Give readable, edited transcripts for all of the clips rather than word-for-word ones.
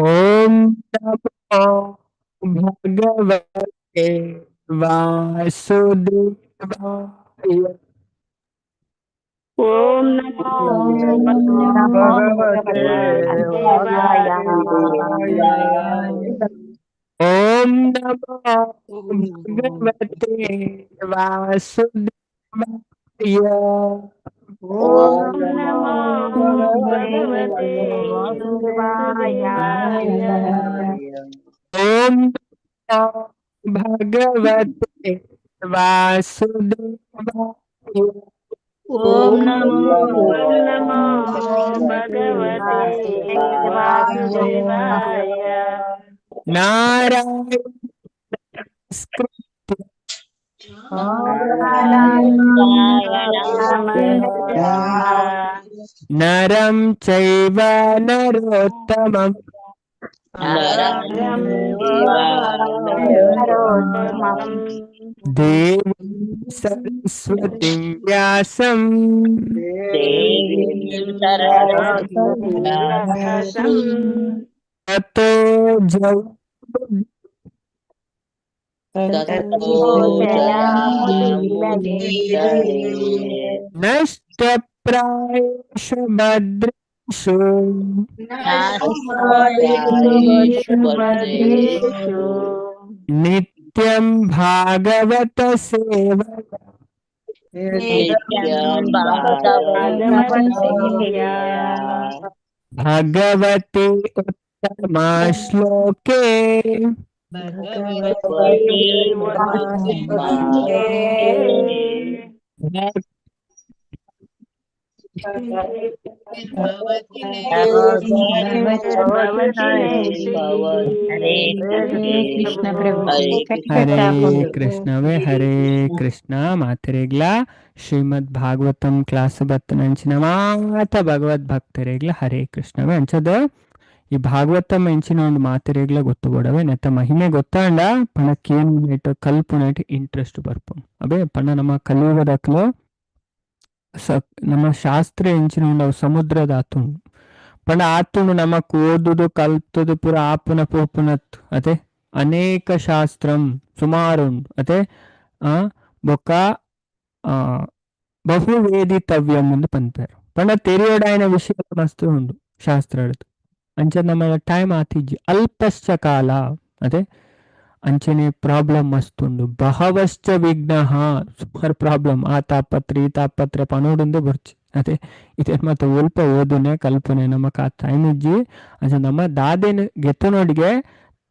ಓಂ ನಮೋ ಭಗವತೆ ವಾಸುದೇವಾಯ. ಓಂ ನಮೋ ಭಗವತೆ ಭಗವತೆ ವಾಸುದೇವಾಯ. ಓಂ ನಮೋ ಭಗವತೆ ವಾಸುದೇವಾಯ. ಓಂ ಓಂ ನಮೋ ನಮೋ ಭಗವತೆ ಭಗವತೆ ವಾಸುದೇವಾಯ. ವಾಸುದೇವಾಯ. ಓಂ ನಮೋ ಭಗವತೆ ವಾಸುದೇವಾಯ. ಓಂ ನಮೋ ನಮೋ ಭಗವತೆ ವಾಸುದೇವಾಯ. ನಾರಾಯಣ ನಮಸ್ಕೃತ್ಯ ನರಂ ಚೈವ ನರೋತ್ತಮಂ ನರಂ ನರೋತ್ತಮಂ ದೇವೀಂ ಸರಸ್ವತಿಂ ವ್ಯಾಸಂ ದೇವೀಂ ಸರಸ್ವತೀಂ ವ್ಯಾಸಂ ತತೋ ಜಯ ತತೋ ಜಯಾಮುದೀರಯೇ. ನಷ್ಟಪ್ರಾಯೇಷು ಭದ್ರೇಷು ನಷ್ಟಪ್ರಾಯೇಷು ಭದ್ರೇಷು ನಿತ್ಯಂ ಭಾಗವತ ಸೇವಯಾ ನಿತ್ಯಂ ಭಾಗವತ ಸೇವಯಾ ಭಗವತಿ ಉತ್ತಮ ಶ್ಲೋಕೆ ಭಗವತಿ ಉತ್ತಮ ಹರೇ ಕೃಷ್ಣ ಪ್ರಭು. ಹರೇ ಕೃಷ್ಣವೇ ಹರೇ ಕೃಷ್ಣ. ಮಾತರೆಗ್ಲ ಶ್ರೀಮದ್ ಭಾಗವತಂ ಕ್ಲಾಸ್ ಬತ್ತನಂಚಿನ ಮಾತ ಭಗವದ್ ಭಕ್ತರೆಗ್ಲ ಹರೇ ಕೃಷ್ಣವೇ. ಅಂಚದ ಈ ಭಾಗವತಂ ಎಂಚಿನ ಒಂದು ಮಾತರೆಗ್ಲ ಗೊತ್ತು ಬೋಡವೆ ನೆತ್ತ ಮಹಿಮೆ ಗೊತ್ತಾಂಡ ಪಣಕ್ಕೇನು ನೆಟ್ ಕಲ್ಪುನೆಟ್ ಇಂಟ್ರೆಸ್ಟ್ ಬರ್ಪುಂಡು. ಅಬೇ ಪಣ ನಮ್ಮ ಕಲಿಯುಗದಕ್ಲು ನಮ್ಮ ಶಾಸ್ತ್ರ ಎಂಚಿನ ಉಂಡು ಅವು ಸಮುದ್ರದ ಆತುಂಡು. ಪಂಡ ಆತುಂಡು ನಮಕ್ ಓದುದು ಕಲ್ತುದು ಪೂರ ಆಪುನ ಪೋಪುನತ್ ಅತೆ ಅನೇಕ ಶಾಸ್ತ್ರಂ ಸುಮಾರು ಉಂಡು ಅತೆ. ಆ ಬೊಕ್ಕ ಆ ಬಹುವೇದಿತವ್ಯಂ ಎಂದು ಪನ್ಪೇರು. ಪಂಡ ತೆರಿಯೊಡಾಯಿನ ವಿಷಯ ಮಸ್ತ್ ಉಂಡು ಶಾಸ್ತ್ರ ಅಂಚ ನಮ್ಮ ಟೈಮ್ ಆತಿಜ್ಜಿ ಅಲ್ಪಶ್ಚ ಕಾಲ ಅದೇ ಅಂಚನೆ ಪ್ರಾಬ್ಲಮ್ ಮಸ್ತ್ ಉಂಡು. ಬಹವಶ್ಚ ವಿಘ್ನ ಸುಮಾರು ಪ್ರಾಬ್ಲಮ್ ಆ ತಾಪತ್ರ ಈ ತಾಪತ್ರ ಪನೋಡುಂದು ಬರ್ಚಿ ಅದೇ ಇದೇ ಮತ್ತೆ ಒಲ್ಪ ಓದುನೆ ಕಲ್ಪನೆ ನಮಕ್ ಆ ಟೈಮ್ ಇಜ್ಜಿ. ಅಂಚ ನಮ್ಮ ದಾದೇನು ಗೆತ್ತನೋಡಿಗೆ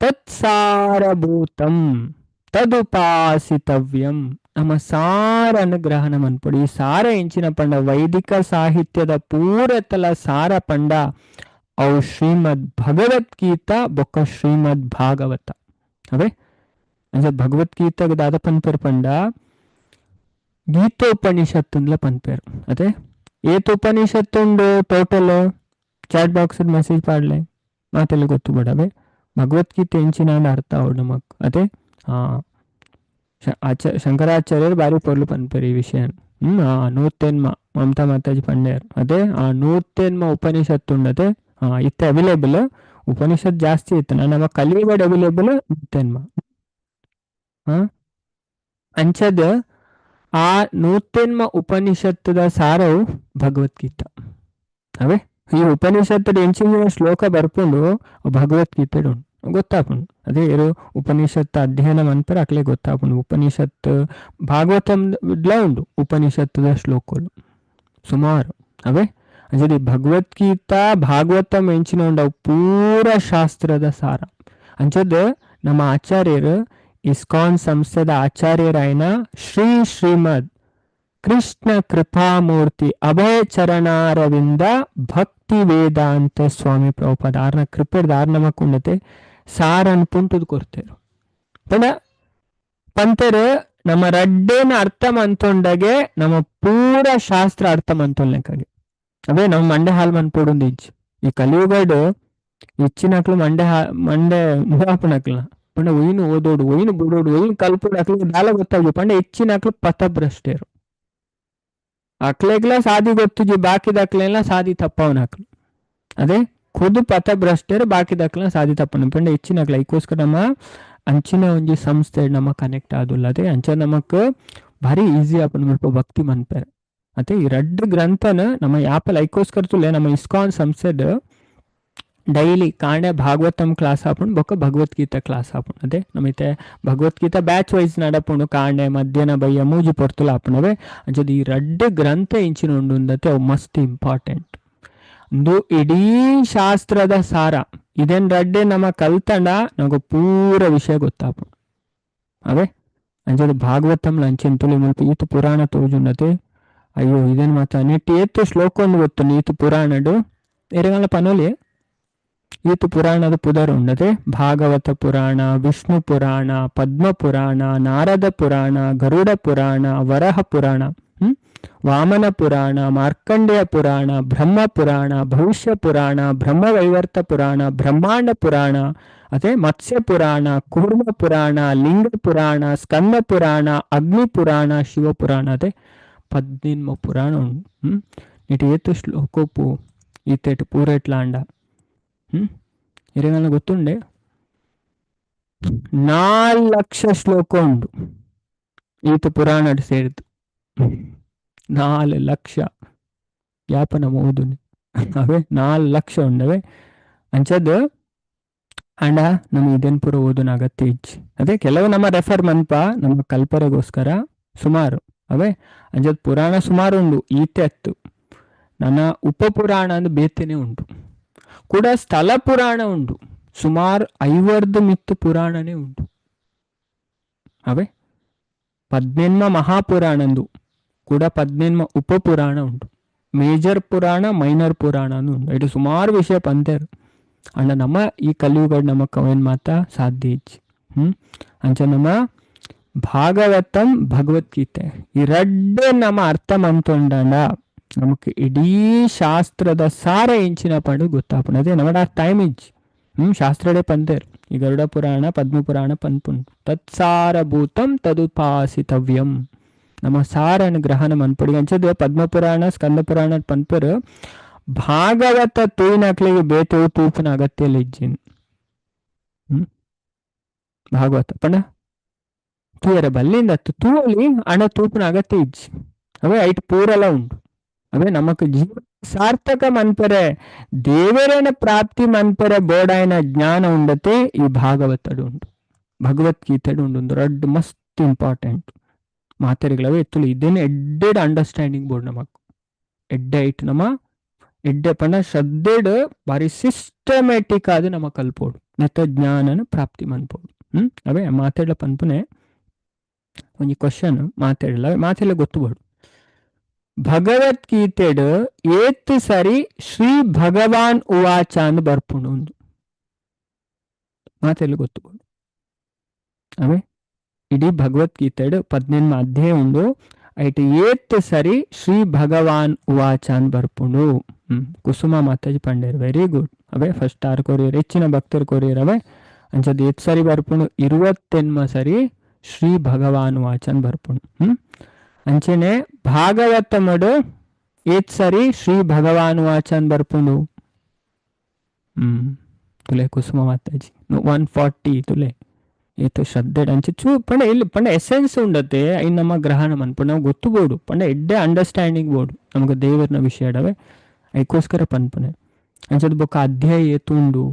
ತತ್ಸಾರಭೂತಂ ತದುಪಾಸಿತವ್ಯಂ ನಮ್ಮ ಸಾರ ಅನುಗ್ರಹಣ ಮನ್ಪೊಡು. ಈ ಸಾರ ಎಂಚಿನ ಪಂಡ ವೈದಿಕ ಸಾಹಿತ್ಯದ ಪೂರತಲ ಸಾರ ಪಂಡ ಅವು ಶ್ರೀಮದ್ ಭಗವದ್ಗೀತಾ ಬೊಕ್ಕ ಶ್ರೀಮದ್ ಭಾಗವತ ಅವೇ. ಅಂಚ ಭಗವದ್ಗೀತಾಗ ದಾದ ಪನ್ಪೇರು ಪಂಡ ಗೀತೋಪನಿಷತ್ತುಂದ್ಲ ಪನ್ಪೇರು. ಅದೇ ಏತೋಪನಿಷತ್ತುಂಡು total chat box message ಪಾಡ್ಲೆ ಮಾತೆಲ್ಲ ಗೊತ್ತು ಬೇಡವೆ. ಭಗವದ್ಗೀತೆ ಎಂಚಿನ ಅರ್ಥ ಅವು ನಮಕ್ ಅದೇ. ಶಂಕರಾಚಾರ್ಯರು ಬಾರಿ ಪೊರ್ಲು ಪನ್ಪೇರು ಈ ವಿಷಯ. ಆ ನೂತ್ತೆನ್ಮ ಮಮತಾ ಮಾತಾಜಿ ಪಂಡೇರ್ ಅದೇ ಆ ನೂತ್ತೆನ್ಮ ಉಪನಿಷತ್ತು ಉಂಡತೆ ಇತ್ತೆ ಅವೈಲೇಬಲ್ ಉಪನಿಷತ್ ಜಾಸ್ತಿ ಇತ್ತು ನಮ್ಮ ಕಲಿಯುಗಡ್ ಅವೈಲೇಬಲ್ ನೂತ್ತೆನ್ಮ. ಅಂಚದ ಆ ನೂತ್ತೆನ್ಮ ಉಪನಿಷತ್ತದ ಸಾರವು ಭಗವದ್ಗೀತಾ ಅವೇ. ಈ ಉಪನಿಷತ್ತದ ಎಂಚಿನ ಶ್ಲೋಕ ಬರ್ಪುಂಡು ಭಗವದ್ಗೀತೆ ಉಂಡು ಗೊತ್ತಾಪುಂಡು. ಅದೇ ಇರು ಉಪನಿಷತ್ ಅಧ್ಯಯನ ಮನ್ಪರ ಅಕ್ಲೆ ಗೊತ್ತಾಪುಂಡು. ಉಪನಿಷತ್ ಭಾಗವತಂಲ ಉಂಡು ಉಪನಿಷತ್ತದ ಶ್ಲೋಕಗಳು ಸುಮಾರು ಅವೇ. ಅಂಚನೆ ಭಗವದ್ಗೀತಾ ಭಾಗವತಂ ಎಂಚಿನ ಉಂಡು ಅವು ಪೂರ ಶಾಸ್ತ್ರದ ಸಾರ. ಅಂಚದ ನಮ್ಮ ಆಚಾರ್ಯರು ಇಸ್ಕಾನ್ ಸಂಸ್ಥೆದ ಆಚಾರ್ಯರಾಯನ ಶ್ರೀ ಶ್ರೀಮದ್ ಕೃಷ್ಣ ಕೃಪಾಮೂರ್ತಿ ಅಭಯ ಚರಣಾರವಿಂದ ಭಕ್ತಿ ವೇದಾಂತ ಸ್ವಾಮಿ ಪ್ರಭುಪಾದ ಆರ್ನ ಕೃಪೆರ್ದ ಆರ್ ನಮಕ್ ಉಂಡತೆ ಸಾರನ್ ಪುಂಟುದು ಕೊರ್ತೇರು. ಪಂಡ ಪಂತೆರ್ ನಮ್ಮ ರಡ್ಡೇನ ಅರ್ಥ ಮಂತೊಂಡಗೆ ನಮ್ಮ ಪೂರ ಶಾಸ್ತ್ರ ಅರ್ಥ ಮಂತೊಲ್ಲೆಕ್ಕಾಗೆ. ಅವೇ ನಮ್ಮ ಮಂಡೆ ಹಾಲ್ ಮನ್ಪೊಡುಂದು ಇಜ್ಜಿ. ಈ ಕಲಿಯುಗಡ್ ಇಚ್ಚಿನಕ್ಲು ಮಂಡೆ ಮಂಡೆ ಮುಗಾಪುನಕ್ಲ ಪಂಡ ಒಯ್ನು ಓದೋಡು ಒಯ್ನು ಬುಡೋಡು ಒಯ್ನು ಕಲ್ಪೋಡು ಅಕ್ಲು ದಾಲ ಗೊತ್ತಾಗ್ದು. ಪಂಡ ಹೆಚ್ಚಿನಕ್ಲು ಪಥಭ್ರಷ್ಟೇರು ಅಕ್ಲೆಗ್ಲ ಸಾದಿ ಗೊತ್ತುಜಿ ಬಾಕಿದ ಅಕ್ಲೆಲ್ಲ ಸಾದಿ ತಪ್ಪವನ ಅಕ್ಲು. ಅದೇ ಖುದ್ದು ಪಥಭ್ರಷ್ಟರು ಬಾಕಿದಕ್ಲ ಸಾಧಿ ತಪ್ಪನು ಪಂಡ ಹೆಚ್ಚಿನಕ್ಲ ಐಕೋಸ್ಕರ ನಮ್ಮ ಅಂಚಿನ ಒಂಜಿ ಸಂಸ್ಥೆ ನಮ್ಮ ಕನೆಕ್ಟ್ ಆದುಲ್ಲ. ಅದೇ ಅಂಚ ನಮಕ್ ಭಾರಿ ಈಸಿ ಆಪುಂಡು ಮುಲ್ಪ ಭಕ್ತಿ ಮನ್ಪೆರೆ. ಅತೆ ಈ ರಡ್ಡ್ ಗ್ರಂಥನ ನಮ್ಮ ಯಾಪಲ್ ಐಕೋಸ್ಕರ ತುಲೆ ನಮ್ಮ ಇಸ್ಕಾನ್ ಸಂಸ್ಥೆಡ್ ಡೈಲಿ ಕಾಂಡೆ ಭಾಗವತಂ ಕ್ಲಾಸ್ ಆಪುಂಡು ಬೊಕ್ಕ ಭಗವದ್ಗೀತಾ ಕ್ಲಾಸ್ ಆಪುಂಡು. ಅದೇ ನಮ್ಮ ಇತ್ತೆ ಭಗವದ್ಗೀತಾ ಬ್ಯಾಚ್ ವೈಸ್ ನಡಪುಂಡು ಕಾಂಡೆ ಮಧ್ಯಾಹ್ನ ಬಯ್ಯ ಮೂಜಿ ಪೊರ್ತುಲು ಆಪುಂಡವೆ. ಅಂಚದ ಈ ರಡ್ಡ್ ಗ್ರಂಥ ಇಂಚಿನ ಉಂಡು ಉಂದತೆ ಅವು ಮಸ್ತ್ ಇಂಪಾರ್ಟೆಂಟ್. ಉಂದು ಇಡೀ ಶಾಸ್ತ್ರದ ಸಾರ ಇದನ್ ರಡ್ಡೆ ನಮ್ಮ ಕಲ್ತಂಡ ನಮಗ ಪೂರ ವಿಷಯ ಗೊತ್ತಾಪುಂಡು. ಅವೇ ಅಂಚದ ಭಾಗವತಂಲ ಅಂಚಿನ ತುಳಿ ಮುಲ್ಪ ಈತ ಪುರಾಣ ತೋಜುಂಡತೆ. ಅಯ್ಯೋ ಇದೇನು ಮಾತ ನೆಟ್ ಏತ್ ಶ್ಲೋಕ ಒಂದು ಗೊತ್ತು ಈತ ಪುರಾಣಡು ಎರೆಗಾಲ ಪನೋಲಿ ಈತ ಪುರಾಣದ ಪುದರ್ ಉಂಡತೆ. ಭಾಗವತ ಪುರಾಣ, ವಿಷ್ಣು ಪುರಾಣ, ಪದ್ಮ ಪುರಾಣ, ನಾರದ ಪುರಾಣ, ಗರುಡ ಪುರಾಣ, ವರಹ ಪುರಾಣ, ವಾಮನ ಪುರಾಣ, ಮಾರ್ಕಂಡೇಯ ಪುರಾಣ, ಬ್ರಹ್ಮ ಪುರಾಣ, ಭವಿಷ್ಯ ಪುರಾಣ, ಬ್ರಹ್ಮವೈವರ್ತ ಪುರಾಣ, ಬ್ರಹ್ಮಾಂಡ ಪುರಾಣ, ಅದೇ ಮತ್ಸ್ಯ ಪುರಾಣ, ಕೂರ್ಮ ಪುರಾಣ, ಲಿಂಗ ಪುರಾಣ, ಸ್ಕಂದ ಪುರಾಣ, ಅಗ್ನಿ ಪುರಾಣ, ಶಿವ ಪುರಾಣ. ಅದೇ ಪದ್ನಿನ್ಮ ಪುರಾಣ ಉಂಡು. ಇಟ್ ಏತು ಶ್ಲೋಕೋಪು ಈತೇಟು ಪೂರೆಟ್ಲಾಂಡ ಇರೆಗಾಲ ಗೊತ್ತುಂಡೆ 4 ಲಕ್ಷ ಶ್ಲೋಕ ಉಂಡು ಈತ ಪುರಾಣ ಸೇರಿದ್ದು. 4 ಲಕ್ಷ ಯಾಪ ನಮ್ಮ ಓದುನಿ ಅವೇ 4 ಲಕ್ಷ ಉಂಡವೆ. ಅಂಚದ್ ಅಂಡ ನಮ್ಮ ಇದನ್ ಪೂರ ಓದುನ ಅಗತ್ಯ ಇಜ್ಜಿ. ಅದೇ ಕೆಲವು ನಮ್ಮ ರೆಫರ್ ಮನ್ಪ ನಮ್ಮ ಕಲ್ಪರೆಗೋಸ್ಕರ ಸುಮಾರು ಅವೇ. ಅಂಚದ್ ಪುರಾಣ ಸುಮಾರು ಉಂಡು ಈತೆ ಅತ್ತು. ನನ್ನ ಉಪಪುರಾಣ ಅಂದ್ ಬೇತೆನೆ ಉಂಟು ಕೂಡ. ಸ್ಥಳ ಪುರಾಣ ಉಂಟು ಸುಮಾರು 50 ಮಿತ್ತು ಪುರಾಣನೇ ಉಂಟು. ಅವೇ ಪದ್ನೆನ್ಮ ಮಹಾಪುರಾಣಂದು ಕೂಡ ಪದ್ನೆನ್ಮ ಉಪಪುರಾಣ ಉಂಟು. ಮೇಜರ್ ಪುರಾಣ ಮೈನರ್ ಪುರಾಣ ಅಂದು ಉಂಟು. ಇటు ಸುಮಾರು ವಿಷಯ ಪಂತೇರು ಅಂಡ ನಮ್ಮ ಈ ಕಲಿಯುಗ ನಮ್ಮ ಕವೇನ್ ಮಾತ ಸಾಧ್ಯ ಇಜ್ಜಿ. ಅಂಚ ನಮ್ಮ ಭಾಗವತಂ ಭಗವದ್ಗೀತೆ ಈ ರಡ್ಡೆ ನಮ್ಮ ಅರ್ಥ ಮಂತೊಂಡಂಡ ನಮಕ್ ಇಡೀ ಶಾಸ್ತ್ರದ ಸಾರ ಇಂಚಿನ ಪಂಡು ಗೊತ್ತಾಪುಂಡು. ಅದೇ ನಮ್ಮ ಟೈಮ್ ಇಜ್ಜಿ. ಶಾಸ್ತ್ರಡೇ ಪಂತೇರು ಈ ಗರುಡ ಪುರಾಣ ಪದ್ಮ ಪುರಾಣ ಪನ್ಪುಂಡು. ತತ್ಸಾರಭೂತಂ ತದುಪಾಸಿತವ್ಯಂ ನಮ್ಮ ಸಾರನ ಗ್ರಹಣ ಮನ್ಪುಡಿ. ಅಂಚದ ಪದ್ಮ ಪುರಾಣ ಸ್ಕಂದ ಪುರಾಣ ಪನ್ಪರು ಭಾಗವತ ತೂಯಿನಕ್ಲಿಗೆ ಬೇತೆ ತೂಪಿನ ಅಗತ್ಯ ಇಜ್ಜಿನ್. ಭಾಗವತ ಪಂಡ ತೂಯರ ಬಲ್ಲಿಂದ ತೂವಲಿ ಅಣ ತೂಪಿನ ಅಗತ್ಯ ಇಜ್ಜಿ. ಅವೇ ಐಟ್ ಪೂರಲ ಉಂಟು. ಅವೇ ನಮಕ್ ಜೀವ ಸಾರ್ಥಕ ಮನ್ಪರೆ ದೇವರೇನ ಪ್ರಾಪ್ತಿ ಮನ್ಪರೆ ಬೋಡಾಯನ ಜ್ಞಾನ ಉಂಡತೆ ಈ ಭಾಗವತಡು ಉಂಟು ಭಗವದ್ಗೀತೆಡು ಉಂಡು. ರಡ್ಡ್ ಮಸ್ತ್ ಇಂಪಾರ್ಟೆಂಟ್ ಮಾತೆರಿಗಳವೆ ಎತ್ತುಲು ಇದೇನೆ ಎಡ್ಡೆಡ್ ಅಂಡರ್ಸ್ಟ್ಯಾಂಡಿಂಗ್ ಬೋರ್ಡ್ ನಮಕ್ ಎಡ್ಡೆ ಐಟ್ ನಮ್ಮ ಎಡ್ಡೆ ಪಂಡ ಶ್ರದ್ಧೆಡ್ ಬಾರಿ ಸಿಸ್ಟಮ್ಯಾಟಿಕ್ ಆದ್ ನಮ ಕಲ್ಪೋಡು ನೆತ್ತ ಜ್ಞಾನನ ಪ್ರಾಪ್ತಿ ಮನ್ಪೋಡು. ಅವೇ ಮಾತೆಡ್ಲ ಪನ್ಪುನೆ ಒಂಜಿ ಕ್ವಶನ್ ಮಾತೆಡ್ಲ ಮಾತೆಲ್ಲ ಗೊತ್ತು ಬೋಡು. ಭಗವದ್ಗೀತೆಡ್ ಏತ್ ಸರಿ ಶ್ರೀ ಭಗವಾನ್ ಉವಾಚ ಅಂದ್ ಬರ್ಪುಂಡು ಉಂದು ಮಾತೆಲ್ಲ ಗೊತ್ತು ಬೋಡು. ಅವೇ ಇಡೀ ಭಗವದ್ಗೀತೆಡ್ 18 ಅಧ್ಯಾಯ ಉಂಡು. ಐಟ್ ಏತ್ ಸರಿ ಶ್ರೀ ಭಗವಾನ್ ಉವಾಚ ಅಂದ್ ಬರ್ಪುಂಡು. ಕುಸುಮ ಮಾತಾಜಿ ಪಂಡೇರ್ ವೆರಿ ಗುಡ್. ಅವೇ ಫಸ್ಟ್ ಆರ್ ಕೊರಿಯರ್ ಹೆಚ್ಚಿನ ಭಕ್ತರು ಕೊರಿಯರ್ ಅವೇ. ಅಂಚದ್ ಏತ್ ಸರಿ ಬರ್ಪುಂಡು 28 ಸರಿ ಶ್ರೀ ಭಗವಾನ್ ಉವಾಚ ಅಂದ್ ಬರ್ಪುಂಡು. ಅಂಚನೆ ಭಾಗವತಮಡು ಏತ್ ಸರಿ ಶ್ರೀ ಭಗವಾನ್ ಉವಾಚ ಅಂದ್ ಬರ್ಪುಂಡು. ತುಲೆ ಕುಸುಮ ಮಾತಾಜಿ 140 ತುಲೆ ಏತು ಶ್ರದ್ಧೆ ಅಂಚೆ ಚೂ ಪಂಡ ಇಲ್ಲಿ ಪಂಡ ಎಸೆನ್ಸ್ ಉಂಡತೆ ಐನ್ ನಮ್ಮ ಗ್ರಹಣ ಮನ್ಪುಂಡು ನಾವು ಗೊತ್ತು ಬೋಡು ಪಂಡ ಎಡ್ಡೆ ಅಂಡರ್ಸ್ಟ್ಯಾಂಡಿಂಗ್ ಬೋಡು ನಮಗ ದೇವರನ ವಿಷಯ ಎಡವೆ ಐಕೋಸ್ಕರ ಪನ್ಪುನೆ. ಅಂಚದ ಬೊಕ್ಕ ಅಧ್ಯಾಯ ಏತುಂಡು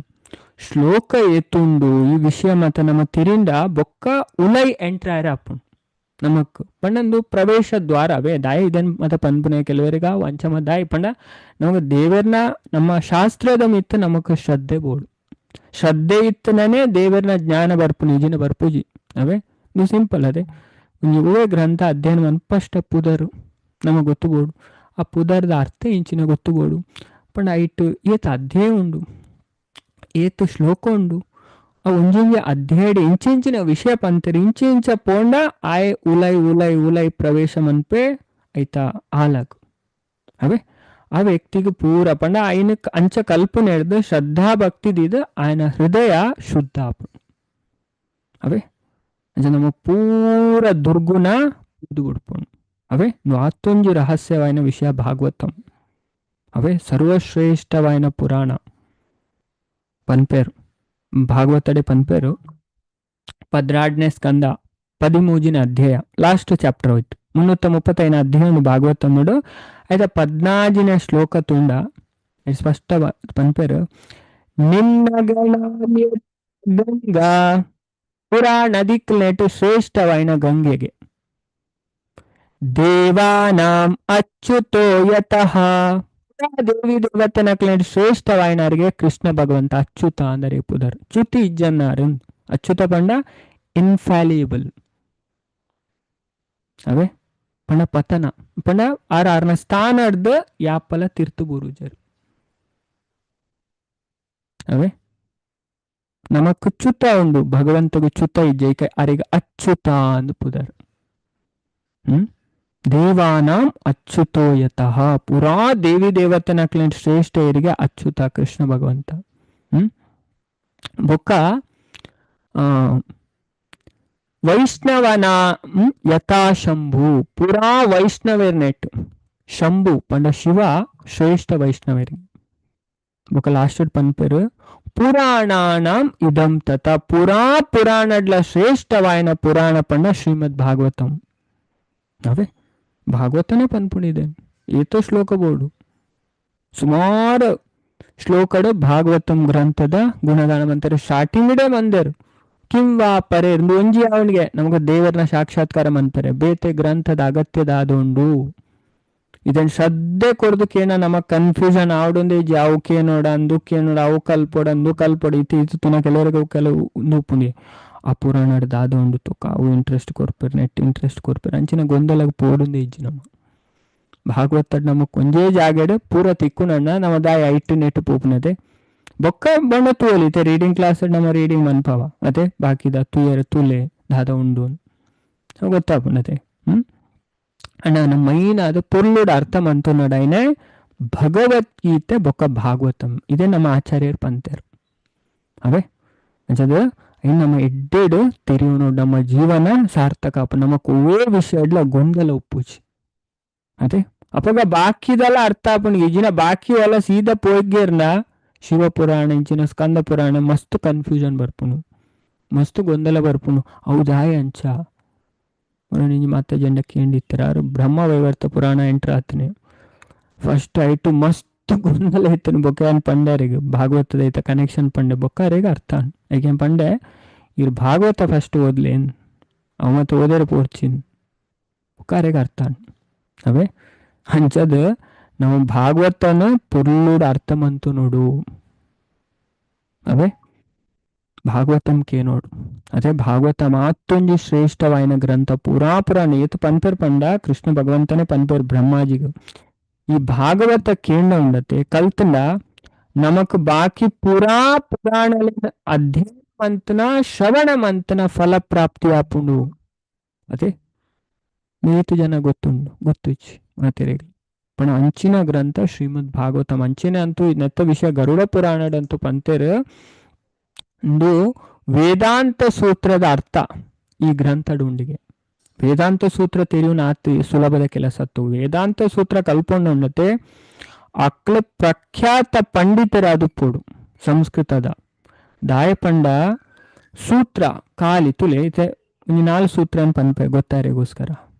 ಶ್ಲೋಕ ಏತುಂಡು ಈ ವಿಷಯ ಮತ ನಮ್ಮ ತಿರಿಂಡ ಬೊಕ್ಕ ಉಲೈ ಎಂಟ್ರ್ ಆಯ್ರೆ ಆಪುಂಡು ನಮಕ್ ಪಂಡಂದು ಪ್ರವೇಶ ದ್ವಾರ ಅವೇ ದಾಯ ಇದನ್ ಮತ ಪನ್ಪುನೆ ಕೆಲವರಿಗ ವಂಚಮ ದಾಯಿ ಪಂಡ ನಮಗ ದೇವರನ ನಮ್ಮ ಶಾಸ್ತ್ರದ ಮಿತ್ತ ನಮಕ್ ಶ್ರದ್ಧೆ ಬೋಡು. ಶ್ರದ್ಧೆ ಇತ್ತನೇ ದೇವರನ ಜ್ಞಾನ ಬರ್ಪು ನಿಜಿನ ಬರ್ಪುಜಿ. ಅವೇ ಇದು ಸಿಂಪಲ್. ಅದೇ ಒಂಜಿ ಒವ್ವೇ ಗ್ರಂಥ ಅಧ್ಯಯನ ಮನ್ ಫಸ್ಟ್ ಪುದರು ನಮಗ್ ಗೊತ್ತು ಬೋಡು. ಆ ಪುದರ್ದ ಅರ್ಥ ಇಂಚಿನ ಗೊತ್ತು ಬೋಡು. ಪಂಡ ಐಟ್ ಏತ್ ಅಧ್ಯಾಯ ಉಂಡು ಏತ್ ಶ್ಲೋಕ ಉಂಡು ಆ ಒಂಜೊಂಜಿ ಅಧ್ಯಾಯಡ್ ಇಂಚಿಂಚಿನ ವಿಷಯ ಪಂತರು ಇಂಚಿಂಚ ಪೋಂಡ ಆಯ್ ಉಲೈ ಉಲೈ ಉಲೈ ಪ್ರವೇಶ ಮನ್ಪೆ ಐತ ಆಲಾಗು. ಅವೇ ಆ ವ್ಯಕ್ತಿಗೆ ಪೂರ ಪಂಡ ಆಯ್ನ ಅಂಚ ಕಲ್ಪನೆ ಹಿಡ್ದು ಶ್ರದ್ಧಾ ಭಕ್ತಿ ದಿದ್ ಆಯನ ಹೃದಯ ಶುದ್ಧ ಆಪುಂಡು. ಅವೇ ಅಂಚ ನಮ್ಮ ಪೂರ ದುರ್ಗುಣ ಬುಡ್ಪುಂಡು. ಅವೇ ಆತೊಂಜಿ ರಹಸ್ಯವಾಯಿನ ವಿಷಯ ಭಾಗವತಂ. ಅವೇ ಸರ್ವಶ್ರೇಷ್ಠವಾಯಿನ ಪುರಾಣ. ಪನ್ಪೇರು ಭಾಗವತಡೆ ಪನ್ಪೇರು 12ನೇ ಸ್ಕಂದ 13ನೇ ಅಧ್ಯಾಯ ಲಾಸ್ಟ್ ಚಾಪ್ಟರ್ ಹೋಯ್ತು 335 ಅಧ್ಯಾಯ ಭಾಗವತಮ್ಮಡು ಆಯ್ತಾ 14ನೇ ಶ್ಲೋಕ ತುಂಡ ಸ್ಪಷ್ಟ ಪನ್ಪೇರು ನಿನ್ನ ಗಂಗಾ ಪುರಾ ನದಿಕ್ಲೆಟ್ ಶ್ರೇಷ್ಠವಾಯಿನ ಗಂಗೆಗೆ ದೇವಾನಾಂ ಅಚ್ಯುತೋ ಯತಃ ದೇವಿ ದೇವತೆನಕ್ಲೆಟ್ ಶ್ರೇಷ್ಠವಾಯಿನರಿಗೆ ಕೃಷ್ಣ ಭಗವಂತ ಅಚ್ಯುತ ಅಂದರೆ ಪುದರ್ ಚ್ಯುತಿ ಇಜ್ಜನ್ನಾರು ಅಚ್ಯುತ ಪಂಡ ಇನ್ಫ್ಯಾಲಿಬಲ್ ಅವೇ ಪಂಡ ಪತನ ಪಂಡ ಆರ್ ಆರ್ನ ಸ್ಥಾನರ್ದ ಯಾಪಲ ತಿರ್ತು ಬೂರುಜರು ಅವೇ ನಮಕ್ ಚ್ಯುತ ಉಂಡು ಭಗವಂತಗೂ ಚ್ಯುತ ಇಜ್ಜೈಕ ಅರಿಗ ಅಚ್ಯುತ ಅಂದು ಪುದರ್. ದೇವಾನಾಂ ಅಚ್ಯುತೋ ಯತಃ ಪುರಾ ದೇವಿ ದೇವತೆನಕ್ಲೆನ್ ಶ್ರೇಷ್ಠ ಇರಿಗೆ ಅಚ್ಯುತ ಕೃಷ್ಣ ಭಗವಂತ. ಬೊಕ್ಕ ವೈಷ್ಣವನ ಯಥಾ ಶಂಭು ಪುರಾ ವೈಷ್ಣವೇರ್ನೆಟ್ ಶಂಭು ಪಂಡ ಶಿವ ಶ್ರೇಷ್ಠ ವೈಷ್ಣವೇರಿಗೆ. ಬೊಕ್ಕ ಲಾಸ್ಟ್ ಪನ್ಪೇರು ಪುರಾಣಾನಾಂ ಇದಂ ತತ ಪುರಾ ಪುರಾಣಡ್ಲ ಶ್ರೇಷ್ಠವಾಯನ ಪುರಾಣ ಪಂಡ ಶ್ರೀಮದ್ ಭಾಗವತಂ. ಅವೇ ಭಾಗವತನೇ ಪನ್ಪುಣಿದೆ ಏತೋ ಶ್ಲೋಕ ಬೋರ್ಡು ಸುಮಾರು ಶ್ಲೋಕಡು ಭಾಗವತಂ ಗ್ರಂಥದ ಗುಣಗಾನ ಮಂತಾರೆ ಸ್ಟಾರ್ಟಿಂಗ್ ಇಡೇ ಮಂದೇರು ಕಿಂವಾ ಪರೆ ಒಂಜಿ ಅವನಿಗೆ ನಮಗೆ ದೇವರನ್ನ ಸಾಕ್ಷಾತ್ಕಾರ ಮಂತಾರೆ ಬೇತೆ ಗ್ರಂಥದ ಅಗತ್ಯದ ಆದೊಂಡು ಇದನ್ ಶ್ರದ್ಧೆ ಕೊರ್ದು ಕೇನ ನಮಗ್ ಕನ್ಫ್ಯೂಷನ್ ಆವಡೊಂದೇ ಅವು ಕೇನೋಡ ಅಂದು ಕೇನೋಡ ಅವು ಕಲ್ಪೋಡ ಅಂದು ಕಲ್ಪೋಡ ಇತ್ತು ಇತ್ತು ತುನ ಕೆಲವರಿಗೆ ಕೆಲವು ನೂಪುಂಡಿ ಆ ಪುರಾಣ ದಾದ ಉಂಡು ತುಕ್ಕ ಅವು ಇಂಟ್ರೆಸ್ಟ್ ಕೊರ್ಪೇರು ನೆಟ್ ಇಂಟ್ರೆಸ್ಟ್ ಕೊರ್ಪೇರು ಅಂಚಿನ ಗೊಂದಲಗ್ ಪೋಡುಂದೇ ಇಜ್ಜಿ ನಮ್ಮ ಭಾಗವತ ನಮಕ್ ಒಂಜೇ ಜಾಗಡ್ ಪೂರ ತಿಕ್ಕುನಣ್ಣ ನಮ್ಮ ದಾಯ ಐಟ್ ನೆಟ್ ಪೋಪುನತೆ ಬೊಕ್ಕ ಬಣ್ಣ ತೂವಲಿ ಇತ್ತೆ ರೀಡಿಂಗ್ ಕ್ಲಾಸ್ ನಮ್ಮ ರೀಡಿಂಗ್ ಮನ್ಪವ ಅತೆ ಬಾಕಿದ ತೂಯರ ತುಲೆ ದಾದ ಉಂಡು ಗೊತ್ತಾಪುನತೆ. ಅಣ್ಣ ನಮ್ಮ ಮೈನ್ ಅದು ಪೊರ್ಲುಡು ಅರ್ಥ ಮಂತುನಡೈನೆ ಭಗವದ್ಗೀತೆ ಬೊಕ್ಕ ಭಾಗವತಂ ಇದೇ ನಮ್ಮ ಆಚಾರ್ಯರು ಪಂತೇರು. ಅವೇ ಅಂಚದ ಇನ್ನು ನಮ್ಮ ಎಡ್ಡೆಡು ತೆರಿಯುನು ನಮ್ಮ ಜೀವನ ಸಾರ್ಥಕ ಅಪ್ಪ ನಮಕ್ ಒವ್ವೇ ವಿಷಯ ಎಡ್ಲ ಗೊಂದಲ ಉಪ್ಪುಜಿ ಅದೇ ಅಪಗ ಬಾಕಿದೆಲ್ಲ ಅರ್ಥ ಆಪುಂಡು ಇಜಿನ ಬಾಕಿ ಎಲ್ಲ ಸೀದಾ ಪೋಗ್ಯರ್ನ ಶಿವಪುರಾಣ ಇಂಚಿನ ಸ್ಕಂದ ಪುರಾಣ ಮಸ್ತ್ ಕನ್ಫ್ಯೂಷನ್ ಬರ್ಪುನು ಮಸ್ತ್ ಗೊಂದಲ ಬರ್ಪುನು ಅವು ದಾಯ ಅಂಚ ನಿಂಜಿ ಮಾತ ಜಂಡ ಕೇಂಡಿತ್ತರ ಬ್ರಹ್ಮ ವೈವರ್ತ ಪುರಾಣ ಎಂಟ್ರ್ ಆತನೆ ಫಸ್ಟ್ ಐಟು ಮಸ್ತ್ ಗೊಂದಲ ಇತ್ತನು ಬೊಕ್ಕ ಏನ್ ಪಂಡಾರಿಗೆ ಭಾಗವತದ ಐತ ಕನೆಕ್ಷನ್ ಪಂಡೆ ಬೊಕ್ಕಾರಿಗೆ ಅರ್ಥ ಏಕೆನ್ ಪಂಡೆ ಇವ್ರು ಭಾಗವತ ಫಸ್ಟ್ ಓದ್ಲೇನ್ ಅವ ಮತ್ತೆ ಓದೇರ ಪೋರ್ಚಿನ್ ಬೊಕ್ಕಾರಿಗೆ ಅರ್ಥ ಅವೇ ಅಂಚದ ನಮ್ಮ ಭಾಗವತನ ಪೊರ್ಲುಡು ಅರ್ಥ ಮಂತು ನೋಡು ಅವೇ ಭಾಗವತಂ ಕೇನೋಡು ಅದೇ ಭಾಗವತ ಮಾತ್ತೊಂಜಿ ಶ್ರೇಷ್ಠವಾಯಿನ ಗ್ರಂಥ ಪುರಾ ಪುರಾಣ ಏತು ಪನ್ಪೇರ್ ಪಂಡ ಕೃಷ್ಣ ಭಗವಂತನೇ ಪನ್ಪೇರ್ ಬ್ರಹ್ಮಾಜಿಗೆ ಈ ಭಾಗವತ ಕೇಂದ್ರ ಉಂಡತೆ ಕಲ್ತಂಡ ನಮಕ್ ಬಾಕಿ ಪುರಾ ಪುರಾಣ ಅಧ್ಯಯನ ಮಂತನ ಶ್ರವಣ ಮಂತನ ಫಲ ಪ್ರಾಪ್ತಿ ಆಪುಂಡು ಅದೇ ಏತು ಜನ ಗೊತ್ತುಂಡು ಗೊತ್ತುಚ್ಚಿ ಮಾತೆರೆಗ್ ಪಣ ಅಂಚಿನ ಗ್ರಂಥ ಶ್ರೀಮದ್ ಭಾಗವತಂ ಅಂಚಿನ ಅಂತೂ ನೆತ್ತ ವಿಷಯ ಗರುಡ ಪುರಾಣದಂತೂ ಪಂತೇರು ಇಂದು ವೇದಾಂತ ಸೂತ್ರದ ಅರ್ಥ ಈ ಗ್ರಂಥಡುಂಡಿಗೆ ವೇದಾಂತ ಸೂತ್ರ ತೆರಿಯುನ ಆತಿ ಸುಲಭದ ಕೆಲಸತ್ತು ವೇದಾಂತ ಸೂತ್ರ ಕಲ್ಪೊಂಡುಂಡತೆ ಅಕ್ಲ ಪ್ರಖ್ಯಾತ ಪಂಡಿತರಾದ ಪೋಡು ಸಂಸ್ಕೃತದ ದಾಯಪಂಡ ಸೂತ್ರ ಕಾಲಿ ತುಲೆ ಇತ್ತೆ ಒಂಜಿ ನಾಲ್ ಸೂತ್ರ ಪನ್ಪೆ ಗೊತ್ತಾರೆಗೋಸ್ಕರ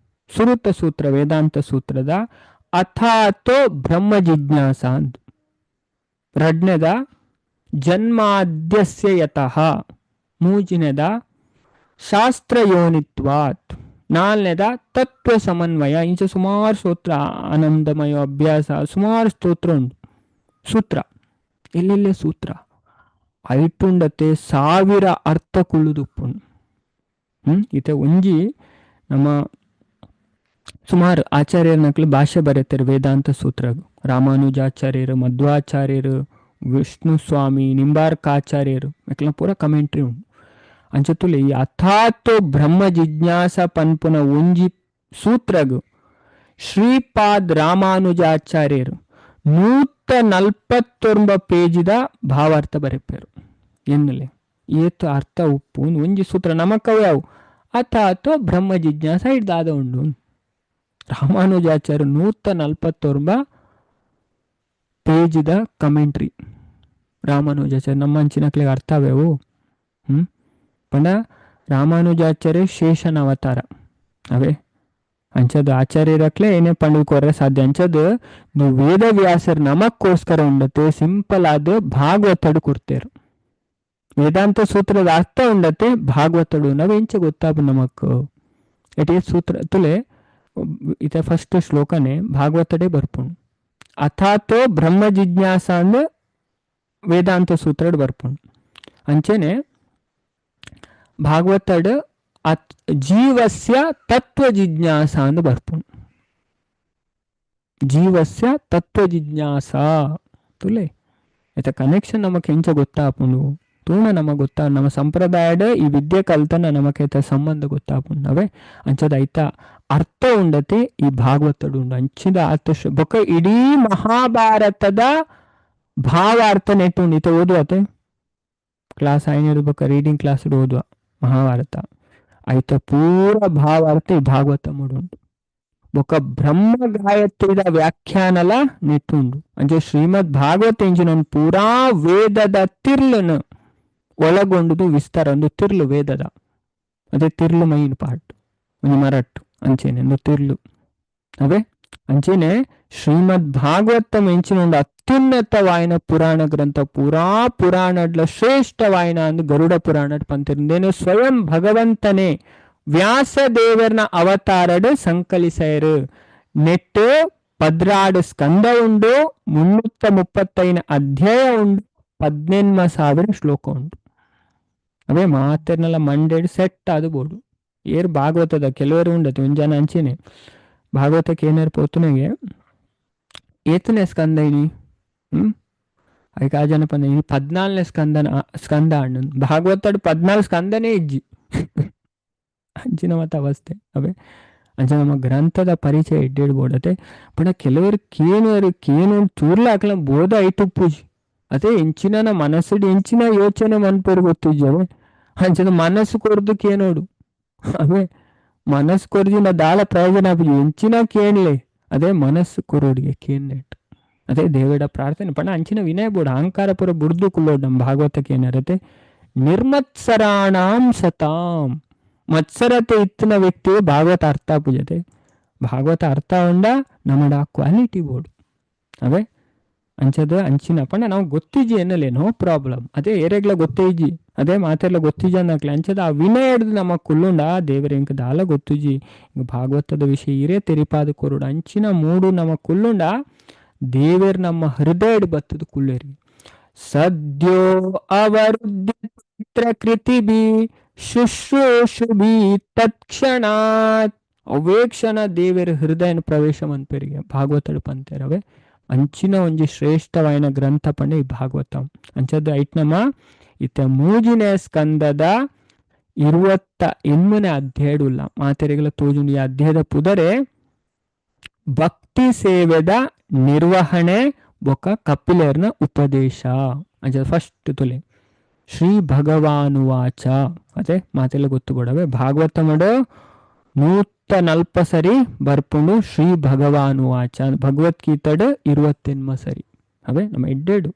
ಸುರುತ ಸೂತ್ರ ವೇದಾಂತ ಸೂತ್ರದ ಅಥಾತೋ ಬ್ರಹ್ಮ ಜಿಜ್ಞಾಸ ಅಂದ್ ರಡ್ನೆದ ಜನ್ಮಾದ್ಯಸ್ಯ ಯತಃ ಮೂಜಿನೆದ ಶಾಸ್ತ್ರಯೋನಿತ್ವಾತ್ ನಾಲ್ನೇದ ತತ್ವ ಸಮನ್ವಯ ಇಂಚ ಸುಮಾರು ಸೂತ್ರ ಆನಂದಮಯ ಅಭ್ಯಾಸ ಸುಮಾರು ಸ್ತೋತ್ರ ಉಂಟು ಸೂತ್ರ ಎಲ್ಲೆಲ್ಲೇ ಸೂತ್ರ ಐಟುಂಡತೆ 1000 ಅರ್ಥ ಕುಳ್ಳುದುಪ್ಪುಂಡು. ಇತ್ತೆ ಒಂಜಿ ನಮ್ಮ ಸುಮಾರು ಆಚಾರ್ಯರನಕ್ಲು ಭಾಷೆ ಬರೆತಾರೆ ವೇದಾಂತ ಸೂತ್ರ ರಾಮಾನುಜಾಚಾರ್ಯರು ಮಧ್ವಾಚಾರ್ಯರು ವಿಷ್ಣು ಸ್ವಾಮಿ ನಿಂಬಾರ್ಕಾಚಾರ್ಯರು ಮೆಕ್ಲ ಪೂರ ಕಮೆಂಟ್ರಿ ಉಂಟು ಅಂಚತುಲಿ ಈ ಅಥಾತೋ ಬ್ರಹ್ಮ ಜಿಜ್ಞಾಸ ಪನ್ಪುನ ಒಂಜಿ ಸೂತ್ರಗು ಶ್ರೀಪಾದ್ ರಾಮಾನುಜಾಚಾರ್ಯರು 149 ಪೇಜಿದ ಭಾವಾರ್ಥ ಬರೆಪೇರು ಎನ್ನಲೆ ಏತು ಅರ್ಥ ಉಪ್ಪು ಒಂಜಿ ಸೂತ್ರ ನಮಕವು ಯಾವು ಅಥಾತೋ ಬ್ರಹ್ಮ ಜಿಜ್ಞಾಸ ಹಿಡ್ದಾದ ಉಂಡು ರಾಮಾನುಜಾಚಾರ್ಯ 149 ಪೇಜಿದ ಕಮೆಂಟ್ರಿ Ramanujacharya ನಮ್ಮ ಅಂಚಿನಕ್ಲೆಗ್ ಅರ್ಥವೇವು. ಪಂಡ ರಾಮಾನುಜಾಚಾರ್ಯ ಶೇಷನ ಅವತಾರ ಅವೇ ಅಂಚದ ಆಚಾರ್ಯರಕ್ಲೆ ಏನೇ ಪಂಡು ಕೊರ್ರೆ ಸಾಧ್ಯ. ಅಂಚದ ನೀವು ವೇದವ್ಯಾಸರ್ ನಮಕ್ಕೋಸ್ಕರ ಉಂಡತೆ ಸಿಂಪಲ್ ಆದ ಭಾಗವತಡು ಕೊಡ್ತೇರು. ವೇದಾಂತ ಸೂತ್ರದ ಅರ್ಥ ಉಂಡತೆ ಭಾಗವತಡು ನಾವ್ ಎಂಚ ಗೊತ್ತಾಪ ನಮಕ್ it ಈ ಸೂತ್ರ ತುಲೆ ಇತ ಫಸ್ಟ್ ಶ್ಲೋಕನೇ ಭಾಗವತಡೇ ಬರ್ಪುಂಡು. ಅಥಾತೋ ಬ್ರಹ್ಮ ಜಿಜ್ಞಾಸ ಅಂದ್ ವೇದಾಂತ ಸೂತ್ರಡ್ ಬರ್ಪುಂಡು. ಅಂಚೆನೆ ಭಾಗವತಡ್ ಅತ್ ಜೀವಸ್ಯ ತತ್ವ ಜಿಜ್ಞಾಸ ಅಂದ್ ಬರ್ಪುಂಡು. ಜೀವಸ್ಯ ತತ್ವ ಜಿಜ್ಞಾಸ ತುಲೆ ಇತ ಕನೆಕ್ಷನ್ ನಮಕ್ ಎಂಚ ಗೊತ್ತಾಪುಂಡು ತೂಣ ನಮಗ್ ಗೊತ್ತಾ ನಮ್ಮ ಸಂಪ್ರದಾಯದ ಈ ವಿದ್ಯೆ ಕಲ್ತನ ನಮಕೈತ ಸಂಬಂಧ ಗೊತ್ತಾಪುಂಡು ಅವೇ. ಅಂಚದ ಐತ ಅರ್ಥ ಉಂಡತೆ ಈ ಭಾಗವತಡು ಉಂಡು. ಅಂಚಿದ ಅರ್ಥ ಬೊಕ್ಕ ಇಡೀ ಮಹಾಭಾರತದ ಭಾವಾರ್ಥ ನೆಟ್ಟು ಉಂಡು. ಇತ ಓದುವತೆ ಕ್ಲಾಸ್ ಐನೂರು ಬೊಕ್ಕ ರೀಡಿಂಗ್ ಕ್ಲಾಸ್ ಓದುವ ಮಹಾಭಾರತ ಐತ ಪೂರ ಭಾವಾರ್ಥ ಈ ಭಾಗವತ ಉಂಟು. ಬೊಕ್ಕ ಬ್ರಹ್ಮ ಗಾಯತ್ರಿದ ವ್ಯಾಖ್ಯಾನಲ ನೆಟ್ಟುಂಡು. ಅಂಚೆ ಶ್ರೀಮದ್ ಭಾಗವತ ಎಂಜಿನ ಪೂರಾ ವೇದದ ತಿರ್ಲನು ಒಳಗೊಂಡುದು ವಿಸ್ತಾರ ಒಂದು ತಿರ್ಲು ವೇದದ ಅದೇ ತಿರ್ಲು ಮೈನ್ ಪಾರ್ಟ್ ಒಂದು ಮರಟ್ಟು ಅಂಚೆನೆ ಒಂದು ತಿರ್ಲು ಅವೇ. ಅಂಚೆನೆ ಶ್ರೀಮದ್ ಭಾಗವತ ಎಂಚಿನ ಒಂದು ಅತ್ಯುನ್ನತವಾಯಿನ ಪುರಾಣ ಗ್ರಂಥ ಪೂರಾ ಪುರಾಣಡ್ಲ ಶ್ರೇಷ್ಠವಾಯಿನ ಅಂದು ಗರುಡ ಪುರಾಣ ಪಂತಿರುಂದೇನು ಸ್ವಯಂ ಭಗವಂತನೇ ವ್ಯಾಸದೇವರ್ನ ಅವತಾರಡ್ ಸಂಕಲಿಸೈರು. ನೆಟ್ಟು 16 ಸ್ಕಂದ ಉಂಡು, 335 ಅಧ್ಯಾಯ ಉಂಡು, 18,000 ಶ್ಲೋಕ ಉಂಟು. ಅವೇ ಮಾತೆರ್ನೆಲ್ಲ ಮಂಡೆಡ್ ಸೆಟ್ ಅದು ಬೋಡು ಏರ್ ಭಾಗವತದ ಕೆಲವರು ಉಂಡತಿ ಒಂಜನ ಜನ ಅಂಚೆನೆ ಭಾಗವತಕ್ಕೆ ಏನಾರು ಪೋತುನೆಗೆ ಏತನೇ ಸ್ಕಂದ ಇನಿ ಐಕ ಆ ಜನ ಪಂದ ಇನಿ 14ನೇ ಸ್ಕಂದ ಅಣ್ಣ ಭಾಗವತಡ್ 14 ಸ್ಕಂದನೇ ಇಜ್ಜಿ ಅಂಚಿನ ಮತ್ತ ಅವಸ್ಥೆ ಅವೇ. ಅಂಚ ನಮ್ಮ ಗ್ರಂಥದ ಪರಿಚಯ ಇಡ್ಡಿಡ್ಬೋಡತೆ. ಪಂಡ ಕೆಲವರು ಕೇನುವರು ಕೇನು ಚೂರ್ಲ ಹಾಕ್ಲ ಬೋಧ ಐಟು ಪೂಜಿ ಅದೇ ಎಂಚಿನ ಮನಸ್ಸುಡು ಎಂಚಿನ ಯೋಚನೆ ಮನ್ಪೇರು ಗೊತ್ತಿಜ್ಜಿ ಅವೇ. ಅಂಚಿನ ಮನಸ್ಸು ಕೊರ್ದು ಕೇನೋಡು ಅವೇ ಮನಸ್ಸು ಕೊರ್ದಿನ ದಾಳ ಪ್ರಯೋಜನ ಆಪುಜಿ ಎಂಚಿನ ಕೇನ್ಲೆ ಅದೇ ಮನಸ್ಸು ಕೊರೋಡಿಗೆ ಕೇನ್ನೆಟ್ ಅದೇ ದೇವೇಡ ಪ್ರಾರ್ಥನೆ. ಪಂಡ ಅಂಚಿನ ವಿನಯ ಬೋಡು ಅಹಂಕಾರ ಪೂರ ಬುಡ್ದು ಕುಲ್ಲೋಡು ನಮ್ಮ ಭಾಗವತಕ್ಕೆ ಏನಾರತೆ. ನಿರ್ಮತ್ಸರಾಣಾಂ ಸತಾಂ ಮತ್ಸರತೆ ಇತ್ತಿನ ವ್ಯಕ್ತಿ ಭಾಗವತ ಅರ್ಥ ಪೂಜತೆ. ಭಾಗವತ ಅರ್ಥ ಉಂಡ ನಮ್ಮಡ ಕ್ವಾಲಿಟಿ ಬೋರ್ಡು ಅವೇ. ಅಂಚದ ಅಂಚಿನ ಪಂಡ ನಾವು ಗೊತ್ತಿಜ್ಜಿ ಎನ್ನಲೆ ನೋ ಪ್ರಾಬ್ಲಮ್ ಅದೇ ಏರೆಗ್ಲ ಗೊತ್ತೇ ಇಜ್ಜಿ ಅದೇ ಮಾತೆಲ್ಲ ಗೊತ್ತಿಜ್ಜಿ ಅನ್ನಕ್ಲೆ. ಅಂಚದ ಆ ವಿನಯ ಹಿಡ್ದು ನಮ್ಮ ಕುಲ್ಲುಂಡ ದೇವರ ಇಂಕ ದಾಲ ಗೊತ್ತಿಜ್ಜಿ ಭಾಗವತದ ವಿಷಯ ಇರೇ ತೆರಿಪಾದ ಕೊರುಡು ಅಂಚಿನ ಮೂಡು ನಮ್ಮ ಕುಲ್ಲುಂಡ ದೇವೇರ್ ನಮ್ಮ ಹೃದಯ ಬತ್ತದ ಕುಲ್ಲೇರಿ. ಸದ್ಯೋ ಅವರುದ್ಧ ಕೃತಿಬಿ ಶುಶ್ರೂಷುಭಿ ತತ್ಕ್ಷಣಾತ್ ಅವೇ ಕ್ಷಣ ದೇವರ ಹೃದಯನ ಪ್ರವೇಶ ಮನ್ಪೆರಿಗೆ ಭಾಗವತಡು ಪಂತೇರವೇ. ಅಂಚಿನ ಒಂಜಿ ಶ್ರೇಷ್ಠವಾಯಿನ ಗ್ರಂಥ ಪಂಡ ಈ ಭಾಗವತ. ಅಂಚದ ಐಟ್ ನಮ್ಮ ಇತ್ತ 3ನೇ ಸ್ಕಂದದ 28ನೇ ಅಧ್ಯಾಯಡುಲ್ಲ ಮಾತೆರೆಗಳ ತೋಜುಂಡು. ಈ ಅಧ್ಯಾಯದ ಪುದರೆ ಭಕ್ತಿ ಸೇವೆದ ನಿರ್ವಹಣೆ ಬೊಕ್ಕ ಕಪಿಲರ್ನ ಉಪದೇಶ ಅಂಚ ಫಸ್ಟ್ ತುಲೆ ಶ್ರೀ ಭಗವಾನುವಾಚ ಅದೇ ಮಾತೆಲ್ಲ ಗೊತ್ತು ಕೊಡವೆ. ಭಾಗವತ ಮಾಡು 140 ಸರಿ ಬರ್ಪುಂಡು ಶ್ರೀ ಭಗವಾನುವಾಚ ಭಗವದ್ಗೀತಡ್ 28 ಸರಿ ಅವೇ. ನಮ್ಮ ಎಡ್ಡೆಡು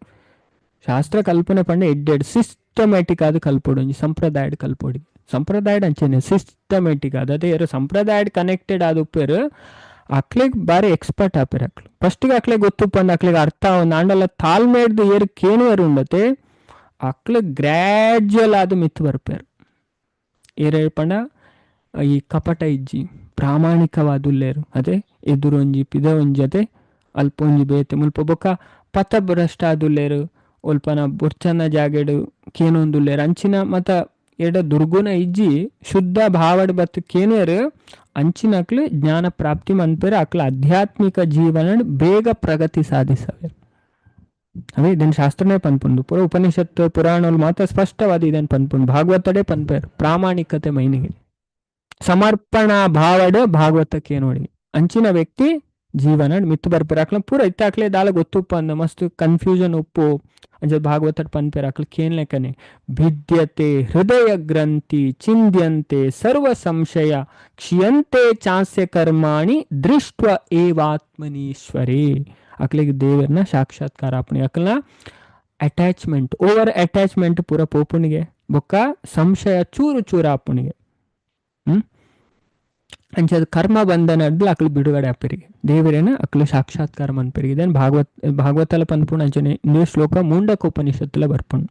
ಶಾಸ್ತ್ರ ಕಲ್ಪನೆ ಪಂಡ ಎಡ್ಡೆಡು ಸಿಸ್ಟಮ್ಯಾಟಿಕ್ ಆದ ಕಲ್ಪೊಡು ಒಂಜಿ ಸಂಪ್ರದಾಯಡ್ ಕಲ್ಪೊಡಿ ಸಂಪ್ರದಾಯಡ್ ಅಂಚೆನೆ ಸಿಸ್ಟಮ್ಯಾಟಿಕ್ ಆದ ಅದೇ ಯಾರು ಸಂಪ್ರದಾಯಡ್ ಕನೆಕ್ಟೆಡ್ ಆದ ಉಪ್ಪೇರು ಅಕ್ಲೆಗ್ ಬಾರಿ ಎಕ್ಸ್ಪರ್ಟ್ ಆಪೇರು. ಅಕ್ಲು ಫಸ್ಟಿಗೆ ಅಕ್ಲೆಗ್ ಗೊತ್ತು ಪಂಡ ಅಕ್ಲೆಗ್ ಅರ್ಥ ಒಂದು ಆಂಡಲ ತಾಳ್ಮೆಡ್ದು ಏರು ಕೇನುವರು ಉಂಡತೆ ಅಕ್ಲು ಗ್ರ್ಯಾಜುವಲ್ ಆದ ಮಿತ್ತು ಬರ್ಪೇರು. ಏರು ಪಂಡ ಈ ಕಪಟ ಇಜ್ಜಿ ಪ್ರಾಮಾಣಿಕವಾದುಲ್ಲೇರು ಅದೇ ಎದುರೊಂಜಿ ಪಿದ ಒಂಜಿ ಅದೇ ಅಲ್ಪ ಒಂಜಿ ಬೇತೆ ಮುಲ್ಪ ಬೊಕ್ಕ ಪಥಭ್ರಷ್ಟ ಆದುಲ್ಲೇರು ಒಲ್ಪನ ಬೊರ್ಚನ ಜಾಗೆಡು ಕೇನೊಂದುಲ್ಲೇರು ಅಂಚಿನ ಮತ ಎಡ ದುರ್ಗುಣ ಇಜ್ಜಿ ಶುದ್ಧ ಭಾವಡ್ ಬತ್ತು ಕೇನುವರು ಅಂಚಿನ ಅಕ್ಲು ಜ್ಞಾನ ಪ್ರಾಪ್ತಿ ಮನ್ಪೇರು ಅಕ್ಲು ಆಧ್ಯಾತ್ಮಿಕ ಜೀವನ ಬೇಗ ಪ್ರಗತಿ ಸಾಧಿಸವೇರು. ಅವೇ ಇದನ್ನು ಶಾಸ್ತ್ರನೇ ಪನ್ಪುಂಡು ಪೂರ ಉಪನಿಷತ್ತು ಪುರಾಣಗಳು ಮಾತ್ರ ಸ್ಪಷ್ಟವಾದ ಇದನ್ನು ಪನ್ಪುಂಡು ಭಾಗವತಡೇ ಪನ್ಪೇರು ಪ್ರಾಮಾಣಿಕತೆ ಮೈನಿಗೆ ಸಮರ್ಪಣಾ ಭಾವಡ್ ಭಾಗವತಕ್ಕೆ ನೋಡಿ ಅಂಚಿನ ವ್ಯಕ್ತಿ ಜೀವನ ಮಿತ್ತು ಬರ್ಪೇರು ಅಕ್ಲ ಪೂರ ಇತ್ತಾಕ್ಲೆ ದಾಲ ಗೊತ್ತುಪ್ಪ ಅಂದ ಮಸ್ತ್ ಕನ್ಫ್ಯೂಷನ್ ಉಪ್ಪು ಅಂಚ ಭಾಗವತ ಪನ್ಪೇರು ಅಕ್ಲ ಕೇನ್ಲೆಕನೆ ಭಿದ್ಯತೆ ಹೃದಯ ಗ್ರಂಥಿ ಚಿಂದ್ಯಂತೆ ಸರ್ವ ಸಂಶಯ ಕ್ಷಿಯಂತೆ ಚಾಸ್ಯ ಕರ್ಮಾಣಿ ದೃಷ್ಟ್ವ ಏವಾತ್ಮನೀಶ್ವರೇ ಅಕ್ಲಿಗೆ ದೇವರನ್ನ ಸಾಕ್ಷಾತ್ಕಾರ ಆಪಣೆ ಅಕ್ಲನ Attachment, over attachment ಪೂರ ಪೋಪುಣಿಗೆ ಬೊಕ್ಕ ಸಂಶಯ ಚೂರು ಚೂರು ಆಪುಣಿಗೆ. ಹ್ಮ್ ಅಂಚ ಕರ್ಮ ಬಂಧನಡ್ದು ಅಕ್ಲು ಬಿಡುಗಡೆ ಆಪರಿಗೆ, ದೇವರೇನ ಅಕ್ಲು ಸಾಕ್ಷಾತ್ಕಾರ ಮನ್ಪರಿಗೆ. ಇದನ್ನು ಭಾಗವತಲ ಪನ್ಪುಣ ಅಂಚನೆ ಇಂದೇ ಶ್ಲೋಕ ಮುಂಡಕೋಪನಿಷತ್ತುಲ ಬರ್ಪುಂಡು.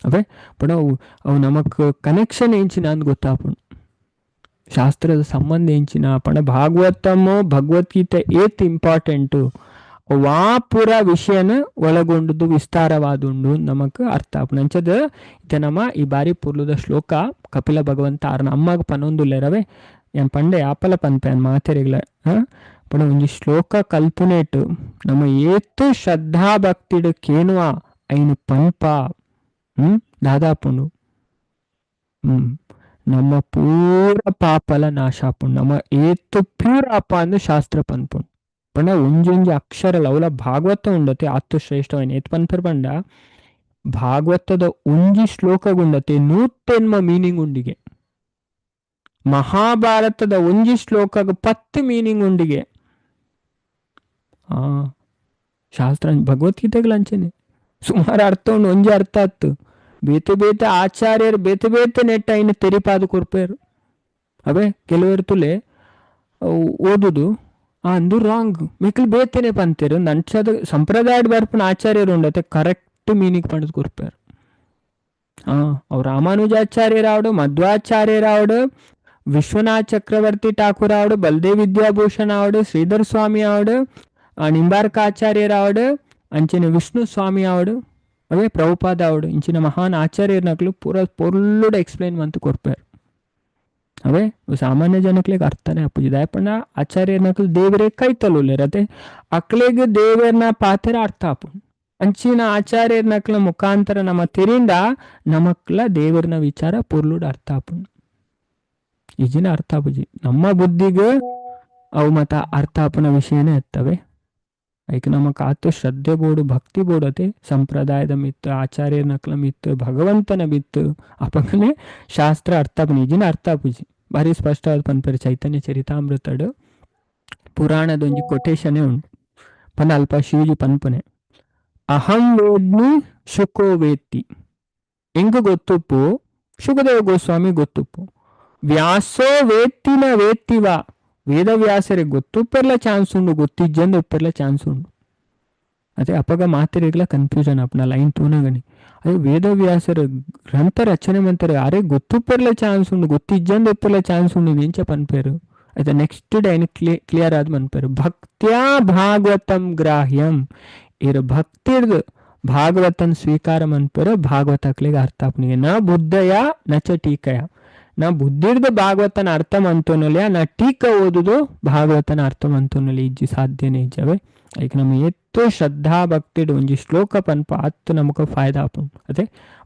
ಅವೇ ಪಂಡ ಅವು ಅವು ನಮಕ್ ಕನೆಕ್ಷನ್ ಎಂಚಿನ ಅಂದ್ ಗೊತ್ತಾಪುಂಡು, ಶಾಸ್ತ್ರದ ಸಂಬಂಧ ಎಂಚಿನ ಪಂಡ ಭಾಗವತಮು ಭಗವದ್ಗೀತೆ ಏತ್ ಇಂಪಾರ್ಟೆಂಟು, ವಾ ಪೂರ ವಿಷಯನ ಒಳಗೊಂಡದ್ದು ವಿಸ್ತಾರವಾದುಂಡು ನಮಕ್ ಅರ್ಥ ಆಪುಂಡು. ಅಂಚದ ಇತ್ತೆ ನಮ್ಮ ಈ ಬಾರಿ ಪುರ್ಲುದ ಶ್ಲೋಕ ಕಪಿಲ ಭಗವಂತ ಆರ್ನ ಅಮ್ಮಗ್ ಪನೊಂದುಲ್ಲೆರವೆ ಯಾನ್ ಪಂಡೆ ಆಪಲ ಪನ್ಪೆ ಅನ್ ಮಾತೆರೆಗ್ಲ. ಪಂಡ ಒಂಜಿ ಶ್ಲೋಕ ಕಲ್ಪುನೇಟು ನಮ್ಮ ಏತ್ ಶ್ರದ್ಧಾ ಭಕ್ತಿಡ್ ಕೇನುವ ಐನು ಪನ್ಪ ದಾದಾಪುಂಡು. ನಮ್ಮ ಪೂರ ಪಾಪಲ ನಾಶ ಆಪುಂಡು, ನಮ್ಮ ಏತ್ ಪ್ಯೂರ್ ಆಪ ಅಂದ್ ಶಾಸ್ತ್ರ ಪನ್ಪುಂಡು. ಪಂಡ ಒಂಜೊಂಜಿ ಅಕ್ಷರ ಅವಲ ಭಾಗವತ ಉಂಡತೆ ಆತು ಶ್ರೇಷ್ಠವಾಯಿನ ಏತ್ ಪನ್ಪೆರ್ ಪಂಡ ಭಾಗವತದ ಒಂಜಿ ಶ್ಲೋಕಗುಂಡತೆ 108 ಮೀನಿಂಗ್ ಉಂಡಿಗೆ, ಮಹಾಭಾರತದ ಒಂಜಿ ಶ್ಲೋಕಗ್ 10 ಮೀನಿಂಗ್ ಉಂಡಿಗೆ. ಶಾಸ್ತ್ರ ಭಗವದ್ಗೀತೆಗಳ ಅಂಚನೆ ಸುಮಾರು ಅರ್ಥ ಉಂಡು, ಒಂಜಿ ಅರ್ಥ ಆತು. ಬೇತೆ ಬೇತೆ ಆಚಾರ್ಯರು ಬೇತೆ ಬೇತೆ ನೆಟ್ಟ ಐನು ತೆರಿಪಾದ ಕೊರ್ಪೇರು. ಅವೇ ಕೆಲವರು ತುಲೆ ಓದುದು ಅಂದು ರಾಂಗ್ ಮಿಕ್ಲ್ ಬೇತೆನೆ ಪಂತೇರು ನಂಚದ ಸಂಪ್ರದಾಯದ ಬರ್ಪುನ ಆಚಾರ್ಯರು ಉಂಡತೆ ಕರೆಕ್ಟ್ ಮೀನಿಂಗ್ ಪಂಡದ್ ಕೊರ್ಪೇರು. ಅವ್ರು ರಾಮಾನುಜಾಚಾರ್ಯರಾವಡು, ಮಧ್ವಾಚಾರ್ಯರಾವಡು, ವಿಶ್ವನಾಥ್ ಚಕ್ರವರ್ತಿ ಠಾಕೂರ್ ಆವಡು, ಬಲ್ದೇವ್ ವಿದ್ಯಾಭೂಷಣ ಆವಡು, ಶ್ರೀಧರ್ ಸ್ವಾಮಿ ಆವಡು, ನಿಂಬಾರ್ಕಾಚಾರ್ಯರಾವಡು, ಅಂಚಿನ ವಿಷ್ಣು ಸ್ವಾಮಿ ಆವಡು, ಅವೇ ಪ್ರಭುಪಾದ ಆವಡು, ಇಂಚಿನ ಮಹಾನ್ ಆಚಾರ್ಯರ್ನಕ್ಲು ಪೂರ ಪೊರ್ಲುಡು ಎಕ್ಸ್ಪ್ಲೈನ್ ಮಂತು ಕೊರ್ಪೇರು. ಅವೇ ಸಾಮಾನ್ಯ ಜನಕ್ಲೆಗ್ ಅರ್ಥನೇ ಆಪುಜಿ. ದಾಯೆ ಪಂಡ ಆಚಾರ್ಯರ್ನಕ್ಲು ದೇವರೇ ಕೈತಲುಲ್ಲೆರ್ ಅತೆ ಅಕ್ಲೆಗ್ ದೇವರ್ನ ಪಾತೆರ ಅರ್ಥ ಆಪುಂಡು. ಅಂಚಿನ ಆಚಾರ್ಯರ್ನಕ್ಲ ಮುಖಾಂತರ ನಮ್ಮ ತೆರಿಂದ ನಮಕ್ಲ ದೇವರ್ನ ವಿಚಾರ ಪೊರ್ಲುಡು ಅರ್ಥ ಆಪುಂಡು. ಈಜಿನ ಅರ್ಥ ಆಪುಜಿ ನಮ್ಮ ಬುದ್ಧಿಗೆ ಅವು ಮತ ಅರ್ಥ ಆಪುನ ವಿಷಯನೇ ಇರ್ತವೆ. ಐಕ್ ನಮಕ್ ಆತು ಶ್ರದ್ಧೆ ಬೋಡು ಭಕ್ತಿ ಬೋಡತೆ ಸಂಪ್ರದಾಯದ ಮಿತ್ತು, ಆಚಾರ್ಯರ್ನಕ್ಲ ಮಿತ್ತು, ಭಗವಂತನ ಮಿತ್ತು ಅಪಗನೆ ಶಾಸ್ತ್ರ ಅರ್ಥ ಆಪುನಿ. ಈಜಿನ ಅರ್ಥ ಆಪುಜಿ. ಭಾರಿ ಸ್ಪಷ್ಟವಾದ ಪನ್ಪೆರ್ ಚೈತನ್ಯ ಚರಿತಾಮೃತಡು ಪುರಾಣದ ಒಂಜಿ ಕೊಟೇಶನೇ ಉಂಟು. ಪಂಡ ಅಲ್ಪ ಶಿವಜಿ ಪನ್ಪುನೆ ಅಹಂ ವೇದ್ಮಿ ಶುಕೋ ವೇತ್ತಿ, ಎಂಕ್ ಗೊತ್ತುಪ್ಪು ಶುಕದೇವ ಗೋಸ್ವಾಮಿ ಗೊತ್ತುಪ್ಪು, ವ್ಯಾಸೋ ವೇತ್ತಿನ ವೇತ್ತಿವ, ವೇದವ್ಯಾಸರಿಗೆ ಗೊತ್ತುಪ್ಪೆರ್ಲ ಚಾನ್ಸ್ ಉಂಡು, ಗೊತ್ತಿಜ್ಜಂದು ಉಪ್ಪೆರ್ಲ ಚಾನ್ಸ್ ಉಂಡು. ಅದೇ ಅಪಗ ಮಾತೆರೆಗ್ಲ ಕನ್ಫ್ಯೂಷನ್ ಆಪುನ ಲೈನ್ ತೂನಗನಿ. ಅದೇ ವೇದವ್ಯಾಸರ ಗ್ರಂಥ ರಚನೆ ಮಂತಾರೆ ಅರೆ ಗೊತ್ತುಪ್ಪೆರ್ಲ ಚಾನ್ಸ್ ಉಂಡು, ಗೊತ್ತಿಜ್ಜಂದು ಉಪ್ಪೆರ್ಲ ಚಾನ್ಸ್ ಉಂಡು ಎಂಚ ಪನ್ಪೇರು. ಆಯ್ತಾ ನೆಕ್ಸ್ಟ್ ಡೇ ಐನ್ ಕ್ಲಿಯರ್ ಆದ್ ಮನ್ಪೇರು ಭಕ್ತ್ಯಾ ಭಾಗವತಂ ಗ್ರಾಹ್ಯಂ, ಇರು ಭಕ್ತಿರ್ದು ಭಾಗವತನ್ ಸ್ವೀಕಾರ ಮನ್ಪೇರು ಭಾಗವತಕ್ಲಿಗೆ ಅರ್ಥ ಆಪುನಿಗೆ. ನ ಬುದ್ಧಯ ನ ಚ ಟೀಕಯ, ನಾ ಬುದ್ಧಿರ್ದ ಭಾಗವತನ ಅರ್ಥ ಮಂತೋನೊಲಿಯ, ನಾ ಟೀಕ ಓದುದು ಭಾಗವತನ ಅರ್ಥ ಮಂತೋನೊಲಿ ಇಜ್ಜಿ ಸಾಧ್ಯನೇ ಇಜ್ಜವೆ. ಐಕ್ ನಮ್ಮ ಎತ್ತು ಶ್ರದ್ಧಾ ಭಕ್ತಿಡ್ ಒಂಜಿ ಶ್ಲೋಕ ಪನ್ಪ ಅತ್ತು ನಮಕ ಫಾಯ್ದ ಆಪುಂಡು. ಅದೇ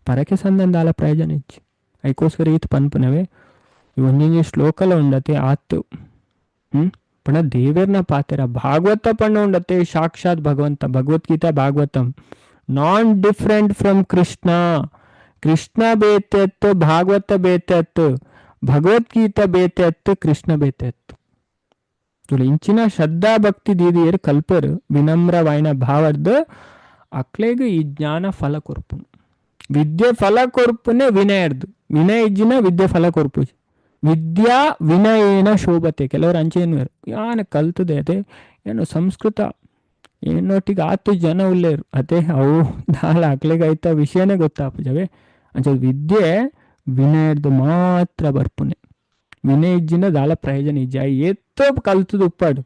ಪರಕೆ ಸಂಬಂಧಾಲ ಪ್ರಯೋಜನ ಇಜ್ಜಿ. ಐಕೋಸ್ಕರ ಈತ್ ಪನ್ಪುನವೇ ಒಂಜೊಂಜಿ ಶ್ಲೋಕಲ ಉಂಡತೆ ಆತು ಪಂಡ ದೇವೆರ್ನ ಪಾತೆರ ಭಾಗವತ ಪಂಡ ಉಂಡತೆ ಸಾಕ್ಷಾತ್ ಭಗವಂತ, Bhagavad Gita Bhagavatam non different from Krishna. Krishna ಬೇತೆತ್ತು Bhagavata ಬೇತೆತ್ತು, Bhagavad Gita ಬೇತೆತ್ತು, Krishna ಬೇತೆತ್ತು. ಇಂಚಿನ ಶ್ರದ್ಧಾ ಭಕ್ತಿ ದೀದಿಯರು ಕಲ್ಪರು ವಿನಮ್ರವಾಯಿನ ಭಾವರ್ದು ಅಕ್ಲೆಗ್ ಈ ಜ್ಞಾನ ಫಲ ಕೊರ್ಪುನು. ವಿದ್ಯೆ ಫಲ ಕೊರ್ಪುನೆ ವಿನಯರ್ದು, ವಿನಯ ಇಜ್ಜಿನ ವಿದ್ಯೆ ಫಲ ಕೊರ್ಪುಜಿ. ವಿದ್ಯಾ ವಿನಯೇನ ಶೋಭತೆ. ಕೆಲವರು ಅಂಚೇನು ಯಾನ ಕಲ್ತದೆ ಅದೇ ಏನು ಸಂಸ್ಕೃತ ಏನೊಟ್ಟಿಗೆ ಆತು ಜನ ಉಲ್ಲೇರು ಅದೇ ಅವು ದಾಲ ಅಕ್ಲೆಗ್ ಐತ ವಿಷಯನೇ ಗೊತ್ತಾಪುಜವೆ. ಅಂಚ ವಿದ್ಯೆ ವಿನಯರ್ದು ಮಾತ್ರ ಬರ್ಪುನೆ, ವಿನಯ ಇಜ್ಜಿನ ದಾಲ ಪ್ರಯೋಜನ ಇಜ್ಜಿ. ಆಯ್ ಏತೋ ಕಲ್ತದ ಉಪ್ಪಾಡು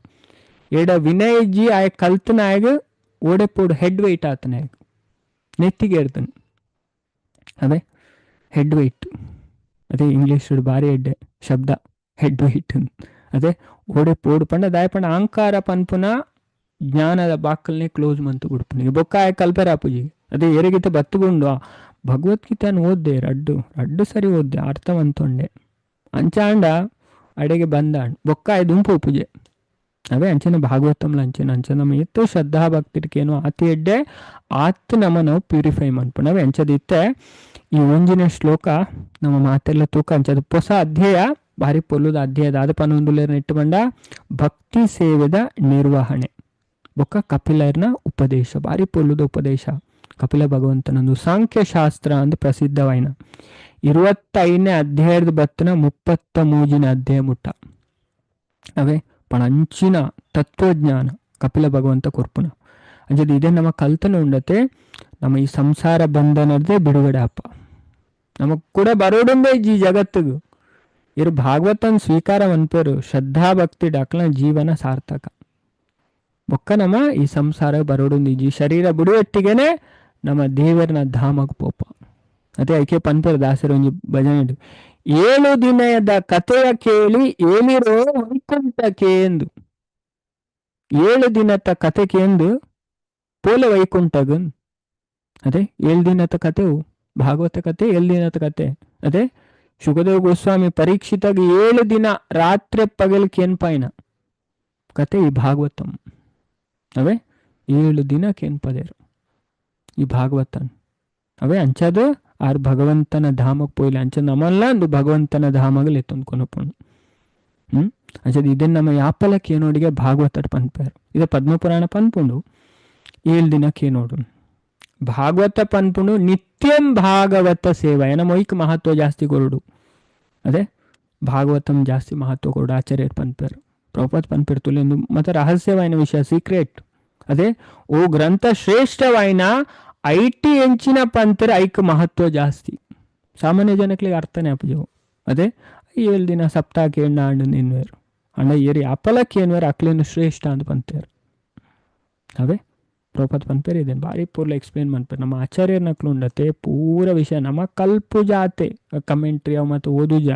ಎಡ ವಿನಯ ಇಜ್ಜಿ ಆಯ್ ಕಲ್ತನ ಆಯಗ ಓಡೆಪೋಡು ಹೆಡ್ ವೆಯ್ಟ್ ಆತನ ಆಯಗ್ ನೆತ್ತಿಗೆ ಏರ್ತನೆ. ಅದೇ ಹೆಡ್ ವೆಯ್ಟ್, ಅದೇ ಇಂಗ್ಲೀಷ್ ಭಾರಿ ಎಡ್ಡೆ ಶಬ್ದ ಹೆಡ್ ವೆಯ್ಟ್. ಅದೇ ಓಡೆ ಪೋಡು ಪಂಡ ದಾಯ ಪಂಡ ಅಹಂಕಾರ ಪನ್ಪುನ ಜ್ಞಾನದ ಬಾಕಲ್ನೇ ಕ್ಲೋಸ್ ಮಂತು ಬಿಡ್ಪುನಿ ಬೊಕ್ಕ ಆಯ್ ಕಲ್ಪೆರ ಆಪುಜಿ. ಅದೇ ಎರೆಗಿತ ಬತ್ತುಗುಂಡು ಭಗವದ್ಗೀತೆಯನ್ನು ಓದ್ದೆ ರಡ್ಡು ರಡ್ಡು ಸರಿ ಓದ್ದೆ ಅರ್ಥವಂತೊಂಡೆ ಅಂಚಾಂಡ ಅಡೆಗೆ ಬಂದಾಂಡ್ ಬೊಕ್ಕ ಆಯ್ ದುಂಪು ಪೂಜೆ. ಅವೇ ಅಂಚನ ಭಾಗವತಂಲ ಅಂಚನ ಅಂಚ ನಮ್ಮ ಎತ್ತು ಶ್ರದ್ಧಾ ಭಕ್ತಿರ್ಕೇನು ಆತಿ ಎಡ್ಡೆ ಆತ್ ನಮ್ಮ ನಾವು ಪ್ಯೂರಿಫೈ ಮನ್ಪುಂಡು. ಅವೇ ಅಂಚದಿತ್ತೆ ಈ ಒಂಜಿನ ಶ್ಲೋಕ ನಮ್ಮ ಮಾತೆಲ್ಲ ತೂಕ ಅಂಚದ ಹೊಸ ಅಧ್ಯಾಯ ಭಾರಿ ಪೊಲ್ಲುದ ಅಧ್ಯಾಯದ ಆದ ಪನ್ನೊಂದುಲೇರ್ ನೆಟ್ಟು ಬಂಡ ಭಕ್ತಿ ಸೇವೆದ ನಿರ್ವಹಣೆ ಬೊಕ್ಕ ಕಪಿಲರ್ನ ಉಪದೇಶ ಭಾರಿ ಪೊಲ್ಲುದ ಉಪದೇಶ. ಕಪಿಲ ಭಗವಂತನಂದು ಸಾಂಖ್ಯಶಾಸ್ತ್ರ ಅಂದು ಪ್ರಸಿದ್ಧವಾಯಿನ 25ನೇ ಅಧ್ಯಾಯದ ಬತ್ತಿನ 33ನೇ ಅಧ್ಯಾಯ ಮುಟ್ಟ ಅವೇ ಪಣಂಚಿನ ತತ್ವಜ್ಞಾನ ಕಪಿಲ ಭಗವಂತ ಕೊರ್ಪುನ. ಅಂಚದ ಇದೇ ನಮ್ಮ ಕಲ್ತನ ಉಂಡತೆ ನಮ್ಮ ಈ ಸಂಸಾರ ಬಂಧನದೇ ಬಿಡುಗಡೆ ಅಪ್ಪ. ನಮಗ್ ಕೂಡ ಬರೋಡುಂದೇ ಈ ಜಗತ್ತಿಗೂ ಇರು ಭಾಗವತನ ಸ್ವೀಕಾರ ಮನ್ಪೇರು ಶ್ರದ್ಧಾ ಭಕ್ತಿ ಡಾಕ್ಲ ಜೀವನ ಸಾರ್ಥಕ. ಬೊಕ್ಕ ನಮ್ಮ ಈ ಸಂಸಾರ ಬರೋಡುಂದು ಈ ಶರೀರ ಬಿಡುವಟ್ಟಿಗೆನೆ ನಮ್ಮ ದೇವರನ ಧಾಮಗ್ ಪೋಪ. ಅದೇ ಐಕೆ ಪನ್ಪೇರು ದಾಸರು ಒಂಜಿ ಭಜನೆ 7 ದಿನದ ಕಥೆಯ ಕೇಳಿ ಏಳಿರೋ ವೈಕುಂಠಕ್ಕೆ ಎಂದು. 7 ದಿನದ ಕಥೆ ಕೇಂದು ಪೋಲೆ ವೈಕುಂಠಗನ್. ಅದೇ 7 ದಿನದ ಕಥೆವು ಭಾಗವತ ಕಥೆ 7 ದಿನದ ಕಥೆ. ಅದೇ ಶುಕದೇವ ಗೋಸ್ವಾಮಿ ಪರೀಕ್ಷಿತಾಗ 7 ದಿನ ರಾತ್ರಿ ಪಗಲ್ ಕೇನ್ಪಾಯಿನ ಕತೆ ಈ ಭಾಗವತಂ. ಅವೇ 7 ದಿನ ಕೇನ್ಪದೇರು ಈ ಭಾಗವತನ್. ಅವೇ ಅಂಚದ ಆರ್ ಭಗವಂತನ ಧಾಮಕ್ಕೆ ಪೋಯಿಲ್ಲ ಅಂಚ ನಮ್ಮಲ್ಲ ಅಂದು ಭಗವಂತನ ಧಾಮಗಲ್ ಎತ್ತೊಂದು ಕೊನಪುಂಡು. ಅಂಚದ ಇದನ್ನ ನಮ್ಮ ಯಾಪಲ ಕೇನೋಡಿಗೆ ಭಾಗವತ ಪನ್ಪೇರು. ಇದು ಪದ್ಮಪುರಾಣ ಪನ್ಪುಂಡು 7 ದಿನ ಕೇನೋಡು ಭಾಗವತ ಪನ್ಪುಂಡು. ನಿತ್ಯಂ ಭಾಗವತ ಸೇವಾ ಏನ ಮೊಯ್ಕ್ ಮಹತ್ವ ಜಾಸ್ತಿ ಕೊರಡು. ಅದೇ ಭಾಗವತಂ ಜಾಸ್ತಿ ಮಹತ್ವ ಕೊರಡು ಆಚಾರ್ಯರು ಪನ್ಪೇರು ಪ್ರಭುಪಾದ ಪನ್ಪೇರು ತುಲೆಂದು ಮತ್ತೆ ರಹಸ್ಯವಾಯಿನ ವಿಷಯ ಸೀಕ್ರೆಟ್. ಅದೇ ಓ ಗ್ರಂಥ ಶ್ರೇಷ್ಠವಾಯಿನ IT ಎಂಚಿನ ಪಂತರ ಐಕ್ ಮಹತ್ವ ಜಾಸ್ತಿ ಸಾಮಾನ್ಯ ಜನಕ್ಕೆ ಅರ್ಥನೇ ಅಪ್ಪಜವು. ಅದೇ 7 ದಿನ ಸಪ್ತಾಹಕ್ಕೆ ಎಣ್ಣ ಹಣ್ಣು ನಿನ್ವೇರು ಅಣ್ಣ ಏರಿ ಅಪಲಕ್ಕೆ ಏನ್ವೇರು ಅಕ್ಲೇನು ಶ್ರೇಷ್ಠ ಅಂತ ಪಂತೇರು. ಅವೇ ಪ್ರಭುಪಾದ ಪನ್ಪೇರು ಇದೇನು ಭಾರಿ ಪೂರ್ಲ ಎಕ್ಸ್ಪ್ಲೇನ್ ಮಾಡ್ತಾರೆ ನಮ್ಮ ಆಚಾರ್ಯರ ನಕ್ಲು ಉಂಡತೆ ಪೂರ ವಿಷಯ ನಮ್ಮ ಕಲ್ಪು ಜಾತೆ ಕಮೆಂಟ್ರಿ ಅವು ಮತ್ತು ಓದುಜ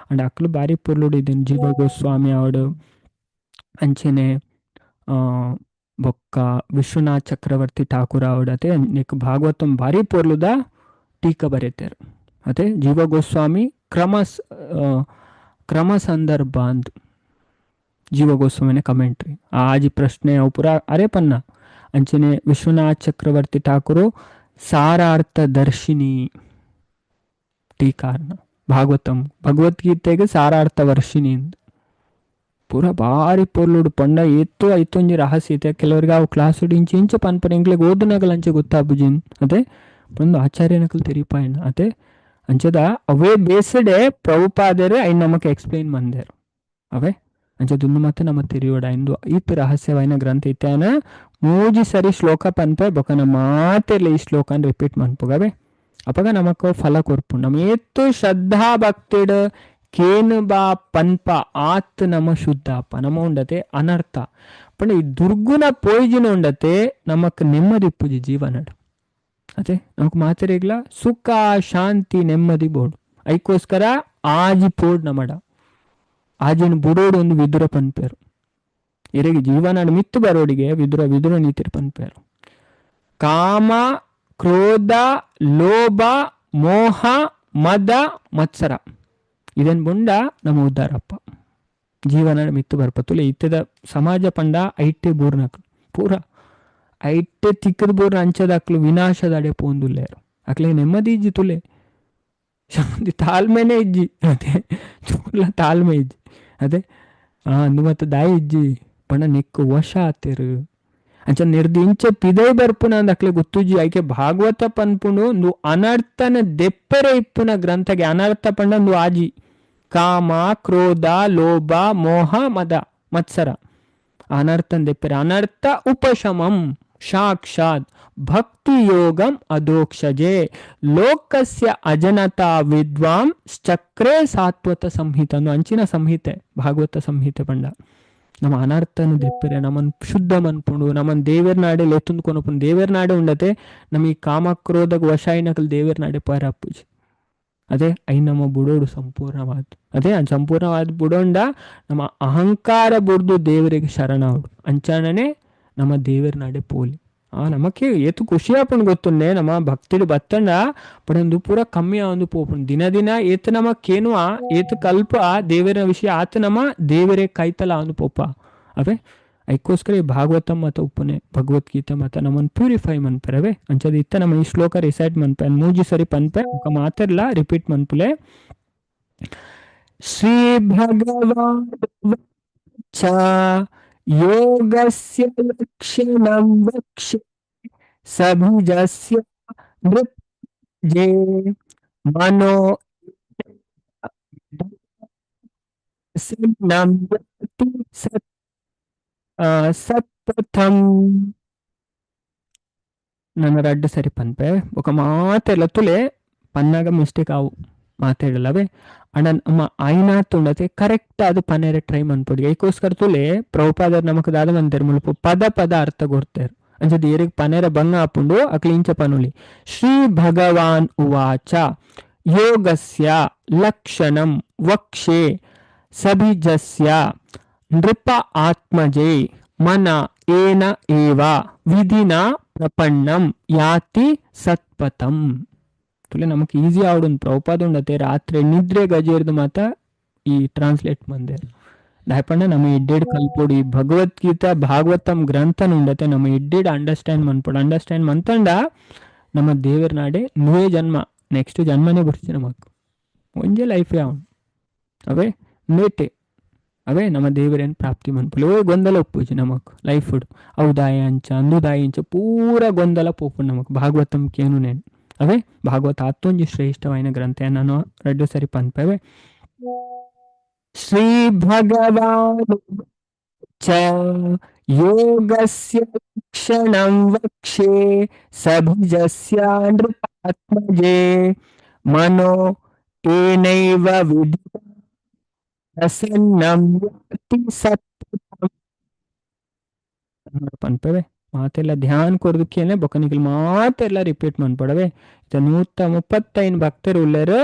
ಅಂಡ್ ಅಕ್ಲು ಭಾರಿ ಪೂರ್ಲುಡು ಇದೇನು ಜೀವ ಗೋಸ್ವಾಮಿ ಅವಡು ಅಂಚೆನೆ ಬೊಕ್ಕ ವಿಶ್ವನಾಥ್ ಚಕ್ರವರ್ತಿ ಠಾಕೂರ ಅವಡತೆ ನೆಕ್ ಭಾಗವತಂ ಭಾರಿ ಪೊರ್ಲುದ ಟೀಕ ಬರೀತಾರೆ. ಅದೇ ಜೀವ ಗೋಸ್ವಾಮಿ ಕ್ರಮ ಕ್ರಮ ಸಂದರ್ಭ ಅಂದು ಜೀವ ಗೋಸ್ವಾಮಿನ ಕಮೆಂಟ್ರಿ ಆಜಿ ಪ್ರಶ್ನೆ ಅವು ಪೂರ ಅರೆ ಪನ್ನ. ಅಂಚನೆ ವಿಶ್ವನಾಥ್ ಚಕ್ರವರ್ತಿ ಠಾಕೂರು ಸಾರಾರ್ಥ ದರ್ಶಿನಿ ಟೀಕಾರನ ಭಾಗವತಂ ಭಗವದ್ಗೀತೆಗೆ ಸಾರಾರ್ಥ ವರ್ಷಿಣಿ ಅಂದು ಪೂರ ಭಾರಿ ಪೊರ್ಲುಡು ಪಂಡ ಏತ್ತು ಐತೊಂಜಿ ರಹಸ್ಯ ಇದೆ. ಕೆಲವರಿಗೆ ಅವು ಕ್ಲಾಸ್ ಇಂಚು ಇಂಚು ಪನ್ಪರ ಎಂಕ್ಲೆಗ್ ಓದುನಗಲ ಅಂಚೆ ಗೊತ್ತಾಪುಜಿನ್. ಅದೇ ಒಂದು ಆಚಾರ್ಯನಕಲ್ ತೆರಿಪಾಯಣ. ಅದೇ ಅಂಚದ ಅವೇ ಬೇಸಡೆ ಪ್ರಭುಪಾದರೆ ಐನ್ ನಮಕ್ ಎಕ್ಸ್ಪ್ಲೇನ್ ಬಂದೇರು. ಅವೇ ಅಂಚದೊಂದು ಮತ್ತೆ ನಮ್ಮ ತೆರಿಯೋಡ ಇಂದು ಈತ್ ರಹಸ್ಯವಾಯಿನ ಗ್ರಂಥ ಇತ್ತಾನ ಮೂಜಿ ಸರಿ ಶ್ಲೋಕ ಪನ್ಪೆ ಬೊಕ ನಮ್ಮ ಮಾತೆರ್ಲ ಈ ಶ್ಲೋಕನ್ ರಿಪೀಟ್ ಮನ್ಪುಗವೆ ಅಪಗ ನಮಕ್ ಫಲ ಕೊರ್ಪು. ನಮ್ಮ ಏತ್ತು ಶ್ರದ್ಧಾ ಭಕ್ತಿಡ್ ಕೇನು ಬಾ ಪನ್ಪ ಆತ್ ನಮ ಶುದ್ಧ ಅಪ್ಪ ನಮ ಉಂಡತೆ ಅನರ್ಥ ಪಂಡ ಈ ದುರ್ಗುಣ ಪೋಯ್ಜಿನ ಉಂಡತೆ ನಮಕ್ ನೆಮ್ಮದಿ ಪೂಜಿ ಜೀವನಡು. ಅದೇ ನಮಕ್ ಮಾತೆರೆಗ್ಲ ಸುಖ ಶಾಂತಿ ನೆಮ್ಮದಿ ಬೋಡು. ಐಕೋಸ್ಕರ ಆಜಿ ಪೋಡ್ ನಮಡ ಆಜಿನ ಬುಡೋಡು ಒಂದು ವಿದುರ ಪನ್ಪೇರು. ಎರೆಗೆ ಜೀವನ ಮಿತ್ತು ಬರೋಡಿಗೆ ವಿದುರ ವಿದುರ ನೀತಿರ್ ಪನ್ಪೇರು. ಕಾಮ ಕ್ರೋಧ ಲೋಭ ಮೋಹ ಮದ ಮತ್ಸರ ಇದನ್ ಬುಂಡ ನಮ್ಮ ಉದ್ದಾರಪ್ಪ ಜೀವನ ಮಿತ್ತು ಬರ್ಪ ತುಲೆ. ಇತ್ತದ ಸಮಾಜ ಪಂಡ ಐಟೆ ಬೋರ್ನಕ್ಲು ಪೂರ ಐಟೆ ತಿಕ್ಕದ ಬೋರ್ನ ಅಂಚದಾಕ್ಲು ವಿನಾಶದ ಅಡೆ ಪೋಂದುಲ್ಲೇರು. ಅಕ್ಲೆ ನೆಮ್ಮದಿ ಇಜ್ಜಿ ತುಲೆ ಶಾಂತಿ ತಾಳ್ಮೆನೇ ಇಜ್ಜಿ. ಅದೇ ಚೂರ್ಲ ತಾಳ್ಮೆ ಇಜ್ಜಿ. ಅದೇ ಅಂದು ಮತ್ತೆ ದಾಯಿ ಇಜ್ಜಿ ಪಂಡ ನೆಕ್ಕು ವಶ ಆತೇರು ಅಂಚ ನಿರ್ದು ಇಂಚ ಪಿದೈ ಬರ್ಪುನ ಅಂದ್ ಅಕ್ಲೆ ಗೊತ್ತುಜ್ಜಿ. ಐಕೆ ಭಾಗವತ ಪನ್ಪುಂಡು ಒಂದು ಅನರ್ಥನ ದೆಪ್ಪರೆ ಇಪ್ಪುನ ಗ್ರಂಥಗೆ ಅನರ್ಥ ಪಂಡ ಒಂದು ಆಜಿ ಕಾಮ ಕ್ರೋಧ ಲೋಭ ಮೋಹ ಮದ ಮತ್ಸರ ಅನರ್ಥನ್ ದೆಪ್ಪರೆ ಅನರ್ಥ ಉಪಶಮಂ ಸಾಕ್ಷಾತ್ ಭಕ್ತಿ ಯೋಗಂ ಅಧೋಕ್ಷಜೆ ಲೋಕಸ್ಯ ಅಜನತಾ ವಿದ್ವಾಂ ಚಕ್ರೇ ಸಾತ್ವತ ಸಂಹಿತ ಅನ್ನು ಅಂಚಿನ ಸಂಹಿತೆ ಭಾಗವತ ಸಂಹಿತೆ ಪಂಡ ನಮ್ಮ ಅನರ್ಥನ ದೆಪ್ಪರೆ ನಮ್ಮನ್ ಶುದ್ಧ ಮನ್ಪುಂಡು ನಮ್ಮನ್ ದೇವೇರ್ ನಾಡೆ ಲೆತ್ತುಂದು ಕೊನಪುಂಡು ದೇವೇರ್ ನಾಡೆ ಉಂಡತೆ ನಮ್ಮ ಈ ಕಾಮಕ್ರೋಧಗ ವಶಾಯಿನಕಲ್ ದೇವೇರ್ ನಾಡೆ ಪಾರಪ್ಪುಜಿ. ಅದೇ I ನಮ್ಮ ಬುಡೋಡು ಸಂಪೂರ್ಣವಾದ. ಅದೇ ಸಂಪೂರ್ಣವಾದ ಬುಡೋಂಡ ನಮ್ಮ ಅಹಂಕಾರ ಬುಡ್ದು ದೇವರಿಗೆ ಶರಣಾವಡು ಅಂಚಾನನೆ ನಮ್ಮ ದೇವರ ನಾಡೆ ಪೋಲಿ. ನಮಕ್ಕೆ ಏತು ಖುಷಿ ಆಪುಂಡು ಗೊತ್ತುಂಡೆ ನಮ್ಮ ಭಕ್ತಿಡು ಬತ್ತಂಡ ಪಡಂದು ಪೂರ ಕಮ್ಮಿ ಆವೊಂದು ಪೋಪುಂಡು ದಿನ ದಿನ ಏತು ನಮ್ಮ ಕೇನುವ ಏತು ಕಲ್ಪ ದೇವರ ವಿಷಯ ಆತ ನಮ್ಮ ದೇವರೇ ಕೈತಲ ಆವೊಂದು ಪೋಪ. ಅವೇ ಐಕೋಸ್ಕರ ಈ ಭಾಗವತ ಮತ ಉಪ್ಪುನೆ ಭಗವದ್ಗೀತೆ ಮತ ನಮ್ಮನ್ನು ಪ್ಯೂರಿಫೈ ಮನ್ಪೆರವೆ ಅಂಚದ ಇತ್ತ ನಮ್ಮ ಈ ಶ್ಲೋಕ ರಿಸೈಟ್ ಮನ್ಪೆ ಮೂಜಿ ಸರಿ ಪನ್ಪೆ ఒక ಮಾತೆರ್ಲ ರಿಪೀಟ್ ಮನ್ಪುಲೆ. ಶ್ರೀ ಭಗವಾನ್ ಯೋಗಸ್ಯ ಲಕ್ಷಣಂ ವಕ್ಷ್ಯೆ ಸಭಿಜಸ್ಯ ನೃಪಜೆ ಮನೋ ಪ್ರಸನ್ನಂ ಯಾತಿ ಸತ್ ಸತ್ಪಥಂ. ನನ್ನ ರಡ್ಡು ಸರಿ ಪನ್ಪೆ ಬೊಕ ಮಾತೆಲ್ಲ ತುಲೆ ಪನ್ನಾಗ ಮಿಸ್ಟೇಕ್ ಆವು ಮಾತಾಡಲವೇ ಅಣ್ಣ ನಮ್ಮ ಆಯ್ನಾತುಂಡತೆ ಕರೆಕ್ಟ್ ಅದು ಪನೇರೆ ಟ್ರೈ ಮನ್ಪೊಡಿ. ಐಕೋಸ್ಕರ ತುಲೆ ಪ್ರಭುಪಾದರ್ ನಮಕ್ ದಾದ ಮಂತೇರು ಮುಲ್ಪ ಪದ ಪದ ಅರ್ಥ ಕೊಡ್ತೇರು. ಅಂಚದ ಏರಿಗೆ ಪನೇರ ಬಂಗ ಆಪುಂಡು ಅಕ್ಲಿಂಚ ಪನುಲಿ. ಶ್ರೀ ಭಗವಾನ್ ಉವಾಚ ಯೋಗಸ್ಯ ಲಕ್ಷಣಂ ವಕ್ಷೆ ಸಭಿಜಸ್ಯ ನೃಪ ಆತ್ಮಜೆ ಮನ ಏನ ಏವ ವಿಧಿನ ಪ್ರಪನ್ನಂ ಯಾತಿ ಸತ್ಪಥಂ. ತುಲೆ ನಮಕ್ ಈಸಿ ಆವಡುಂದು ಪ್ರಭುಪಾದ ಉಂಡತೆ ರಾತ್ರಿ ನಿದ್ರೆ ಗಜೇರ್ದು ಮಾತ ಈ ಟ್ರಾನ್ಸ್ಲೇಟ್ ಮಂದೆ ದಾಯಪಂಡ ನಮ್ಮ ಎಡ್ಡೆಡ್ ಕಲ್ಪೊಡು. ಈ ಭಗವದ್ಗೀತಾ ಭಾಗವತಂ ಗ್ರಂಥನ ಉಂಡತೆ ನಮ್ಮ ಎಡ್ಡೆಡ್ ಅಂಡರ್ಸ್ಟ್ಯಾಂಡ್ ಮನ್ಪೊಡು. ಅಂಡರ್ಸ್ಟ್ಯಾಂಡ್ ಮಂತಂಡ ನಮ್ಮ ದೇವರ ನಾಡೆ ನುವೇ ಜನ್ಮ ನೆಕ್ಸ್ಟ್ ಜನ್ಮನೇ ಬರ್ತಿ ನಮಕ್ ಒಂಜೆ ಲೈಫೇ ಅವನು ಅವೇ ನೇಟೆ ಅವೇ ನಮ್ಮ ದೇವರೇನು ಪ್ರಾಪ್ತಿ ಮನ್ಪುಲೆ. ಓ ಗೊಂದಲ ಒಪ್ಪುಜಿ ನಮಕ್ ಲೈಫ್ ಅವು ದಾಯ ಅಂಚ ಅಂದು ದಾಯ ಅಂಚ ಪೂರ ಗೊಂದಲ ಪೋಪು ನಮಕ್ ಭಾಗವತಂ ಕೇನು ನೇನು ಅವೇ ಭಾಗವತ ಅತ್ತೊಂಜಿ ಶ್ರೇಷ್ಠವಾಯಿನ ಗ್ರಂಥ ನಾನು ರಡ್ಡು ಸರಿ ಪನ್ಪವೆ. ಶ್ರೀ ಭಗವಾನ್ ಚ ಯೋಗಸ್ಯ ಲಕ್ಷಣಂ ವಕ್ಷೆ ಸಭಿಜಸ್ಯ ನೃಪಾತ್ಮಜೆ ಮನೋ ಏನೈವ ವಿಧಿ ಪ್ರಸನ್ನಂ ಯಾತಿ ಸತ್ಪಥಂ. ಪನ್ಪವೆ ಮಾತೆಲ್ಲ ಧ್ಯಾನ ಕೊರ್ದುಕ್ಕೇನೆ ಬೊಕನಿಕಲ್ ಮಾತೆಲ್ಲ ರಿಪೀಟ್ ಮನ್ಪಡವೆ. ಇತ್ತ 135 ಭಕ್ತರು ಉಲ್ಲೇರು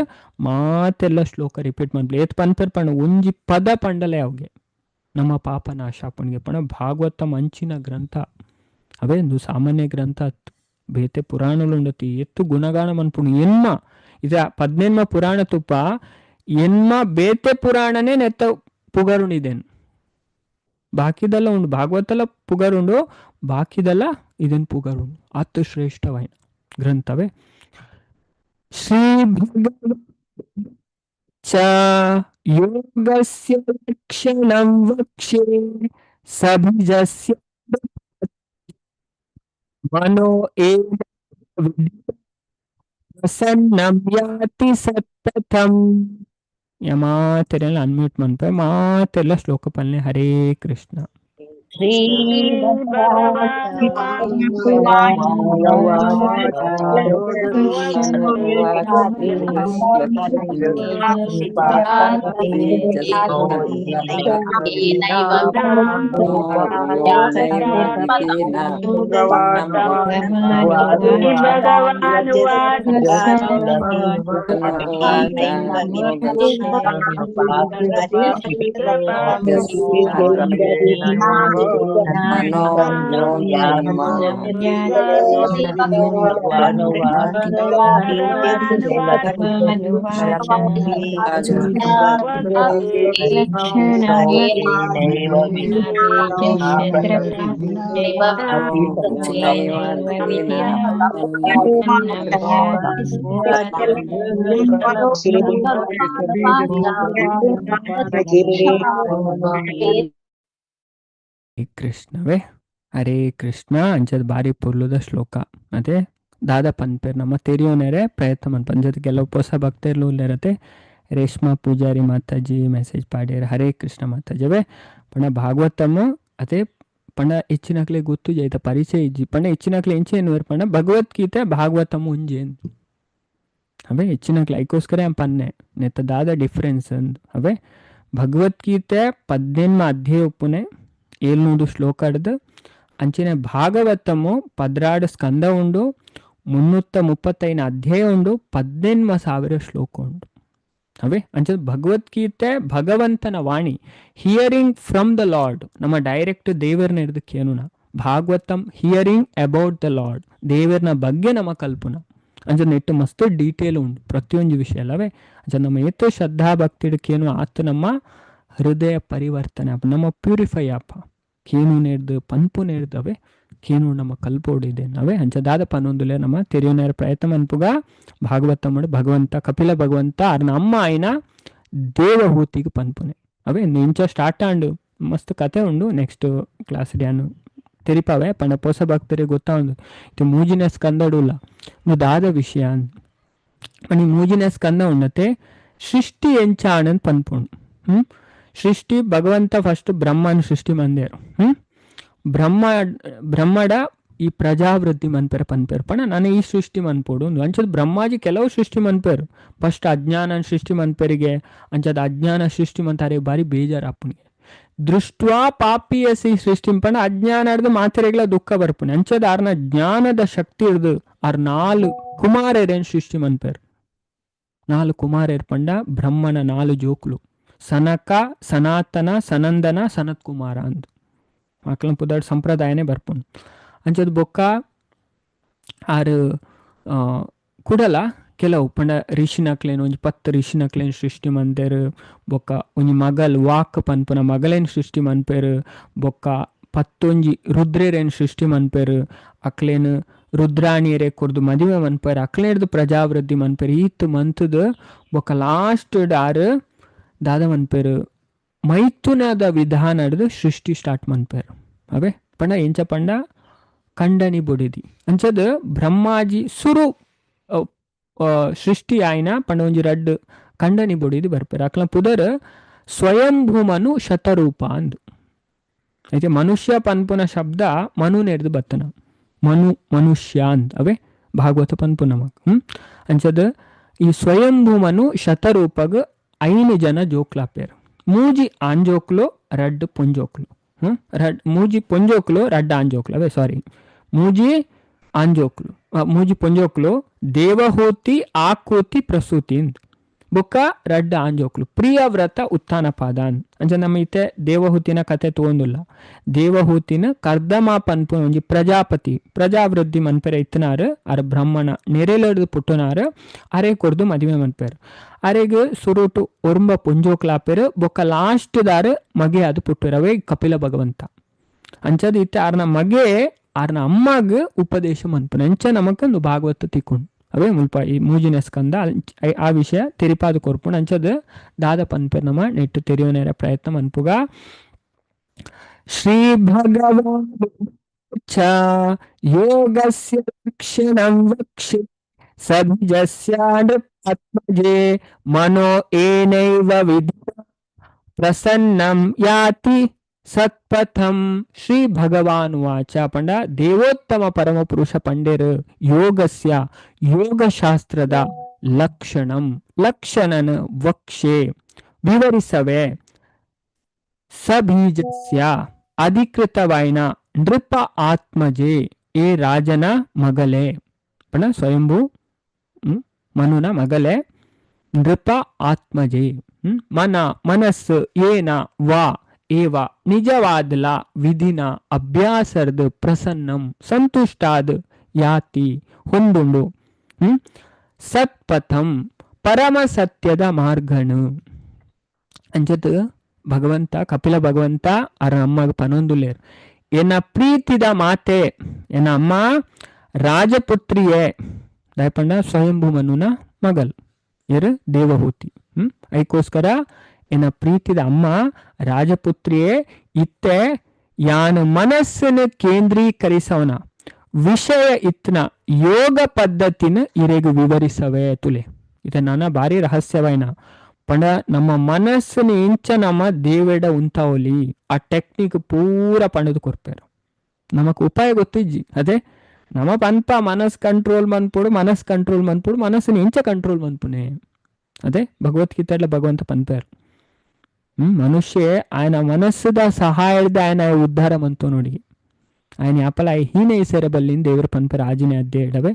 ಮಾತೆಲ್ಲ ಶ್ಲೋಕ ರಿಪೀಟ್ ಮನ್ಪಲೆ. ಏತ್ ಪನ್ಪೆರ್ ಪಂಡ ಒಂಜಿ ಪದ ಪಂಡಲೆ ಅವ್ಗೆ ನಮ್ಮ ಪಾಪ ನಾಶ ಪಣ್ಗೆ ಪಣ. ಭಾಗವತ ಮಂಚಿನ ಗ್ರಂಥ ಅವೇ ಒಂದು ಸಾಮಾನ್ಯ ಗ್ರಂಥ ಅತ್ತು. ಬೇತೆ ಪುರಾಣలు ಉಂಡತಿ ಎತ್ತು ಗುಣಗಾನ ಮನ್ಪುಣು ಎನ್ಮ ಇದ 18 ಪುರಾಣ ತುಪ್ಪ ಎನ್ಮ ಬೇತೆ ಪುರಾಣನೇ ನೆತ್ತ ಪುಗರುಣಿದೇನು ಬಾಕಿದೆಲ್ಲ ಉಂಡು ಭಾಗವತಲ ಪುಗರುಂಡು ಬಾಕಿದೆಲ್ಲ ಇದನ್ ಪುಗರುಂಡು ಅತ್ತು ಶ್ರೇಷ್ಠವಾಯಿನ ಗ್ರಂಥವೇ. ಶ್ರೀ ಭಗವ ಚ ಯೋಗಸ್ಯ ಲಕ್ಷಣಂ ವಕ್ಷೆ ಸಭಿಜಸ್ಯ ಮನೋ ಏನ ಪ್ರಸನ್ನಂ ಯಾತಿ ಸತ್ಪಥಂ. ಮಾತೆಲ್ಲ ಅನ್ಮ್ಯೂಟ್ ಮನ್ಪೆ ಮಾತೆಲ್ಲ ಶ್ಲೋಕ ಪಲ್ನೆ. ಹರೇ ಕೃಷ್ಣ. ಶ್ರೀ ಕೃಷ್ಣವೇ ಹರೇ ಕೃಷ್ಣ. ಅಂಚದ ಬಾರಿ ಪೊರ್ಲುದ ಶ್ಲೋಕ ಅದೇ ದಾದ ಪನ್ಪೇರ್ ನಮ್ಮ ತೆರಿಯೋನೇರೆ ಪ್ರಯತ್ನ ಮನ್ಪ. ಅಂಚದ ಕೆಲವು ಹೊಸ ಭಕ್ತರು ಉಲ್ಲೇರತೆ. ರೇಷ್ಮಾ ಪೂಜಾರಿ ಮಾತಾಜಿ ಮೆಸೇಜ್ ಪಾಡ್ಯಾರ ಹರೇ ಕೃಷ್ಣ ಮಾತಾಜಿ ಅವೇ. ಪಂಡ ಭಾಗವತಮ್ಮ ಅದೇ ಪಂಡ ಹೆಚ್ಚಿನಕ್ಲೆ ಗೊತ್ತು ಜೈತ ಪರಿಚಯ ಇಜ್ಜಿ ಪಂಡ ಹೆಚ್ಚಿನಕ್ಲೆ ಎಂಚೆ ಎನ್ನುವರು ಪಂಡ ಭಗವದ್ಗೀತೆ ಭಾಗವತಮ್ಮ ಒಂಜಿ ಎಂದು ಅವೇ ಹೆಚ್ಚಿನಕ್ಲೆ ಐಕೋಸ್ಕರ ಪನ್ನೆ ನೆತ್ತ ದಾದ ಡಿಫರೆನ್ಸ್ ಅಂದು ಅವೇ. ಭಗವದ್ಗೀತೆ 18 ಅಧ್ಯಾಯ ಉಪ್ಪುನೆ 700 ಶ್ಲೋಕ ಹಿಡ್ದು ಅಂಚಿನ ಭಾಗವತಮು 16 ಸ್ಕಂದ ಉಂಡು 335 ಅಧ್ಯಾಯ ಉಂಡು 18,000 ಶ್ಲೋಕ ಉಂಡು ಅವೇ. ಅಂಚ ಭಗವದ್ಗೀತೆ ಭಗವಂತನ ವಾಣಿ, hearing from the lord, ನಮ್ಮ ಡೈರೆಕ್ಟ್ ದೇವರನ್ನ ಹಿಡಿದು ಕೇನುನ. Bhagavatam hearing about the lord, ದೇವರನ ಬಗ್ಗೆ ನಮ್ಮ ಕಲ್ಪನ. ಅಂಚ ನೆಟ್ಟು ಮಸ್ತ್ ಡೀಟೇಲ್ ಉಂಟು ಪ್ರತಿಯೊಂದು ವಿಷಯ ಅಲ್ಲವೇ. ಅಂಚ ನಮ್ಮ ಏತು ಶ್ರದ್ಧಾ ಭಕ್ತಿ ಕೇನು ಆತು ನಮ್ಮ ಹೃದಯ ಪರಿವರ್ತನೆ ಆಪ, ನಮ್ಮ ಪ್ಯೂರಿಫೈ ಆಪ ಕೇನು ನೇರ್ದು ಪನ್ಪು ನೇರ್ದವೆ ಕೇನು ನಮ್ಮ ಕಲ್ಪೋಡಿದೆ ನಾವೇ. ಅಂಚದಾದ ಪನ್ನೊಂದುಲೆ ನಮ್ಮ ತೆರಿಯೋನೇರ ಪ್ರಯತ್ನ ಮನ್ಪುಗ ಭಾಗವತ ಮಾಡು ಭಗವಂತ ಕಪಿಲ ಭಗವಂತ ಅರ್ನ ಅಮ್ಮ ಆಯ್ನ ದೇವಹೂತಿಗೆ ಪನ್ಪುನೆ ಅವೇ. ನಿಂಚ ಸ್ಟಾರ್ಟ್ ಆಂಡು ಮಸ್ತ್ ಕತೆ ಉಂಡು. ನೆಕ್ಸ್ಟ್ ಕ್ಲಾಸ್ ಡ್ಯಾನು ತೆರಿಪಾವೆ ಪಂಡ ಪೊಸ ಭಕ್ತರಿಗೆ ಗೊತ್ತಾਉਂದು ಇದು ಮೂಜಿನ ಸ್ಕಂದಡುಲ್ಲ ನು ದಾದ ವಿಷಯ ಅಂದ್. ಪಂಡ ಈ ಮೂಜಿನ ಸ್ಕಂದ ಉನ್ನತೆ ಸೃಷ್ಟಿ ಎಂಚಾಣನ್ ಪನ್ಪುಂಡು. ಸೃಷ್ಟಿ ಭಗವಂತ ಫಸ್ಟ್ ಬ್ರಹ್ಮನ್ ಸೃಷ್ಟಿ ಮಂದೇರು. ಬ್ರಹ್ಮ ಬ್ರಹ್ಮಡ ಈ ಪ್ರಜಾವೃದ್ಧಿ ಮನ್ಪೆರ ಪನ್ಪೇರು ಪಂಡ ನಾನು ಈ ಸೃಷ್ಟಿ ಮನ್ಪೋಡು ಅಂಚದ ಬ್ರಹ್ಮಾಜಿ ಕೆಲವು ಸೃಷ್ಟಿ ಮನ್ಪೇರು. ಫಸ್ಟ್ ಅಜ್ಞಾನ ಸೃಷ್ಟಿ ಮನ್ಪೇರಿಗೆ ಅಂಚದ ಅಜ್ಞಾನ ಸೃಷ್ಟಿ ಮಂತಾರೆ ಬಾರಿ ಬೇಜಾರಾಪುನಿಗೆ ದೃಷ್ಟ್ವಾ ಪಾಪಿಯಸಿ ಸೃಷ್ಟಿ ಪಂಡ ಅಜ್ಞಾನ ಹಿಡ್ದು ಮಾತೆರೆಗ್ಲ ದುಃಖ ಬರ್ಪುನಿ ಅಂಚದ ಆರ್ನ ಜ್ಞಾನದ ಶಕ್ತಿ ಹಿಡ್ದು ಆರ್ ನಾಲು ಕುಮಾರರೇನ್ ಸೃಷ್ಟಿ ಮನ್ಪೇರು. ನಾಲು ಕುಮಾರರ್ ಪಂಡ ಬ್ರಹ್ಮನ ನಾಲು ಜೋಕ್ಲು ಸನಕ ಸನಾತನ ಸನಂದನ ಸನತ್ ಕುಮಾರ ಅಂದು ಮಕ್ಕಳ ಪುದಾಡ್ ಸಂಪ್ರದಾಯನೇ ಬರ್ಪುನು. ಅಂಚದ ಬೊಕ್ಕ ಆರು ಕುಡಲ ಕೆಲವು ಪಂಡ ಋಷಿನಕ್ಲೇನು ಒಂಜಿ 10 ಋಷಿನಕ್ಲೇನು ಸೃಷ್ಟಿ ಮಂತೇರು. ಬೊಕ್ಕ ಒಂಜಿ ಮಗಲ್ ವಾಕ್ ಪನ್ಪುನ ಮಗಲೇನು ಸೃಷ್ಟಿ ಮನ್ಪೇರು. ಬೊಕ್ಕ 10 ರುದ್ರೇರೇನು ಸೃಷ್ಟಿ ಮನ್ಪೇರು. ಅಕ್ಲೇನು ರುದ್ರಾಣಿಯರೇ ಕೊರ್ದು ಮದುವೆ ಮನ್ಪೇರು. ಅಕ್ಲೇರ್ದು ಪ್ರಜಾವೃದ್ಧಿ ಮನ್ಪೇರು. ಈತ್ ಮಂತದ ಬೊಕ್ಕ ಲಾಸ್ಟ್ ಆರು ದಾದ ಮನ್ಪೇರು ಮೈಥುನದ ವಿಧಾನ ಹಿಡ್ದು ಸೃಷ್ಟಿ ಸ್ಟಾರ್ಟ್ ಮನ್ಪೇರು. ಅವೇ ಪಂಡ ಎಂಚ ಪಂಡ ಕಂಡನಿ ಬೊಡಿದಿ ಅಂಚದ ಬ್ರಹ್ಮಾಜಿ ಸುರು ಸೃಷ್ಟಿ ಆಯ್ನ ಪಂಡ ಒಂಜಿ ರಡ್ಡು ಕಂಡನಿ ಬೊಡಿದಿ ಬರ್ಪೇರು. ಅಕ್ಲ ಪುದರ್ ಸ್ವಯಂಭೂಮನು ಶತರೂಪ ಅಂದು. అయితే ಮನುಷ್ಯ ಪನ್ಪುನ ಶಬ್ದ ಮನು ನೆಡ್ದು ಬತ್ತನ ಮನು ಮನುಷ್ಯ ಅಂದ್ ಅವೇ ಭಾಗವತ ಪನ್ಪುನ ಮಕ್. ಅಂಚದ ಈ ಸ್ವಯಂಭೂಮನು ಶತರೂಪಗ್ 5 ಜನ ಜೋಕ್ಲಾಪೇರು. ಮೂಜಿ ಆಂಜೋಕ್ಲು ರಡ್ಡು ಪೊಂಜೋಕ್ಲು. ರಡ್ ಮೂಜಿ ಪೊಂಜೋಕ್ಲು ರಡ್ಡು ಆಂಜೋಕ್ಲು ಅವೇ ಸಾರಿ ಮೂಜಿ ಆಂಜೋಕ್ಲು ಮೂಜಿ ಪೊಂಜೋಕ್ಲು ದೇವಹೂತಿ ಆಕೂತಿ ಪ್ರಸೂತಿ ಅಂದ್. ಬೊಕ್ಕ ರಡ್ಡು ಆಂಜೋಕ್ಲು ಪ್ರಿಯವ್ರತ ಉತ್ಥಾನ ಪಾದ ಅಂದ್. ಅಂಚ ನಮ್ಮ ಇತ್ತೆ ದೇವಹೂತಿನ ಕತೆ ತೋಂದುಲ್ಲ. ದೇವಹೂತಿನ ಕರ್ದಮ ಪನ್ಪು ಒಂಜಿ ಪ್ರಜಾಪತಿ ಪ್ರಜಾವೃದ್ಧಿ ಮನ್ಪೆರೆ ಇತ್ತನಾರು ಅರ ಬ್ರಹ್ಮಣ ನೆರೆಲಡ್ದು ಪುಟ್ಟನಾರು ಅರೆ ಕೊರ್ದು ಮದುವೆ ಮನ್ಪೇರು. ಅರೆಗ್ ಸುರುಟು ಒರುಂಬ ಪೊಂಜೋಕ್ಲಾಪೇರು. ಬೊಕ್ಕ ಲಾಸ್ಟ್ ದಾರು ಮಗೆ ಅದು ಪುಟ್ಟರವೇ ಕಪಿಲ ಭಗವಂತ. ಅಂಚದ ಇತ್ತೆ ಆರ್ನ ಮಗೆ ಆರ್ನ ಅಮ್ಮಗ್ ಉಪದೇಶ ಮನ್ಪುನ ಅಂಚ ನಮಕ್ ಒಂದು ಭಾಗವತ ತಿಕ್ಕೊಂಡು ಅವೇ ಮುಲ್ಪ ಈ ಮೂಜಿನ ಸ್ಕಂದ ಆ ವಿಷಯ ತೆರಿಪಾದ ಕೊರ್ಪುಂಡು. ಅಂಚದ ದಾದ ಪನ್ಪೆರ್ ನಮ ನೆಟ್ಟು ತೆರಿಯೋನೇರ ಪ್ರಯತ್ನ ಮನ್ಪುಗ. ಶ್ರೀ ಭಗವಾನ್ ಯೋಗಸ್ಯ ಲಕ್ಷಣಂ ವಕ್ಷೆ ಸಬೀಜಸ್ಯ ನೃಪಾತ್ಮಜೆ ಮನೋ ಏನೈವ ವಿಧಿ ಪ್ರಸನ್ನಂ ಯಾತಿ ಸತ್ಪಥಂ. ಶ್ರೀ ಭಗವಾನ್ ವಾಚ ಪಂಡ ದೇವೋತ್ತಮ ಪರಮ ಪುರುಷ ಪಂಡೇರು ಯೋಗಸ್ಯ ಯೋಗಶಾಸ್ತ್ರದ ಲಕ್ಷಣಂ ಲಕ್ಷಣನ ವಕ್ಷೆ ವಿವರಿಸವೆ ಸಬೀಜಸ್ಯ ಅಧಿಕೃತವಾಯಿನ ನೃಪ ಆತ್ಮಜೆ ಏ ರಾಜನ ಮಗಲೇ ಪಂಡ ಸ್ವಯಂಭೂ ಮನುನ ಮಗಲೇ ನೃಪ ಆತ್ಮಜೆ ಮನ ಮನಸ್ಸು ಏನ ವಾ ಏವ ನಿಜವಾದಲ ವಿಧಿನ ಅಭ್ಯಾಸರ್ದು ಪ್ರಸನ್ನಂ ಸಂತುಷ್ಟಾದ ಯಾತಿ ಹೊಂದುಂಡು ಸತ್ಪಥಂ ಪರಮ ಸತ್ಯದ ಮಾರ್ಗನು. ಅಂಚತ್ ಭಗವಂತ ಕಪಿಲ ಭಗವಂತ ಅರ ಅಮ್ಮಗ ಪನೊಂದುಲೇರು ಎನ್ನ ಪ್ರೀತಿದ ಮಾತೆ ಎನ್ನ ಅಮ್ಮ ರಾಜಪುತ್ರಿಯೇ ದಯಪಂಡ ಸ್ವಯಂಭೂ ಮನುನ ಮಗಲ್ ಏರು ದೇವಹೂತಿ. ಅದಕ್ಕೋಸ್ಕರ ಎನ್ನ ಪ್ರೀತಿದ ಅಮ್ಮ ರಾಜಪುತ್ರಿಯೇ ಇತ್ತೆ ಯಾನು ಮನಸ್ಸನ್ನು ಕೇಂದ್ರೀಕರಿಸವನ ವಿಷಯ ಇತ್ನ ಯೋಗ ಪದ್ಧತಿನ ಇರೆಗು ವಿವರಿಸವೇ ತುಲೆ. ಇತ ನಾನ ಭಾರಿ ರಹಸ್ಯವೈನ ಪಂಡ ನಮ್ಮ ಮನಸ್ಸಿನ ಇಂಚ ನಮ್ಮ ದೇವೆಡ ಉಂತಾವಲಿ ಆ ಟೆಕ್ನಿಕ್ ಪೂರ ಪಂಡದು ಕೊರ್ಪೇರು. ನಮಕ್ ಉಪಾಯ ಗೊತ್ತಿಜ್ಜಿ ಅದೇ ನಮ್ಮ ಪನ್ಪ ಮನಸ್ ಕಂಟ್ರೋಲ್ ಮನ್ಪುಡು ಮನಸ್ ಕಂಟ್ರೋಲ್ ಮನ್ಪುಡು ಮನಸ್ಸಿನ ಇಂಚ ಕಂಟ್ರೋಲ್ ಮನ್ಪುನೆ ಅದೇ ಭಗವದ್ಗೀತೆ ಭಗವಂತ ಪನ್ಪೇರು. ಮನುಷ್ಯ ಆಯನ ಮನಸ್ಸದ ಸಹಾಯದ ಆಯನ ಉದ್ಧಾರ ಮಂತು ನೋಡಿ ఆయన ಯಾಪಲ ಹೀನ ಸೇರಬಲ್ಲಿಂದ ದೇವರ ಪನ್ಪರ ಆಜಿನೇ ಅದ್ದೇ ಇಡವೆ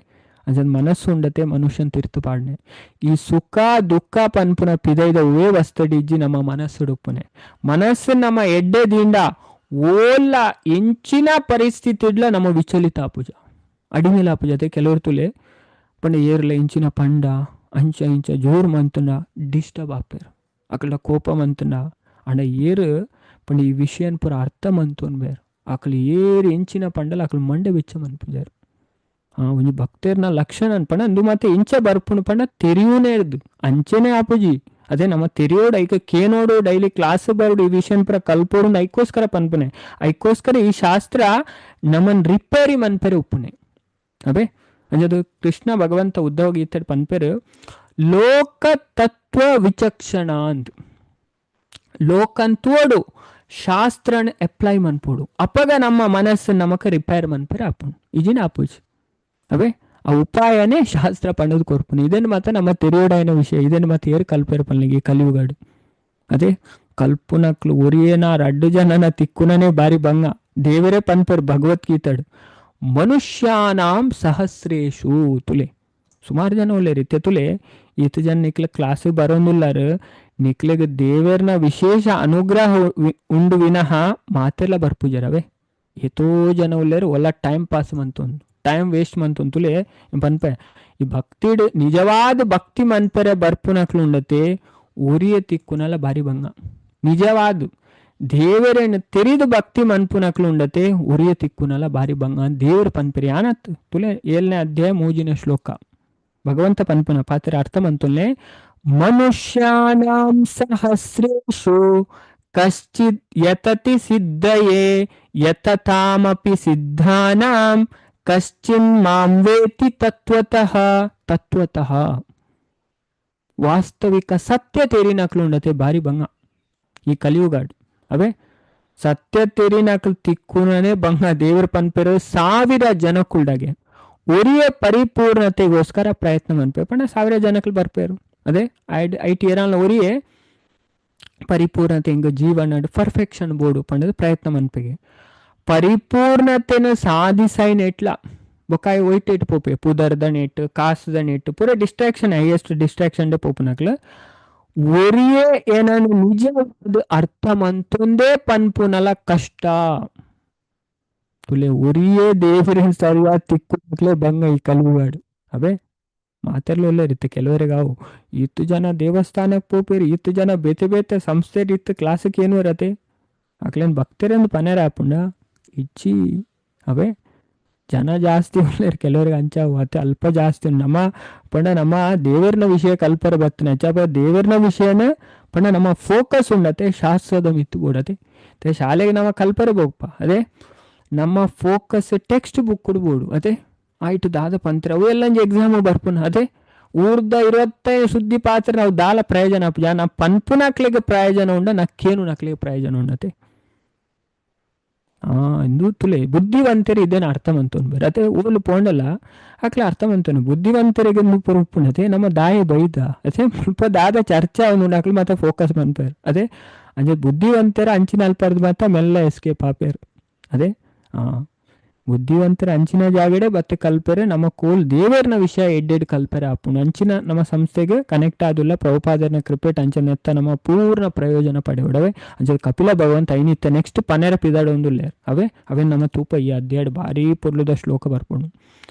ಅಂಚದ ಮನಸ್ಸು ಉಂಡತೆ ಮನುಷ್ಯನ್ ತಿರ್ತು ಪಾಡ್ನೆ ಈ ಸುಖ ದುಃಖ ಪನ್ಪುನ ಪಿದೈದ ಓ ವಸ್ತಡಿಜ್ಜಿ ನಮ್ಮ ಮನಸ್ಸುಡುಪ್ಪುನೆ ಮನಸ್ಸು ನಮ್ಮ ಎಡ್ಡೆದಿಂದ ಓಲ ಎಂಚಿನ ಪರಿಸ್ಥಿತಿ ಇಡ್ಲ ನಮ್ಮ ವಿಚಲಿತ ಆಪುಜ ಅಡಿಮೇಲ ಆಪುಜ. ಅದೇ ಕೆಲವರು ತುಲೆ ಪಂಡ ಏರ್ಲ ಇಂಚಿನ ಪಂಡ ಅಂಚ ಇಂಚ ಜೋರು ಮಂತುಂಡ ಡಿಸ್ಟರ್ಬ್ ಆಪೇರು ಅಕಲ ಕೋಪ ಮಂತುಂಡ ಅಂಡ ಏರು ಪಂಡ ಈ ವಿಷಯನ್ ಪೂರ ಅರ್ಥ ಮಂತುನ್ ಬೇರು ಅಕಲು ಏರು ಎಂಚಿನ ಪಂಡಲ ಅಕಲು ಮಂಡೆ ಬೆಚ್ಚ ಮನ್ಪುಜಾರು. ಒಂಜಿ ಭಕ್ತರ್ನ ಲಕ್ಷಣ ಅನ್ಪಂಡ ಅಂದು ಮತ್ತೆ ಇಂಚ ಬರ್ಪುಣು ಪಂಡ ತೆರಿಯೂನೇ ಇರ್ದು ಅಂಚೆನೆ ಆಪುಜಿ ಅದೇ ನಮ್ಮ ತೆರಿಯೋಡು ಐಕ ಕೇನೋಡು ಡೈಲಿ ಕ್ಲಾಸ್ ಬರೋಡು ಈ ವಿಷಯನ್ ಪುರ ಕಲ್ಪೋಡು ಐಕೋಸ್ಕರ ಪನ್ಪುನೆ. ಐಕೋಸ್ಕರ ಈ ಶಾಸ್ತ್ರ ನಮನ್ ರಿಪೇರಿ ಮನ್ಪೆರೆ ಉಪ್ಪುನೆ. ಅಬೆ ಅಂಜದು ಕೃಷ್ಣ ಭಗವಂತ ಉದ್ಧವ ಗೀತೆ ಪನ್ಪೆರು ಲೋಕ ತತ್ವ ವಿಚಕ್ಷಣ ಅಂದ್. ಲೋಕಂತೋಡು ಶಾಸ್ತ್ರನ ಅಪ್ಲೈ ಮನ್ಪೋಡು ಅಪಗ ನಮ್ಮ ಮನಸ್ಸು ನಮಕ ರಿಪೇರ್ ಮನ್ಪೆರೆ ಆಪುಂಡು ಇಜಿನ ಆಪುಜಿ. ಅವೇ ಆ ಉಪಾಯನೇ ಶಾಸ್ತ್ರ ಪಂಡದು ಕೊರ್ಪುನು. ಇದನ್ನು ಮಾತ್ರ ನಮ್ಮ ತೆರೆಯೋಡಾಯನ ವಿಷಯ. ಇದನ್ನು ಮಾತ್ರ ಏರು ಕಲ್ಪೇರು ಪನ್ಲಿಗೆ ಕಲಿಯುಗಾಡು. ಅದೇ ಕಲ್ಪುನಕ್ಲು ಒರಿಯೇನ ರಡ್ಡು ಜನನ ತಿಕ್ಕುನನೇ ಬಾರಿ ಭಂಗ. ದೇವರೇ ಪನ್ಪೆರು ಭಗವದ್ಗೀತಾಡು ಮನುಷ್ಯಾನಾಂ ಸಹಸ್ರೇಶು ತುಲೆ. ಸುಮಾರು ಜನ ಒಳ್ಳೆ ರೀತಿಯ ತುಲೆ ಈತ ಜನ ನಿಕ್ಲ ಕ್ಲಾಸ್ ಬರೋದಿಲ್ಲಾರು. ನಿಕ್ಲೆಗ್ ದೇವರ್ನ ವಿಶೇಷ ಅನುಗ್ರಹ ಉಂಡು ವಿನಃ ಮಾತೆಲ್ಲ ಬರ್ಪುಜರವೇ. ಏತೋ ಜನ ಉಳ್ಳೇರು ಒಲ್ಲ ಟೈಮ್ ಪಾಸ್ ಮಂತೊಂದು ಟೈಮ್ ವೇಸ್ಟ್ ಮಂತೊಂದು ತುಲೆ ಪನ್ಪೆ. ಈ ಭಕ್ತಿಡ್ ನಿಜವಾದ ಭಕ್ತಿ ಮನ್ಪೆರೆ ಬರ್ಪುನಕ್ಲು ಉಂಡತೆ ಒರಿಯ ತಿಕ್ಕುನಲ ಬಾರಿ ಭಂಗ. ನಿಜವಾದ ದೇವರೇನು ತೆರಿದು ಭಕ್ತಿ ಮನ್ಪುನಕ್ಲು ಉಂಡತೆ ಒರಿಯ ತಿಕ್ಕುನಲ ಬಾರಿ ಭಂಗ ದೇವರು ಪನ್ಪೆರೆ ಯಾನತ್ ತುಲೆ 7ನೇ ಅಧ್ಯಾಯ 3ನೇ ಶ್ಲೋಕ ಭಗವಂತ ಪನ್ಪುನ ಪಾತ್ರ ಅರ್ಥ ಮಂತುಲ್ಲೆ ಮನುಷ್ಯಾನಾಂ ಸಹಸ್ರೇಷು ಕಶ್ಚಿತ್ ಯತತಿ ಸಿದ್ಧಯೇ ಯತತಾಮಪಿ ಸಿದ್ಧಾನಾಂ ಕಶ್ಚಿನ್ ಮಾಂ ವೇತಿ ತತ್ವತಃ. ತತ್ವತಃ ವಾಸ್ತವಿಕ ಸತ್ಯ ತೆರಿನಕ್ಲು ಉಂಡತೆ ಬಾರಿ ಭಂಗ ಈ ಕಲಿಯುಗಾಡು. ಅವೇ ಸತ್ಯ ತೆರಿನಕ್ಲು ತಿಕ್ಕುನನೇ ಭಂಗ. ದೇವರ ಪನ್ಪೆರು 1000 ಜನಕ್ಕುಲ್ಡಾಗೆ ಒರಿಯ ಪರಿಪೂರ್ಣತೆಗೋಸ್ಕರ ಪ್ರಯತ್ನ ಮನ್ಪೆ ಪಂಡ 1000 ಜನಕ್ಲು ಬರ್ಪೇರು. ಅದೇ I T ಏರಾನ್ಲ ಒರಿಯೇ ಪರಿಪೂರ್ಣತೆ ಹಿಂಗ ಜೀವನ ಪರ್ಫೆಕ್ಷನ್ ಬೋರ್ಡು ಪಂಡದ ಪ್ರಯತ್ನ ಮನ್ಪೆಗೆ ಪರಿಪೂರ್ಣತೆನ ಸಾಧಿಸೈನ ಎಟ್ಲ ಬೊಕಾಯಿ ಒಯ್ಟ್ ಇಟ್ಟು ಪೋಪೆ ಪುದರ್ದ ನೆಟ್ ಕಾಸುದ ನೆಟ್ ಪೂರ distraction highest distraction ಪೋಪುನಕ್ಲು ಒರಿಯೇ ಏನನ್ನು ನಿಜವಾದ ಅರ್ಥ ಮಂತೊಂದೇ ಪನ್ಪುನಲ ಕಷ್ಟ. ತುಲೆ ಒರಿಯೇ ದೇವರ ಸರಿಯಾದ ತಿಕ್ಕುನಕ್ಲೆ ಭಂಗ ಈ ಕಲಿಯುಗಾಡು. ಅವೇ ಮಾತೆಲ್ಲ ಒಳ್ಳೆ ರೀತಿ ಕೆಲವರಿಗಾವು ಇತ್ತು ಜನ ದೇವಸ್ಥಾನಕ್ಕೆ ಪೋಪೇರಿ ಇತ್ತು ಜನ ಬೇತೆ ಬೇತೆ ಸಂಸ್ಥೆ ಇತ್ತು ಕ್ಲಾಸಕ್ಕೆ ಏನು ಇರತ್ತೆ ಅಕ್ಲೇನು ಭಕ್ತರೇಂದು ಪನೇರ ಆಪುಂಡ ಇಚ್ಚಿ. ಅವೇ ಜನ ಜಾಸ್ತಿ ಒಳ್ಳೆಯರು ಕೆಲವ್ರಿಗೆ ಅಂಚಾವು ಅತ್ತೆ ಅಲ್ಪ ಜಾಸ್ತಿ ನಮ್ಮ ಪಂಡ ನಮ್ಮ ದೇವರನ ವಿಷಯ ಕಲ್ಪರ ಬತ್ತನೆ ಅಚ್ಚಾಪ ದೇವರನ ವಿಷಯನ ಪಂಡ ನಮ್ಮ ಫೋಕಸ್ ಉಂಡತೆ ಶಾಸ್ತ್ರದ ಮಿತ್ತು ಕೂಡತೆ. ಶಾಲೆಗೆ ನಮ್ಮ ಕಲ್ಪರ ಬೋಪ್ಪ ಅದೇ ನಮ್ಮ focus text book ಕೊಡ್ಬೋದು. ಅದೇ ಆಯ್ತು ದಾದ ಪಂತ್ರ ಅವು ಎಲ್ಲ ಎಕ್ಸಾಮ್ ಬರ್ಪುನ. ಅದೇ ಊರ್ದ 25 ಸುದ್ದಿ ಪಾತ್ರ ನಾವು ದಾಲ ಪ್ರಯೋಜನ ಅಪ್ಪ ನಾ ಪನ್ಪುನಕ್ಲಿಗೆ ಪ್ರಯೋಜನ ಉಂಡ ನಕ್ಕೇನು ನಕ್ಲಿಗೆ ಪ್ರಯೋಜನ ಉಂಡತೆ. ಇಂದು ತುಲೆ ಬುದ್ಧಿವಂತರು ಇದೇನು ಅರ್ಥ ಮಂತೋನ್ ಬೇರೆ ಅದೇ ಓಲು ಪೋಂಡಲ್ಲ ಅಕ್ಲೆ ಅರ್ಥ ಮಂತೋನು ಬುದ್ಧಿವಂತರಿಗೆ ಪುರುಪುಣತೆ ನಮ್ಮ ದಾಯ ಬೈದ ಅದೇ ಮುಲ್ಪ ದಾದ ಚರ್ಚೆ ಅವನು ಅಕ್ಲು ಮತ್ತೆ ಫೋಕಸ್ ಮನ್ಪೇರು. ಅದೇ ಅಂಜೆ ಬುದ್ಧಿವಂತರ ಅಂಚಿನ ಅಲ್ಪರ್ದು ಮಾತ್ರ ಮೆಲ್ಲ ಎಸ್ಕೇಪ್ ಆಪೇರು. ಅದೇ ಬುದ್ಧಿವಂತರ ಅಂಚಿನ ಜಾಗಡೆ ಬತ್ತೆ ಕಲ್ಪೆರೆ ನಮ್ಮ ಕೋಲ್ ದೇವರನ ವಿಷಯ ಎಡ್ಡೆಡ್ ಕಲ್ಪೆರೆ ಆಪುಂಡು ಅಂಚಿನ ನಮ್ಮ ಸಂಸ್ಥೆಗೆ ಕನೆಕ್ಟ್ ಆದುಲ್ಲ ಪ್ರಭುಪಾದರನ ಕೃಪೆಟ್ ಅಂಚನೆತ್ತ ನಮ್ಮ ಪೂರ್ಣ ಪ್ರಯೋಜನ ಪಡೆಯುಡವೆ. ಅಂಚೆ ಕಪಿಲ ಭಗವಂತ ಐನಿತ್ತ ನೆಕ್ಸ್ಟ್ ಪನೇರ ಪಿದಾಡ ಒಂದುಲ್ಲೇರ್ ಅವೇ ಅವೇ ನಮ್ಮ ತೂಪ ಈ ಅಧ್ಯಾಯ ಭಾರಿ ಪೊರ್ಲುದ ಶ್ಲೋಕ ಬರ್ಪುಂಡು.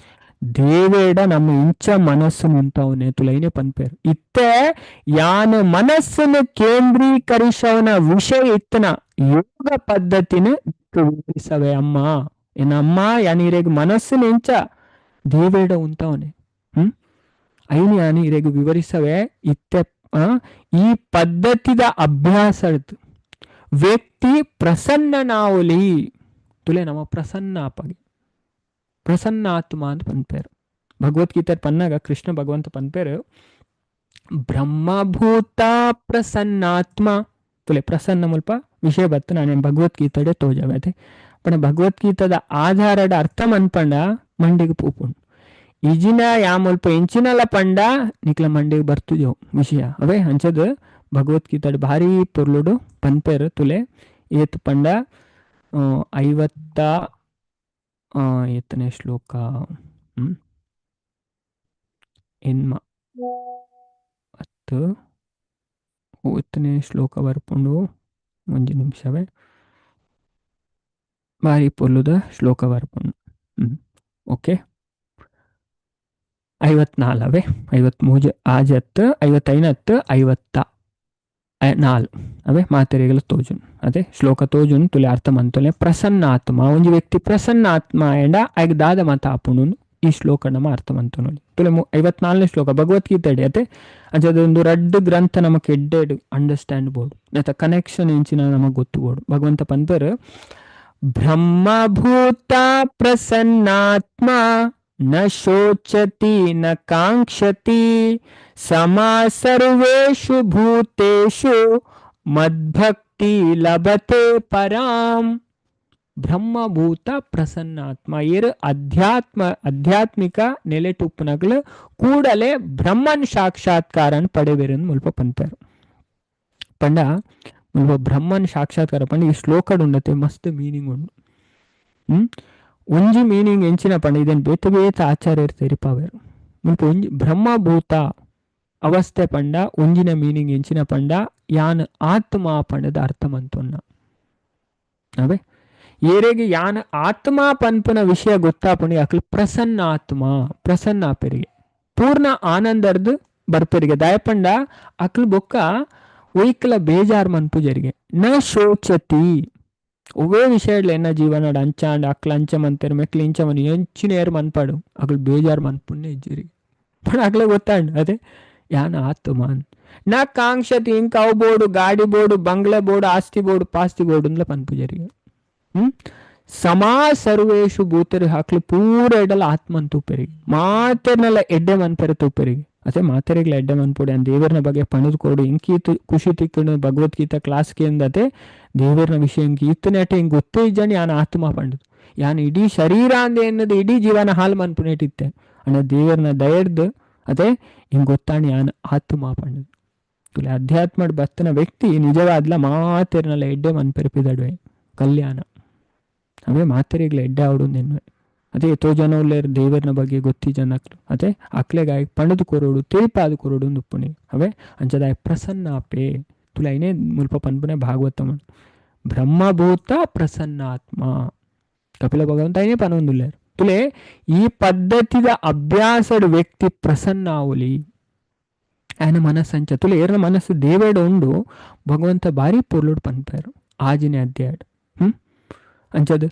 ದೇವೇಡ ನಮ್ಮ ಇಂಚ ಮನಸ್ಸು ಮುಂತಾವನೆ ತುಲೈನೆ ಪನ್ಪೇರು ಇತ್ತೆ ಯಾನ ಮನಸ್ಸನ್ನು ಕೇಂದ್ರೀಕರಿಸವನ ವಿಷಯ ಇತ್ತನ ಯೋಗ ಪದ್ಧತಿನ ವಿವರಿಸವೆ ಅಮ್ಮ ಏನಮ್ಮ ಯಾನೀರೆಗ್ ಮನಸ್ಸಿನ ಎಂಚ ದೇವೇಡ ಉಂತವನೆ ಐನು ಯಾನು ಇರೆಗ್ ವಿವರಿಸವೆ ಇತ್ತೆ ಈ ಪದ್ಧತಿದ ಅಭ್ಯಾಸ ವ್ಯಕ್ತಿ ಪ್ರಸನ್ನನಾವಲಿ ತುಲೆ ನಮ್ಮ ಪ್ರಸನ್ನ ಆಪಗೆ ಪ್ರಸನ್ನ ಆತ್ಮ ಅಂತ ಪನ್ಪೇರು. ಭಗವದ್ಗೀತೆ ಪನ್ನಾಗ ಕೃಷ್ಣ ಭಗವಂತ ಪನ್ಪೇರು ಬ್ರಹ್ಮಭೂತ ಪ್ರಸನ್ನಾತ್ಮ ತುಲೆ ಪ್ರಸನ್ನ ಮುಲ್ಪ ವಿಷಯ ಬತ್ತು ನಾನು ಭಗವದ್ಗೀತೆಡೆ ತೋಜವೆ ಅದೇ ಪಣ ಭಗವದ್ಗೀತದ ಆಧಾರದ ಅರ್ಥ ಮನ್ಪಂಡ ಮಂಡಿಗೆ ಪೂಪುಂಡು ಇಜಿನ ಯಾ ಮುಲ್ಪ ಎಂಚಿನಲ ಪಂಡ ನಿಕ್ಲ ಮಂಡಿಗೆ ಬರ್ತುಜೋ ವಿಷಯ ಅವೇ ಅಂಚದ ಭಗವದ್ಗೀತೆ ಭಾರಿ ಪೊರ್ಲುಡು ಪನ್ಪೇರು ತುಲೆ ಏತ್ ಪಂಡ 50 ಏತನೇ ಶ್ಲೋಕ ಎನ್ಮ 10 ಏತನೇ ಶ್ಲೋಕ ಬರ್ಪುಂಡು ಒಂಜಿ ನಿಮಿಷವೇ ಭಾರಿ ಪೊರ್ಲುದ ಶ್ಲೋಕ ಬರ್ಪುಂಡು. ಓಕೆ 54 53 ಆಜತ್ತು 55 54 ಅವೇ ಮಾತೆರೆಗಲ ತೋಜುನ್ ಅದೇ ಶ್ಲೋಕ ತೋಜುನ್ ತುಲೆ ಅರ್ಥ ಮಂತೊಲೆ ಪ್ರಸನ್ನ ಆತ್ಮ ಒಂಜಿ ವ್ಯಕ್ತಿ ಪ್ರಸನ್ನ ಆತ್ಮ ಎಂಡ ಆಯ್ಗ ದಾದ ಮಾತ ಆಪುಂಡು ಈ ಶ್ಲೋಕ ನಮ್ಮ ಅರ್ಥ ಮಂತು ನೋಡಿ. ತುಲೆ 54ನೇ ಶ್ಲೋಕ ಭಗವದ್ಗೀತೆ ಅಡೆ ಅತೆ ಅಂಚದೊಂದು ರಡ್ಡು ಗ್ರಂಥ ನಮಕ್ ಎಡ್ಡೆಡ್ ಅಂಡರ್ಸ್ಟ್ಯಾಂಡ್ ಬೋಡು ನೆತ ಕನೆಕ್ಷನ್ ಎಂಚಿನ ನಮಗ್ ಗೊತ್ತು ಬೋಡು. ಭಗವಂತ ಪನ್ಪೆರ್ ಬ್ರಹ್ಮಭೂತ ಪ್ರಸನ್ನಾತ್ಮ ನ ಶೋಚತಿ ನ ಕಾಂಕ್ಷತಿ ಸಮಾ ಸರ್ವೇಷು ಭೂತೇಷು ಮದ್ಭಕ್ತಿ ಲಭತೆ ಪರಾಂ. ಬ್ರಹ್ಮಭೂತ ಪ್ರಸನ್ನಾತ್ಮ ಏರು ಅಧ್ಯಾತ್ಮ ಆಧ್ಯಾತ್ಮಿಕ ನೆಲೆಟುಪ್ಪುನಗಲು ಕೂಡಲೇ ಬ್ರಹ್ಮನ್ ಸಾಕ್ಷಾತ್ಕಾರನ್ ಪಡೆವೇರನ್ ಮುಲ್ಪ ಪನ್ಪೆರ್. ಪಂಡ ಮುಲ್ಪ ಬ್ರಹ್ಮನ್ ಸಾಕ್ಷಾತ್ಕಾರ ಪಂಡ ಈ ಶ್ಲೋಕಡ್ ಉಂಡತೆ ಮಸ್ತ್ ಮೀನಿಂಗ್ ಉಂಡು. ಒಂಜಿ ಮೀನಿಂಗ್ ಎಂಚಿನ ಪಂಡ ಇದನ್ ಬೇತೆ ಬೇತೆ ಆಚಾರ್ಯರು ತೆರಿಪಾವೇರು. ಮುಲ್ಪ ಒಂಜಿ ಬ್ರಹ್ಮಭೂತ ಅವಸ್ಥೆ ಪಂಡ ಒಂಜಿನ ಮೀನಿಂಗ್ ಎಂಚಿನ ಪಂಡ ಯಾನ್ ಆತ್ಮ ಪಂಡದ ಅರ್ಥ ಮಂತೊನ್ನ. ಅವೇ ಏರೆಗೆ ಯಾನ್ ಆತ್ಮ ಪನ್ಪುನ ವಿಷಯ ಗೊತ್ತಾಪುಣಿ ಅಕ್ಲು ಪ್ರಸನ್ನ ಆತ್ಮ ಪ್ರಸನ್ನ ಆಪೆರಿಗೆ ಪೂರ್ಣ ಆನಂದರ್ದು ಬರ್ಪೆರಿಗೆ ದಾಯಪಂಡ ಅಕ್ಲು ಬೊಕ್ಕ ಒಯ್ಕಲ ಬೇಜಾರ್ ಮನ್ಪು ಜರಿಗೆ ನ ಶೋಚತಿ ಒವ್ವೇ ವಿಷಯ ಎನ್ನ ಜೀವನ ಅಂಚಾಂಡ್ ಅಕ್ಲ ಅಂಚ ಮಂತೇರು ಮೆಕ್ಲು ಇಂಚ ಮನ್ ಎಂಚಿನ ಏರ್ ಮನ್ಪಾಡು ಅಕ್ಲು ಬೇಜಾರ್ ಮನ್ಪುನ್ನೇ ಇಜ್ಜಿರಿಗೆ ಪಂಡ ಅಕ್ಲೆ ಗೊತ್ತಾಂಡ್ ಅದೇ ಯಾನ್ ಆತ್ಮ ನ ಕಾಂಕ್ಷತಿ ಇಂಕ ಅವು ಬೋಡು ಗಾಡಿ ಬೋಡು ಬಂಗ್ಲೆ ಬೋಡು ಆಸ್ತಿ ಬೋಡು ಪಾಸ್ತಿ ಬೋಡು ಅಂದ್ಲ ಪನ್ಪು ಜರಿಗೆ. ಸಮಾ ಸರ್ವೇಷು ಭೂತರು ಹಾಕ್ಲು ಪೂರ ಎಡಲ ಆತ್ಮನ್ ತೂಪೆರಿಗೆ ಮಾತೆರ್ನೆಲ್ಲ ಎಡ್ಡೆ ಮನ್ಪೆರೆ ತೂಪೆರಿಗೆ ಅದೇ ಮಾತೆರೆಗ್ಲ ಎಡ್ಡೆ ಮನ್ಪೊಡೆ ಅಂದ್ ದೇವರನ ಬಗ್ಗೆ ಪಣದು ಕೊಡು ಇಂಕೀತು ಖುಷಿ ತಿಕ್ಕುಂಡು ಭಗವದ್ಗೀತಾ ಕ್ಲಾಸ್ ಕೇಂದತೆ ದೇವರನ ವಿಷಯ ಇಂಕ ಇತ್ತನೇಟೆ ಹಿಂಗ್ ಗೊತ್ತೇ ಇಜ್ಜಾಣಿ ಯಾನ್ ಆತ್ಮ ಪಂಡದು ಯಾನ್ ಇಡೀ ಶರೀರ ಅಂದೆ ಎನ್ನದು ಇಡೀ ಜೀವನ ಹಾಲು ಮನ್ಪುನೇಟಿತ್ತೆ ಅಣ್ಣ ದೇವರನ ದಯಡ್ದು ಅದೇ ಹಿಂಗ್ ಗೊತ್ತಾಣಿ ಯಾನ್ ಆತ್ಮ ಪಂಡದು. ತುಲೆ ಅಧ್ಯಾತ್ಮ ಬತ್ತನ ವ್ಯಕ್ತಿ ನಿಜವಾದ್ಲ ಮಾತೆರ್ನೆಲ್ಲ ಎಡ್ಡೆ ಮನ್ಪೆರೆ ಪಿದಡುವೆ ಕಲ್ಯಾಣ ಅವೇ ಮಾತೆರೆಗ್ಲ ಎಡ್ಡೆ ಆವಡು ನೆನ್ವೆ. ಅದೇ ಎತೋ ಜನ ಉಲ್ಲೇರು ದೇವರನ ಬಗ್ಗೆ ಗೊತ್ತಿ ಜನಕ್ಲು ಅದೇ ಅಕ್ಲೆಗಾಯ್ ಪಣದು ಕೊರೋಡು ತಿಳಿಪಾದು ಕೊರೋಡು ಉಪ್ಪುಣಿ ಅವೇ ಅಂಚದಾಯ್ ಪ್ರಸನ್ನಾಪೆ ತುಲ ಐನೇ ಮುಲ್ಪ ಪನ್ಪುನೆ ಭಾಗವತ ಬ್ರಹ್ಮಭೂತ ಪ್ರಸನ್ನಾತ್ಮ ಕಪಿಲ ಭಗವಂತ ಐನೇ ಪನೊಂದುಲ್ಲೇರು. ತುಲೆ ಈ ಪದ್ಧತಿದ ಅಭ್ಯಾಸದ ವ್ಯಕ್ತಿ ಪ್ರಸನ್ನ ಆವಲಿ ಆಯನ ಮನಸ್ಸಂಚ ತುಲೆ ಏರ್ನ ಮನಸ್ಸು ದೇವೇಡ ಉಂಡು ಭಗವಂತ ಬಾರಿ ಪೊರ್ಲುಡು ಪನ್ಪೇರು ಆಜಿನೇ ಅಧ್ಯಾಯ. ಅಂಚದು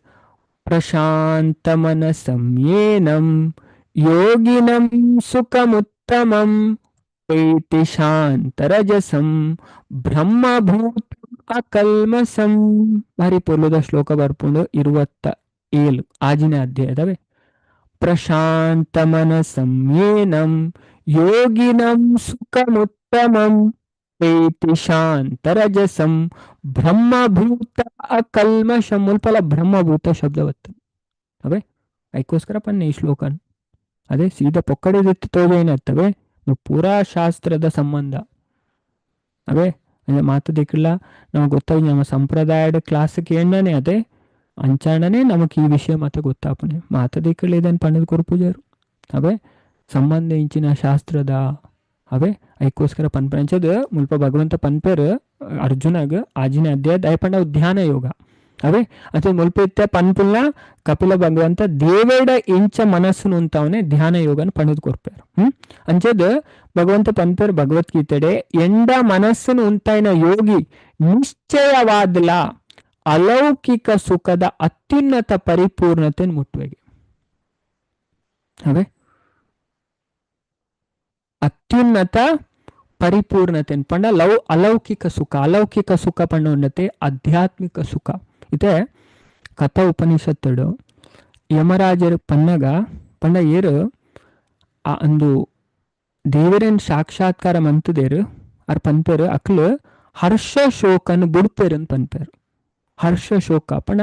ಪ್ರಶಾಂತ ಮನಸಂ ಯೇನಂ ಯೋಗಿನಂ ಸುಖಮುತ್ತಮಂ ಐತಿ ಶಾಂತರಜಸಂ ಬ್ರಹ್ಮಭೂತ ಅಕಲ್ಮಸಂ. ಭಾರಿ ಪೊರ್ಲುದ ಶ್ಲೋಕ ಬರ್ಪುಂಡು 27 ಆಜಿನ ಅಧ್ಯಾಯದವೆ. ಪ್ರಶಾಂತ ಮನಸಂ ಯೇನಂ ಯೋಗಿನಂ ಸುಖಮುತ್ತಮಂ ಐತಿ ಶಾಂತರಜಸಂ ಬ್ರಹ್ಮಭೂತ ಅಕಲ್ಮಷಂ. ಮುಲ್ಪಲ ಬ್ರಹ್ಮಭೂತ ಶಬ್ದವತ್ತು ಅವೇ ಅದಕ್ಕೋಸ್ಕರ ಪನ್ನೆ ಈ ಶ್ಲೋಕನ್ ಅದೇ ಸೀದಾ ಪೊಕ್ಕಡೆದಿತ್ತು ತೋಜೇನತ್ತವೆ ಪೂರಾ ಶಾಸ್ತ್ರದ ಸಂಬಂಧ ಅವೇ ಅದೇ ಮಾತದಿಕ್ಕಿಲ್ಲ ನಮಗೆ ಗೊತ್ತಾಗಿ ನಮ್ಮ ಸಂಪ್ರದಾಯದ ಕ್ಲಾಸ್ಗೆ ಏಣ್ಣನೆ ಅದೇ ಅಂಚಾಣನೆ ನಮಗೆ ಈ ವಿಷಯ ಮಾತ ಗೊತ್ತಾಪನೆ ಮಾತದಿಕ್ಕಿಲ್ಲ ಇದನ್ನು ಪಣ್ಣದ ಕೊರ್ಪೂಜಾರು ಅವೇ ಸಂಬಂಧ ಇಂಚಿನ ಶಾಸ್ತ್ರದ ಅವೇ ಅದಕ್ಕೋಸ್ಕರ ಪನ್ಪಂಚದ ಮುಲ್ಪ ಭಗವಂತ ಪನ್ಪೇರ್ ಅರ್ಜುನಗ್ ಆಜಿನ ಅಧ್ಯಾಯ ದಯಪಂಡ ಧ್ಯಾನ ಯೋಗ ಅವೇ ಅದೇ ಮುಲ್ಪ ಇತ್ತೆ ಪನ್ಪುಲ್ಲ ಕಪಿಲ ಭಗವಂತ ದೇವೇಡ ಇಂಚ ಮನಸ್ಸುನು ಅಂತಾವನೆ ಧ್ಯಾನ ಯೋಗನ ಪಣದ್ ಕೊರ್ಪೇರು. ಅಂಚದ ಭಗವಂತ ಪನ್ಪೇರ್ ಭಗವದ್ಗೀತೆಡೆ ಎಂಡ ಮನಸ್ಸುನು ಉಂತಾಯಿನ ಯೋಗಿ ನಿಶ್ಚಯವಾದ್ಲ ಅಲೌಕಿಕ ಸುಖದ ಅತ್ಯುನ್ನತ ಪರಿಪೂರ್ಣತೆ ಮುಟ್ಟುವೆಗೆ ಅವೇ ಅತ್ಯುನ್ನತ ಪರಿಪೂರ್ಣತೆ ಪಂಡ ಲೌ ಅಲೌಕಿಕ ಸುಖ ಅಲೌಕಿಕ ಸುಖ ಪಂಡ ಉನ್ನತೆ ಆಧ್ಯಾತ್ಮಿಕ ಸುಖ. ಇದೇ ಕಥಾ ಉಪನಿಷತ್ತುಡು ಯಮರಾಜರು ಪನ್ನಗ ಪಂಡ ಏರು ಆ ಅಂದು ದೇವರನ್ ಸಾಕ್ಷಾತ್ಕಾರ ಮಂತದೇರು ಅರ್ ಪನ್ಪೇರು ಅಕ್ಲು ಹರ್ಷ ಶೋಕನ್ ಬುಡ್ಪೇರು ಅಂತ ಪನ್ಪೇರು. ಹರ್ಷ ಶೋಕ ಪಂಡ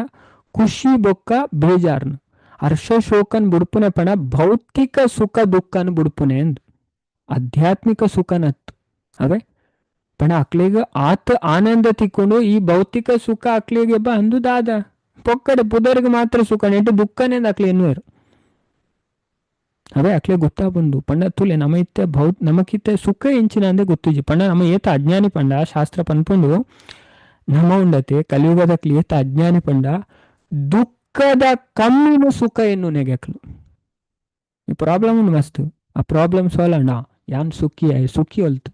ಖುಷಿ ಬೊಕ್ಕ ಬೇಜಾರ್ನು ಹರ್ಷ ಶೋಕನ್ ಬುಡ್ಪುನೆ ಪಂಡ ಭೌತಿಕ ಸುಖ ದುಃಖನ್ ಬುಡ್ಪುನೆ ಎಂದು ಆಧ್ಯಾತ್ಮಿಕ ಸುಖನತ್ತು ಅವೇ ಪಣ ಅಕ್ಲಿಗೆ ಆತ ಆನಂದ ತಿಕ್ಕೊಂಡು ಈ ಭೌತಿಕ ಸುಖ ಅಕ್ಲಿಗೆ ಬ ಅಂದು ದಾದ ಪೊಕ್ಕಡೆ ಪುದರ್ಗೆ ಮಾತ್ರ ಸುಖ ನೆಟ್ಟು ದುಃಖನೇ ಅಕ್ಲಿ ಎನ್ನುವರು ಅವೇ ಅಕ್ಲೆ ಗೊತ್ತಾ ಬಂದು ಪಂಡ ತುಲೆ ನಮ್ಮ ಇತ್ತೆ ಭೌ ನಮಕಿತ್ತೆ ಸುಖ ಎಂಚಿನ ಅಂದೆ ಗೊತ್ತಿಜಿ ಪಂಡ ನಮ್ಮ ಏತ ಅಜ್ಞಾನಿ ಪಂಡ ಶಾಸ್ತ್ರ ಪನ್ಪುಂಡು ನಮ್ಮ ಉಂಡತೆ ಕಲಿಯುಗದಕ್ಲಿ ಏತ ಅಜ್ಞಾನಿ ಪಂಡ ದುಃಖದ ಕಮ್ಮಿನ ಸುಖ ಎನ್ನು ನೆಗೆಕ್ಲು ಈ ಪ್ರಾಬ್ಲಮ್ ಉಂಡು ಮಸ್ತ್ ಆ ಪ್ರಾಬ್ಲಮ್ ಸಾಲ್ವ್ ಅಣ್ಣ ಯಾನ್ ಸುಖಿ ಆಯ್ ಸುಖಿ ಹೊಲ್ತು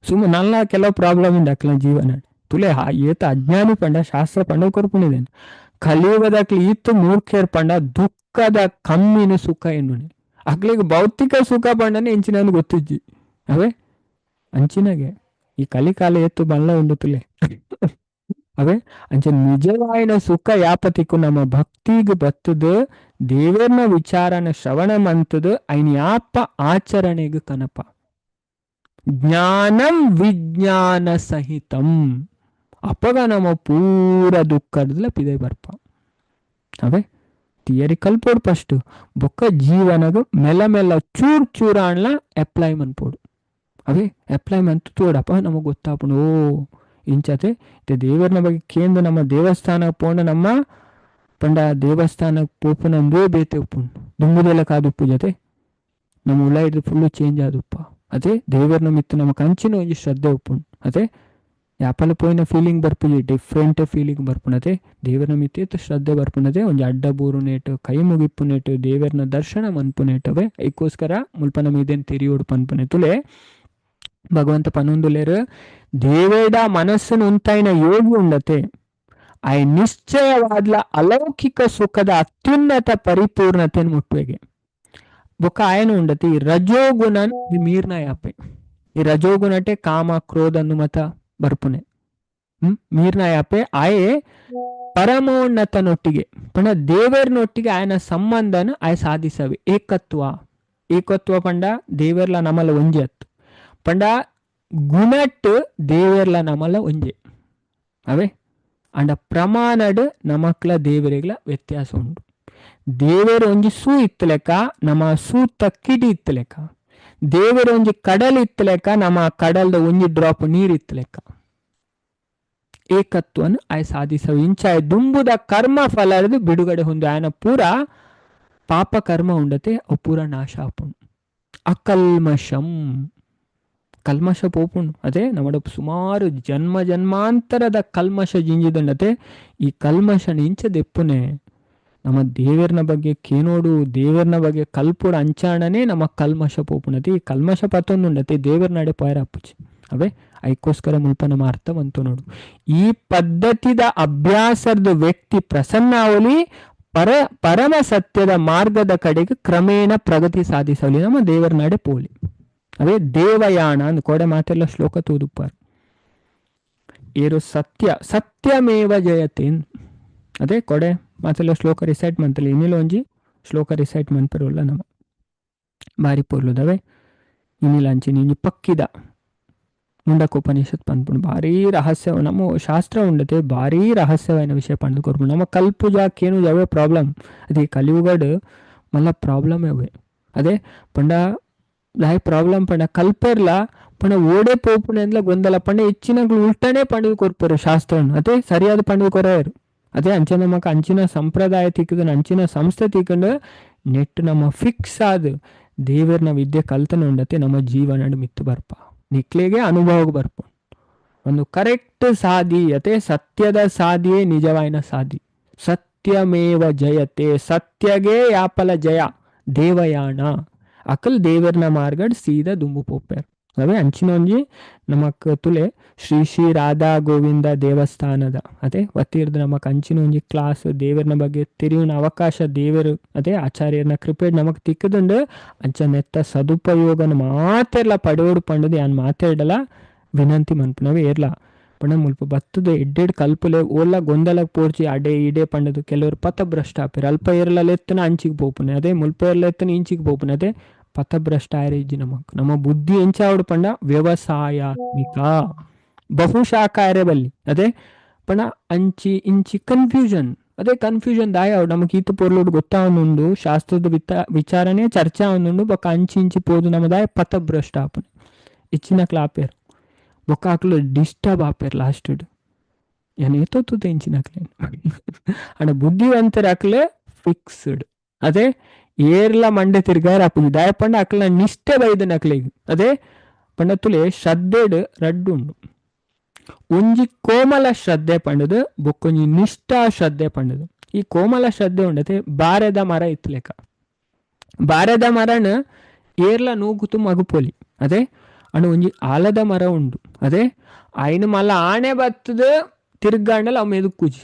ಸುಮ್ಮ ನಲ್ಲ ಕೆಲವು ಪ್ರಾಬ್ಲಮ್ ಉಂಡು ಅಕ್ಲ ಜೀವನ ತುಲೆ ಏತ ಅಜ್ಞಾನಿ ಪಂಡ ಶಾಸ್ತ್ರ ಪಂಡ ಕೊರ್ಪುಣಿದೇನು ಕಲಿಯುಗದಕ್ಲಿ ಈತ್ ಮೂರ್ಖೇರ್ ಪಂಡ ದುಃಖದ ಕಮ್ಮಿನ ಸುಖ ಎನ್ನುನೆ. ಅಕ್ಲಿಗೆ ಭೌತಿಕ ಸುಖ ಪಂಡನೆ ಎಂಚಿನ ಗೊತ್ತಿಜ್ಜಿ. ಅವೇ ಅಂಚಿನಗೆ ಈ ಕಲಿಕಾಲ ಎತ್ತು ಬಲ್ಲ ಉಂಡು ತುಲೆ. ಅವೇ ಅಂಚ ನಿಜವಾಯಿನ ಸುಖ ಯಾಪತಿಕ್ಕು ನಮ್ಮ ಭಕ್ತಿಗೆ ಬತ್ತದು, ದೇವರ್ನ ವಿಚಾರನ ಶ್ರವಣ ಮಂತದು, ಐನ್ ಯಾಪ ಆಚರಣೆಗೆ ಕನಪ. ಜ್ಞಾನಂ ವಿಜ್ಞಾನ ಸಹಿತಂ ಅಪಗ ನಮ್ಮ ಪೂರ ದುಃಖದಲ್ಲ ಪಿದೆ ಬರ್ಪ. ಅವೇ ಥಿಯರಿ ಕಲ್ಪೋಡು ಫಸ್ಟ್, ಬೊಕ್ಕ ಜೀವನಗ ಮೆಲ್ಲ ಮೆಲ್ಲ ಚೂರ್ ಚೂರ ಅನ್ಲ ಅಪ್ಲೈ ಮನ್ಪೋಡು. ಅವೇ ಅಪ್ಲೈ ಮಂತು ತೋಡಪ್ಪ ನಮಗೆ ಗೊತ್ತಾಪುಂಡು, ಓ ಇಂಚತೆ ದೇವರನ ಬಗ್ಗೆ ಕೇಂದ್ರ ನಮ್ಮ ದೇವಸ್ಥಾನ ಪೋಂಡ ನಮ್ಮ ಪಂಡ ದೇವಸ್ಥಾನ ಪೋಪುನಂದೇ ಬೇತೆ ಉಪ್ಪುಂಡು ದುಂಬುದೆಲ್ಲ ಕಾದುಪ್ಪು ಜೊತೆ ನಮ್ಮ ಉಳ ಹಿಡಿದು ಫುಲ್ಲು ಚೇಂಜ್ ಆದುಪ್ಪ. ಅದೇ ದೇವರನ ಮಿತ್ತು ನಮ್ಮ ಕಂಚಿನ ಒಂಜಿ ಶ್ರದ್ಧೆ ಉಪ್ಪುಂಡು. ಅದೇ ಯಾಪಲ ಪೋಯಿನ ಫೀಲಿಂಗ್ ಬರ್ಪುಜಿ, ಡಿಫ್ರೆಂಟ್ ಫೀಲಿಂಗ್ ಬರ್ಪುನತೆ ದೇವರನ ಮಿತ್ತು ಶ್ರದ್ಧೆ ಬರ್ಪುನತೆ. ಒಂಜಿ ಅಡ್ಡ ಬೂರು ನೇಟು ಕೈ ಮುಗಿಪ್ಪು ನೇಟು ದೇವರನ ದರ್ಶನ ಮನ್ಪು ನೇಟವೆ. ಐಕ್ಕೋಸ್ಕರ ಮುಲ್ಪ ನಮ್ಮ ಇದೇನು ತಿರಿಯೋಡು ಪನ್ಪುನೆ ತುಲೆ ಭಗವಂತ ಪನೊಂದುಲೇರು ದೇವೇಡ ಮನಸ್ಸನ್ನು ಉಂತಾಯಿನ ಯೋಗಿ ಉಂಡತೆ ಆಯ್ ನಿಶ್ಚಯವಾದ್ಲ ಅಲೌಕಿಕ ಸುಖದ ಅತ್ಯುನ್ನತ ಪರಿಪೂರ್ಣತೆಯನ್ನು ಮುಟ್ಟುವೆಗೆ. ಬೊಕ್ಕ ಆಯನ ಉಂಡತೆ ಈ ರಜೋಗುಣ ಮೀರ್ನ ಯಾಪೆ. ಈ ರಜೋಗುಣಟೆ ಕಾಮ ಕ್ರೋಧ ಮತ ಬರ್ಪುನೆ ಮೀರ್ನ ಯಾಪೆ ಆಯೆ ಪರಮೋನ್ನತನೊಟ್ಟಿಗೆ ಪಂಡ ದೇವರ್ನೊಟ್ಟಿಗೆ ಆಯನ ಸಂಬಂಧನ ಆಯ ಸಾಧಿಸವೆ. ಏಕತ್ವ ಏಕತ್ವ ಪಂಡ ದೇವರ್ಲ ನಮಲ ಒಂಜಿ ಅತ್ತು ಪಂಡ ಗುಣಟ್ಟು ದೇವರ್ಲ ನಮಲ ಒಂಜೆ. ಅವೇ ಅಂಡ ಪ್ರಮಾಣಡ್ ನಮಕ್ಲ ದೇವರಿಗ್ಲ ವ್ಯತ್ಯಾಸ ಉಂಟು. ದೇವರು ಒಂಜಿ ಸೂ ಇತ್ತಲೆಕ್ಕ ನಮ್ಮ ಸೂತ ಕಿಡಿ ಇತ್ತಲೆಕ್ಕ, ದೇವರು ಒಂಜಿ ಕಡಲ್ ಇತ್ತಲೆಕ್ಕ ನಮ್ಮ ಕಡಲ್ದ ಒಂಜಿ ಡ್ರಾಪ್ ನೀರ್ ಇತ್ತಲೆಕ್ಕ. ಏಕತ್ವನು ಆಯ್ ಸಾಧಿಸವು. ಇಂಚಾಯ್ ದುಂಬುದ ಕರ್ಮ ಫಲದ ಬಿಡುಗಡೆ ಹೊಂದು ಆಯನ ಪೂರ ಪಾಪ ಕರ್ಮ ಉಂಡತೆ ಅವು ಪೂರ ನಾಶ ಆಪುಂಡು. ಅಕಲ್ಮಶಂ ಕಲ್ಮಶ ಪೋಪುಂಡು. ಅದೇ ನಮ್ಮಡ ಸುಮಾರು ಜನ್ಮ ಜನ್ಮಾಂತರದ ಕಲ್ಮಶ ಜಿಂಜಿದಂಡತೆ. ಈ ಕಲ್ಮಶನ ಇಂಚ ದೆಪ್ಪುನೆ ನಮ್ಮ ದೇವರನ ಬಗ್ಗೆ ಕೇನೋಡು ದೇವರನ ಬಗ್ಗೆ ಕಲ್ಪುಡು ಅಂಚಾಣನೆ ನಮ್ಮ ಕಲ್ಮಶ ಪೋಪುಣತೆ. ಈ ಕಲ್ಮಶ ಪತ್ತೊಂದುಂಡತೆ ದೇವರ ನಡೆ ಪಯರಾಪುಚಿ. ಅವೇ ಐಕ್ಕೋಸ್ಕರ ಮುಲ್ಪ ನಮ್ಮ ಅರ್ಥವಂತು ನೋಡು. ಈ ಪದ್ಧತಿದ ಅಭ್ಯಾಸದ ವ್ಯಕ್ತಿ ಪ್ರಸನ್ನ ಅವಲಿ ಪರಮ ಸತ್ಯದ ಮಾರ್ಗದ ಕಡೆಗೆ ಕ್ರಮೇಣ ಪ್ರಗತಿ ಸಾಧಿಸಲಿ ನಮ್ಮ ದೇವರ ನಡೆ ಪೋಲಿ. ಅವೇ ದೇವಯಾನ ಅಂದ್ ಕೋಡೆ ಮಾತೆಲ್ಲ ಶ್ಲೋಕ ತೂದುಪ್ಪಾರು. ಏರು ಸತ್ಯ ಸತ್ಯಮೇವ ಜಯತೆ. ಅದೇ ಕೊಡೆ ಮಾತೆಲ್ಲ ಶ್ಲೋಕ ರಿಸೈಟ್ ಮಂತಲ್ಲ ಇನ್ನಿಲ್ಲ ಒಂಜಿ ಶ್ಲೋಕ ರಿಸೈಟ್ ಮನ್ಪರುಲ್ಲ ನಮ್ಮ ಬಾರಿ ಪೊರ್ಲುದವೆ. ಇನ್ನಿಲ್ಲ ಅಂಚಿನ ಇಂಜಿ ಪಕ್ಕಿದ ಮುಂಡಕೋಪನಿಷತ್ ಪನ್ಪುಂಡು. ಭಾರೀ ರಹಸ್ಯ ನಮ್ಮ ಶಾಸ್ತ್ರ ಉಂಡತೆ, ಭಾರೀ ರಹಸ್ಯವಾಯಿನ ವಿಷಯ ಪಂಡು ಕೊರ್ಪುಂಡು. ನಮ್ಮ ಕಲ್ಪು ಜಾಕೇನು ಯಾವೇ ಪ್ರಾಬ್ಲಮ್ ಅದೇ ಕಲಿಯುಗಡ್ ಮಲ್ಲ ಪ್ರಾಬ್ಲಮ್ ಅವೇ. ಅದೇ ಪಂಡ ದಾಯ ಪ್ರಾಬ್ಲಮ್ ಪಂಡ ಕಲ್ಪೆರ್ಲ ಪಂಡ ಓಡೆ ಪೋಪುನೆ ಅಂದ್ಲ ಗೊಂದಲ ಪಂಡ ಹೆಚ್ಚಿನಗಳು ಉಲ್ಟನೆ ಪಂಡಿದು ಕೊರ್ಪರು ಶಾಸ್ತ್ರವನ್ನು. ಅದೇ ಸರಿಯಾದ ಪಂಡಿದು ಕೊರೆಯರು. ಅದೇ ಅಂಚೆ ನಮಕ್ ಅಂಚಿನ ಸಂಪ್ರದಾಯ ತಿಕ್ಕದ ಅಂಚಿನ ಸಂಸ್ಥೆ ತಿಕ್ಕೊಂಡು ನೆಟ್ ನಮ್ಮ ಫಿಕ್ಸ್ ಆದ ದೇವರನ ವಿದ್ಯೆ ಕಲ್ತನ ಉಂಡತೆ ನಮ್ಮ ಜೀವನ ಮಿತ್ತು ಬರ್ಪ ನಿಕ್ಲೆಗೆ ಅನುಭವಕ್ಕೆ ಬರ್ಪ. ಒಂದು ಕರೆಕ್ಟ್ ಸಾದಿ ಅತೆ ಸತ್ಯದ ಸಾದಿಯೇ ನಿಜವಾಯಿನ ಸಾದಿ. ಸತ್ಯಮೇವ ಜಯತೆ ಸತ್ಯಗೆ ಯಾಪಲ ಜಯ ದೇವಯಾನ ಅಕಲ್ ದೇವರನ ಮಾರ್ಗಡ್ ಸೀದಾ ದುಂಬು ಪೋಪೇರ್. ಅವೇ ಅಂಚಿನೊಂಜಿ ನಮಕ್ ತುಲೆ ಶ್ರೀ ಶ್ರೀ ರಾಧಾ ಗೋವಿಂದ ದೇವಸ್ಥಾನದ ಅದೇ ವತಿರ್ದು ನಮಕ್ ಅಂಚಿನೊಂಜಿ ಕ್ಲಾಸ್ ದೇವರನ ಬಗ್ಗೆ ತಿರಿಯುನ ಅವಕಾಶ ದೇವರು ಅದೇ ಆಚಾರ್ಯರನ ಕೃಪೆ ನಮಕ್ ತಿಕ್ಕದುಂಡು. ಅಂಚ ನೆತ್ತ ಸದುಪಯೋಗನ ಮಾತೆರ್ಲ ಪಡೆಯೋಡು ಪಂಡದು ಯಾನ್ ಮಾತಾಡಲ ವಿನಂತಿ ಮನ್ಪುನವೇ ಏರ್ಲ ಪಂಡ ಮುಲ್ಪ ಬತ್ತದ ಎಡ್ಡೆಡ್ ಕಲ್ಪುಲೆ ಓಲ್ಲ ಗೊಂದಲಕ್ ಪೋರ್ಚಿ ಅಡೆ ಇಡೆ ಪಂಡದು ಕೆಲವರು ಪಥಭ್ರಷ್ಟ ಆಪೇರು. ಅಲ್ಪ ಏರ್ಲ ಎತ್ತನ ಅಂಚಿಗೆ ಪೋಪುನೆ, ಅದೇ ಮುಲ್ಪ ಏರ್ಲ ಎತ್ತನ ಇಂಚಿಗೆ ಪೋಪುನೆ. ಅದೇ ಪಥಭ್ರಷ್ಟ ಆಯ್ರೆ ನಮಕ್ ನಮ್ಮ ಬುದ್ಧಿ ಎಂಚಾವಡು ಪಂಡ ವ್ಯವಸಾಯಾತ್ಮಿಕ ಬಹುಶಾಖ ಆಯ್ರೆ ಬಲ್ಲಿ. ಅದೇ ಪಂಡ ಅಂಚಿ ಇಂಚಿ ಕನ್ಫ್ಯೂಷನ್. ಅದೇ ಕನ್ಫ್ಯೂಷನ್ ದಾಯ ನಮಕ್ ಈತ ಪೊರ್ಲುಡು ಗೊತ್ತಾವನುಂಡು ಶಾಸ್ತ್ರದ ವಿಚಾರನೆ ಚರ್ಚೆ ಅವನುಂಡು ಬೊಕ್ಕ ಅಂಚಿ ಇಂಚಿ ಪೋದು ನಮ್ಮ ದಾಯ ಪಥಭ್ರಷ್ಟ ಆಪುನೆ ಇಚ್ಚಿನಕ್ಲ ಆಪೇರು ಬೊಕ್ಕ ಆಕ್ಲು ಡಿಸ್ಟರ್ಬ್ ಆಪೇರು ಲಾಸ್ಟ್ ಏನ್ ಏತೊತ್ತುದ ಇಂಚಿನಕ್ಲೆ ಅಂಡ ಬುದ್ಧಿವಂತರ ಅಕ್ಲೆ ಫಿಕ್ಸ್ಡ್. ಅದೇ ಏರ್ಲ ಮಂಡೆ ತಿರ್ಗಾರ ಆಪುಜಿ ದಾಯ ಪಂಡ ಅಕ್ಲ ನಿಷ್ಠೆ ಬೈದನ ಅಕ್ಲೆಗ್. ಅದೇ ಪಂಡ ತುಲೆ ಶ್ರದ್ಧೆಡ್ ರಡ್ಡುಂಡು. ಒಂಜಿ ಕೋಮಲ ಶ್ರದ್ಧೆ ಪಂಡದು ಬೊಕ್ಕೊಂಜಿ ನಿಷ್ಠಾ ಶ್ರದ್ಧೆ ಪಂಡದು. ಈ ಕೋಮಲ ಶ್ರದ್ಧೆ ಉಂಡತೆ ಬಾರೆದ ಮರ ಇತ್ತಲೆಕ ಬಾರೆದ ಮರನ ಏರ್ಲ ನೂಗುತು ಮಗುಪೊಲಿ. ಅದೇ ಅಣ್ಣ ಒಂಜಿ ಆಲದ ಮರ ಉಂಡು. ಅದೇ ಐನು ಮಲ್ಲ ಆಣೆ ಬತ್ತದ ತಿರ್ಗಾಂಡಲ ಅವ್ ಮೆದುಕುಜಿ.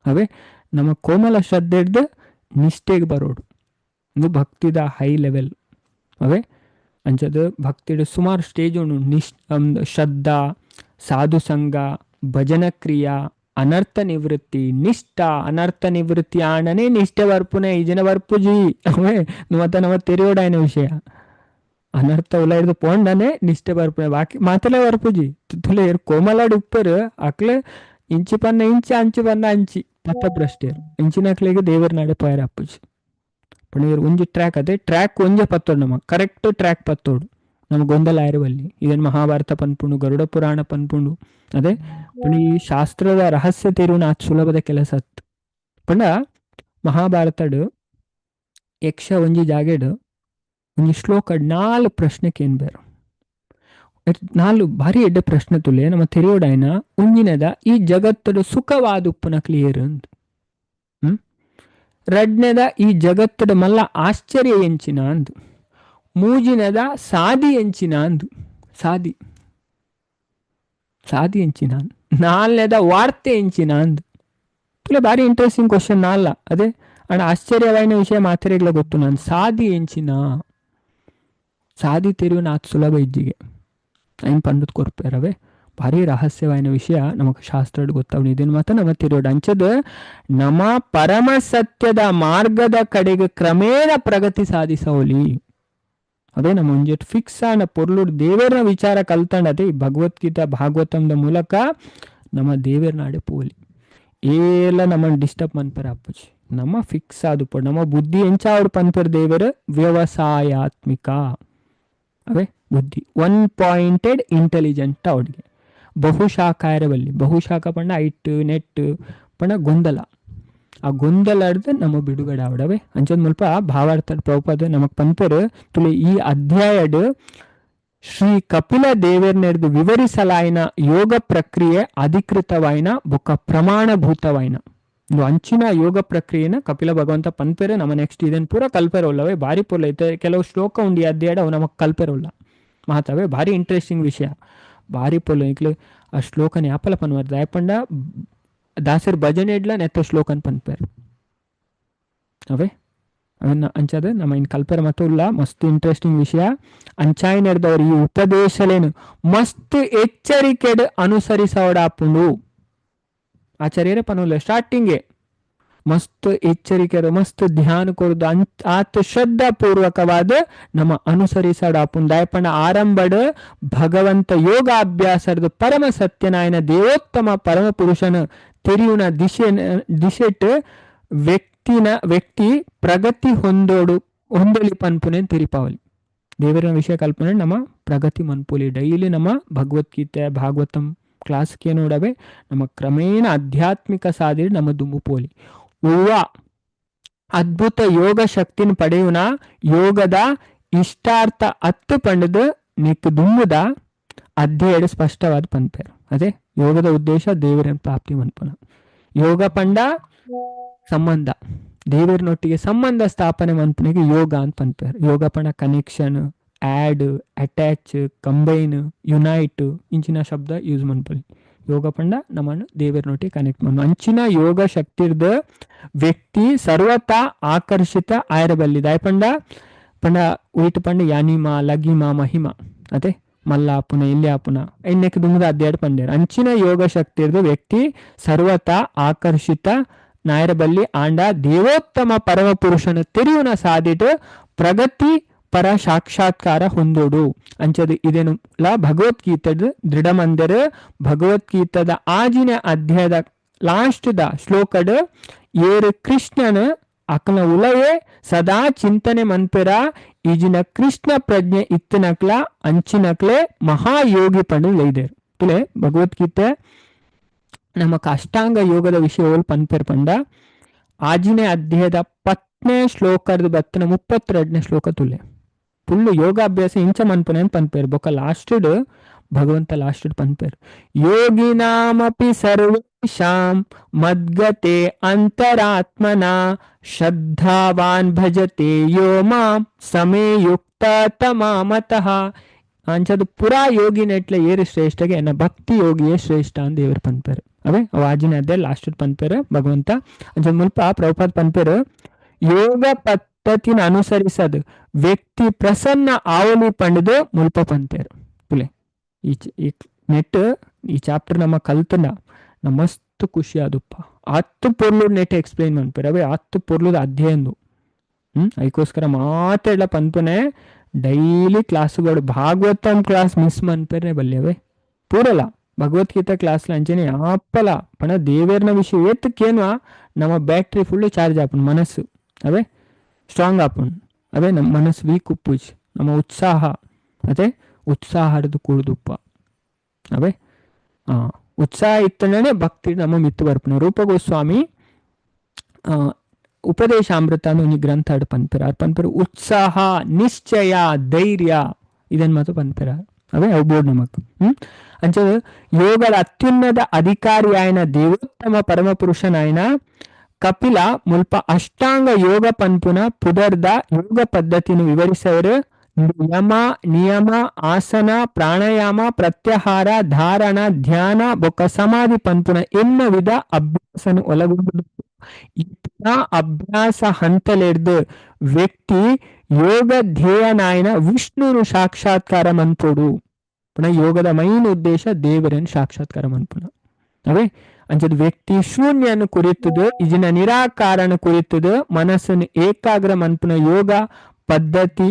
ಅವೇ ನಮ್ಮ ಕೋಮಲ ಶ್ರದ್ಧೆ ಹಿಡ್ದು ನಿಷ್ಠೆಗೆ ಬರೋಡು. ಇದು ಭಕ್ತಿದ ಹೈ ಲೆವೆಲ್. ಅವೇ ಅಂಚದ ಭಕ್ತಿಡು ಸುಮಾರು ಸ್ಟೇಜ್ ಉಂಡು. ಶ್ರದ್ಧಾ, ಸಾಧು ಸಂಘ, ಭಜನ ಕ್ರಿಯಾ, ಅನರ್ಥ ನಿವೃತ್ತಿ, ನಿಷ್ಠ. ಅನರ್ಥ ನಿವೃತ್ತಿ ಆಣನೆ ನಿಷ್ಠೆ ಬರ್ಪುನೆ ಈ ಜನ ಬರ್ಪುಜಿ. ಅವೇ ಮತ್ತ ನಮ್ಮ ತೆರಿಯೋಡಾಯನ ವಿಷಯ. ಅನರ್ಥ ಉಲ ಹಿಡ್ದು ಪೋಂಡನೆ ನಿಷ್ಠೆ ಬರ್ಪುನೆ, ಬಾಕಿ ಮಾತಲೇ ಬರ್ಪುಜಿ. ತುಲೆ ಕೋಮಲಾಡು ಉಪ್ಪರು ಅಕ್ಲೆ ಇಂಚಿ ಪನ್ನ ಇಂಚಿ, ಅಂಚಿ ಪನ್ನ ಅಂಚಿ, ಪಥಭ್ರಷ್ಟೇರು. ಇಂಚಿನಕ್ಲೆಗೆ ದೇವರ ನಾಡೆ ಪೋಯರ ಅಪ್ಪುಜಿ. ಪಣೀರ್ ಒಂಜಿ ಟ್ರ್ಯಾಕ್, ಅದೇ ಟ್ರ್ಯಾಕ್ ಒಂಜೆ ಪತ್ತೋಡು, ನಮ್ಮ ಕರೆಕ್ಟ್ ಟ್ರ್ಯಾಕ್ ಪತ್ತೋಡು, ನಮ್ಮ ಗೊಂದಲ ಆಯಿರುವಲ್ಲಿ. ಇದನ್ನು ಮಹಾಭಾರತ ಪನ್ಪುಂಡು, ಗರುಡ ಪುರಾಣ ಪನ್ಪುಂಡು. ಅದೇ ಪಂಡ ಈ ಶಾಸ್ತ್ರದ ರಹಸ್ಯ ತೆರುನ ಆತ್ ಸುಲಭದ ಕೆಲಸ ಅತ್ತು. ಪಂಡ ಮಹಾಭಾರತಡು ಯಕ್ಷ ಒಂಜಿ ಜಾಗೆಡು ಒಂಜಿ ಶ್ಲೋಕ 4 ಪ್ರಶ್ನೆ ಕೇನ್ಬೇರು. 4 ಭಾರಿ ಎಡ್ಡೆ ಪ್ರಶ್ನೆ ತುಲೆ ನಮ್ಮ ತೆರೆಯೋಡಾಯ್ನ. ಒಂಜಿನದ ಈ ಜಗತ್ತಡು ಸುಖವಾದ ಉಪ್ಪುನ ಕ್ಲಿಯರ್ ಅಂದು. ರಡ್ನೆದ ಈ ಜಗತ್ತಡ ಮಲ್ಲ ಆಶ್ಚರ್ಯ ಎಂಚಿನ ಅಂದು. ಮೂಜಿನದ ಸಾದಿ ಎಂಚಿನ ಅಂದು, ಸಾದಿ ಸಾದಿ ಎಂಚಿನ ಅಂದು. ನಾಲ್ನೇದ ವಾರ್ತೆ ಎಂಚಿನ ಅಂದು. ತುಲೆ ಭಾರಿ ಇಂಟ್ರೆಸ್ಟಿಂಗ್ ಕ್ವಶನ್ ನಾಲ್ಲ. ಅದೇ ಅಣ್ಣ ಆಶ್ಚರ್ಯವಾಯಿನ ವಿಷಯ ಮಾತ್ರೆಗಳ ಗೊತ್ತು ನಾನು. ಸಾದಿ ಎಂಚಿನ, ಸಾದಿ ತೆರಿವು ಆತ್ ಸುಲಭ ಇಜ್ಜಿಗೆ ಐನ್ ಪಂಡದ್ ಕೊರ್ಪೇರವೇ. ಭಾರಿ ರಹಸ್ಯವಾಯಿನ ವಿಷಯ ನಮಗ್ ಶಾಸ್ತ್ರಡ್ ಗೊತ್ತಾವಣಿ. ಇದನ್ನು ಮಾತ್ರ ನಮ್ಮ ತಿರುಡು ಅಂಚದ ನಮ್ಮ ಪರಮ ಸತ್ಯದ ಮಾರ್ಗದ ಕಡೆಗೆ ಕ್ರಮೇಣ ಪ್ರಗತಿ ಸಾಧಿಸೋಲಿ. ಅದೇ ನಮ್ಮ ಒಂಜೆಟ್ ಫಿಕ್ಸ್ ಆನ ಪೊರ್ಲುಡ್ ದೇವರ ವಿಚಾರ ಕಲ್ತಂಡ ಅದೇ ಭಗವದ್ಗೀತಾ ಭಾಗವತಂದ ಮೂಲಕ ನಮ್ಮ ದೇವರ ನಾಡೆ ಪೋಲಿ. ಏಲ ನಮ್ಮನ್ನು ಡಿಸ್ಟರ್ಬ್ ಮನ್ಪರ ಅಪ್ಪುಜಿ. ನಮ್ಮ ಫಿಕ್ಸ್ ಆದು ನಮ್ಮ ಬುದ್ಧಿ ಎಂಚಾವಡು ಪನ್ಪರ್ ದೇವರ ವ್ಯವಸಾಯಾತ್ಮಿಕ. ಅವೇ ಬುದ್ಧಿ one pointed intelligent ಅವಡಿಗೆ. ಬಹುಶಾಖ ಇರಬಲ್ಲಿ, ಬಹುಶಾಖ ಪಂಡ ಐಟ್ ನೆಟ್ ಪಂಡ ಗೊಂದಲ. ಆ ಗೊಂದಲ ಹಿಡ್ದು ನಮ್ಮ ಬಿಡುಗಡೆ ಆವಡವೆ. ಅಂಚದ ಮುಲ್ಪ ಭಾವಾರ್ಥ ಪ್ರಭುಪಾದ ನಮಗ್ ಪನ್ಪರು ತುಳಿ ಈ ಅಧ್ಯಾಯಡ್ ಶ್ರೀ ಕಪಿಲ ದೇವರ್ನೆಡ್ದು ವಿವರಿಸಲಾಯಿನ ಯೋಗ ಪ್ರಕ್ರಿಯೆ ಅಧಿಕೃತವಾಯಿನ ಬೊಕ್ಕ ಪ್ರಮಾಣಭೂತವಾಯಿನ. ಇದು ಅಂಚಿನ ಯೋಗ ಪ್ರಕ್ರಿಯೆನ ಕಪಿಲ ಭಗವಂತ ಪನ್ಪೆರೆ. ನಮ್ಮ ನೆಕ್ಸ್ಟ್ ಇದನ್ನು ಪೂರ ಕಲ್ಪೆರೋಲ್ಲವೇ, ಭಾರಿ ಪೊರ್ಲು ಐತೆ. ಕೆಲವು ಶ್ಲೋಕ ಉಂಡು ಈ ಅಧ್ಯಾಯಡ್ ಅವು ನಮಗ್ ಕಲ್ಪೆರೋಲ್ಲ ಮಾತವೇ. ಭಾರಿ ಇಂಟ್ರೆಸ್ಟಿಂಗ್ ವಿಷಯ, ಭಾರಿ ಪೊರ್ಲು. ಇಕ್ಲು ಆ ಶ್ಲೋಕನ ಯಾಪಲ ಪನ್ವರ್ ದಾಯಪಂಡ ದಾಸರ್ ಭಜನೆ ಇಡ್ಲ ನೆತ್ತ ಶ್ಲೋಕನ್ ಪನ್ಪೇರ್ ಅವೇ. ಅವನ್ನ ಅಂಚಾದ ನಮ್ಮ ಇನ್ ಕಲ್ಪೆರ ಮತ್ತು ಉಲ್ಲ ಮಸ್ತ್ ಇಂಟ್ರೆಸ್ಟಿಂಗ್ ವಿಷಯ. ಅಂಚಾಯಿ ನಡೆದವರು ಈ ಉಪದೇಶಲೇನು ಮಸ್ತ್ ಎಚ್ಚರಿಕೆಡ್ ಅನುಸರಿಸೋಡಾಪುಂಡು. ಆಚಾರ್ಯರೇ ಪನುಲ್ಲ ಸ್ಟಾರ್ಟಿಂಗೇ ಮಸ್ತ್ ಎಚ್ಚರಿಕೆ ಮಸ್ತ್ ಧ್ಯಾನ ಕೊರದು ಆತ ಶ್ರದ್ಧಾಪೂರ್ವಕವಾದ ನಮ್ಮ ಅನುಸರಿಸಡಾಪುಂಡು. ದಾಯಪಂಡ ಆರಂಭಡ್ ಭಗವಂತ ಯೋಗಾಭ್ಯಾಸದ ಪರಮ ಸತ್ಯನಾಯನ ದೇವೋತ್ತಮ ಪರಮ ಪುರುಷನ ತೆರಿಯುನ ದಿಶೆಟ್ ವ್ಯಕ್ತಿ ಪ್ರಗತಿ ಹೊಂದೊಲಿ ಪನ್ಪುನೆ ತೆರಿಪಾವಲಿ. ದೇವರ ವಿಷಯ ಕಲ್ಪನೆ ನಮ್ಮ ಪ್ರಗತಿ ಮನ್ಪುಲಿ. ಡೈಲಿ ನಮ್ಮ ಭಗವದ್ಗೀತೆ ಭಾಗವತಂ ಕ್ಲಾಸ್ಗೆ ನೋಡವೆ ನಮ್ಮ ಕ್ರಮೇಣ ಆಧ್ಯಾತ್ಮಿಕ ಸಾಧನೆ ನಮ್ಮ ದುಂಬು ಪೋಲಿ. ಉವ್ವ ಅದ್ಭುತ ಯೋಗ ಶಕ್ತಿನ ಪಡೆಯುನ ಯೋಗದ ಇಷ್ಟಾರ್ಥ ಅತ್ತು ಪಂಡದು ನಿಕ್ ದುಂಬುದ ಅಧ್ಯಾಯ ಸ್ಪಷ್ಟವಾದ ಪನ್ಪೇರು. ಅದೇ ಯೋಗದ ಉದ್ದೇಶ ದೇವರ ಪ್ರಾಪ್ತಿ ಮನ್ಪುನ. ಯೋಗ ಪಂಡ ಸಂಬಂಧ, ದೇವರನೊಟ್ಟಿಗೆ ಸಂಬಂಧ ಸ್ಥಾಪನೆ ಮನ್ಪುನಿಗೆ ಯೋಗ ಅಂತ ಪನ್ಪೇರು. ಯೋಗ ಪಂಡ connection, add, attach, combine, unite ಇಂಚಿನ ಶಬ್ದ ಯೂಸ್ ಮನ್ಪುಲಿ. ಯೋಗ ಪಂಡ ನಮ್ಮನ್ನು ದೇವರನೊಟ್ಟಿಗೆ ಕನೆಕ್ಟ್ ಮನ್. ಅಂಚಿನ ಯೋಗ ಶಕ್ತಿರ್ದ ವ್ಯಕ್ತಿ ಸರ್ವತಾ ಆಕರ್ಷಿತ ಆಯರಬಲ್ಲಿ. ದಾಯಪಂಡ ಪಂಡ ಉಯಿಟ್ ಪಂಡ ಯಾನಿಮ ಲಗಿಮ ಮಹಿಮ ಅದೇ ಮಲ್ಲಾಪುನ ಇಲ್ಯಾಪುನ ಎಣ್ಣೆಕ್ ದುಂಬುದ ಅಧ್ಯಾಯ ಪಂಡೇರು. ಅಂಚಿನ ಯೋಗ ಶಕ್ತಿರ್ದ ವ್ಯಕ್ತಿ ಸರ್ವತಾ ಆಕರ್ಷಿತ ನಾಯರಬಲ್ಲಿ ಆಂಡ ದೇವೋತ್ತಮ ಪರಮ ಪುರುಷನ ತೆರಿಯುನ ಸಾದಿಟ್ ಪ್ರಗತಿ ಪರ ಸಾಕ್ಷಾತ್ಕಾರ ಹೊಂದೋಡು. ಅಂಚದು ಇದೇನು ಲ ಭಗವದ್ಗೀತದ ದೃಢಮಂದಿರ. ಭಗವದ್ಗೀತದ ಆಜಿನ ಅಧ್ಯಾಯದ ಲಾಸ್ಟ್ the ಶ್ಲೋಕಡ್ ಏರು ಕೃಷ್ಣನ ಅಕನ ಉಲಯೇ ಸದಾ ಚಿಂತನೆ ಮನ್ಪೆರ ಈಜಿನ ಕೃಷ್ಣ ಪ್ರಜ್ಞೆ ಇತ್ತನಕ್ಲ ಅಂಚಿನಕ್ಲೆ ಮಹಾಯೋಗಿ ಪಂಡು ಲೈದೇರು. ತುಲೆ ಭಗವದ್ಗೀತೆ ನಮ್ಮ ಅಷ್ಟಾಂಗ ಯೋಗದ ವಿಷಯಗಳು ಪನ್ಪೆರ್ ಪಂಡ ಆಜಿನೇ ಅಧ್ಯಾಯದ 10ನೇ ಶ್ಲೋಕದ ಬತ್ತನ 32ನೇ ಶ್ಲೋಕ ತುಲೆ ಫುಲ್ಲು ಯೋಗಾಭ್ಯಾಸ ಇಂಚ ಮನ್ಪುನೆ ಅಂತ ಪನ್ಪೇರು. ಬೊಕ್ಕ ಲಾಸ್ಟೆಡ್ ಭಗವಂತ ಲಾಸ್ಟೆಡ್ ಪನ್ಪೇರು ಯೋಗಿನಾಮಪಿ ಸರ್ವೇಷಾಂ ಮದ್ಗತೆ ಅಂತರಾತ್ಮನ ಶ್ರದ್ಧಾವಾನ್ ಭಜತೆ ಯೋ ಮಾಂ ಸಮೇ ಯುಕ್ತ ತಮಾಮತಃ. ಅಂಚದು ಪುರಾ ಯೋಗಿ ನೆಟ್ಲೆ ಏರು ಶ್ರೇಷ್ಠಗೆ ಎನ್ನ ಭಕ್ತಿ ಯೋಗಿಯೇ ಶ್ರೇಷ್ಠ ಅಂತ ದೇವರು ಪನ್ಪೇರು. ಅವೇ ಅವು ಆಜಿನ ಅದೇ ಲಾಸ್ಟ್ ಪನ್ಪೇರು ಭಗವಂತ. ಅಂಚ ಮುಲ್ಪ ಪ್ರಭುಪಾದ್ ಪನ್ಪೇರು ಯೋಗ ಪದ್ಧತಿನ ಅನುಸರಿಸದು ವ್ಯಕ್ತಿ ಪ್ರಸನ್ನ ಆವಲಿ ಪಂಡದು ಮುಲ್ಪ ಪಂತೇರು. ಪುಲೆ ಈ ಈ ನೆಟ್ ಈ ಚಾಪ್ಟರ್ ನಮ್ಮ ಕಲ್ತನ ಮಸ್ತ್ ಖುಷಿ ಆದುಪ್ಪ. ಹತ್ತು ಪೊರ್ಲು ನೆಟ್ ಎಕ್ಸ್ಪ್ಲೈನ್ ಮನ್ಪೇರು. ಅವೇ ಹತ್ತು ಪೊರ್ಲುದ ಅಧ್ಯಯನದು. ಅದಕ್ಕೋಸ್ಕರ ಮಾತೆಲ್ಲ ಪನ್ಪುನೆ ಡೈಲಿ ಕ್ಲಾಸುಗಳು ಭಾಗವತಂ ಕ್ಲಾಸ್ ಮಿಸ್ ಮನ್ಪೇರೆ ಬಲ್ಯವೇ ಪೂರಲ್ಲ ಭಗವದ್ಗೀತಾ ಕ್ಲಾಸ್ ಅಂಚನೆ ಆಪಲ ಪಣ ದೇವೇರ್ನ ವಿಷಯ ಏತಕ್ಕೇನ್ವಾ ನಮ್ಮ ಬ್ಯಾಟ್ರಿ ಫುಲ್ ಚಾರ್ಜ್ ಆಪುಂಡು, ಮನಸ್ಸು ಅವೇ ಸ್ಟ್ರಾಂಗ್ ಆಪುಂಡು. ಅವೇ ನಮ್ಮ ಮನಸ್ಸು ವೀಕ್ ಉಪ್ಪುಜ್, ನಮ್ಮ ಉತ್ಸಾಹ ಅದೇ ಉತ್ಸಾಹ ಹರಿದು ಕೂಡುದುಪ್ಪ. ಅವೇ ಉತ್ಸಾಹ ಇತ್ತನೇ ಭಕ್ತಿ ನಮ್ಮ ಮಿತ್ತು ಬರ್ಪುನ. ರೂಪ ಗೋಸ್ವಾಮಿ ಉಪದೇಶಾಮೃತ ಅನ್ನೋ ಒಂಜಿ ಗ್ರಂಥ ಅಡ್ ಪನ್ಪೆರ್, ಅರ್ ಪನ್ಪೆರ್ ಉತ್ಸಾಹ ನಿಶ್ಚಯ ಧೈರ್ಯ ಇದನ್ ಮಾತ್ರ ಪನ್ಪೆರ. ಅವೇ ಅವು ಬೋರ್ಡ್ ನಮಕ್. ಅಂಚ ಯೋಗದ ಅತ್ಯುನ್ನತ ಅಧಿಕಾರಿ ಆಯ್ನ ದೇವೋತ್ತಮ ಪರಮಪುರುಷನಾಯನ ಕಪಿಲ ಮುಲ್ಪ ಅಷ್ಟಾಂಗ ಯೋಗ ಪನ್ಪುನ ಪುದರ್ದ ಯೋಗ ಪದ್ಧತಿನ ವಿವರಿಸವರು. ಯಮ ನಿಯಮ ಆಸನ ಪ್ರಾಣಾಯಾಮ ಪ್ರತ್ಯಾಹಾರ ಧಾರಣ ಧ್ಯಾನ ಬೊಕ್ಕ ಸಮಾಧಿ ಪನ್ಪುನ ಎನ್ನ ವಿಧ ಅಭ್ಯಾಸನ ಒಳಗೊಂಡು ಈ ಅಭ್ಯಾಸ ಹಂತಲೆಡ್ದು ವ್ಯಕ್ತಿ ಯೋಗ ಧ್ಯೇಯನಾಯನ ವಿಷ್ಣುನು ಸಾಕ್ಷಾತ್ಕಾರ ಮನ್ಪೊಡು. ಪುನಃ ಯೋಗದ ಮೈನ್ ಉದ್ದೇಶ ದೇವರನ್ನು ಸಾಕ್ಷಾತ್ಕಾರ ಮನ್ಪುನ. ಅವೇ ಅಂಚದ ವ್ಯಕ್ತಿ ಶೂನ್ಯನು ಕುರಿತದು ಇಜಿನ ನಿರಾಕಾರನ ಕುರಿತದು ಮನಸ್ಸನ್ನು ಏಕಾಗ್ರ ಮನ್ಪುನ ಯೋಗ ಪದ್ಧತಿ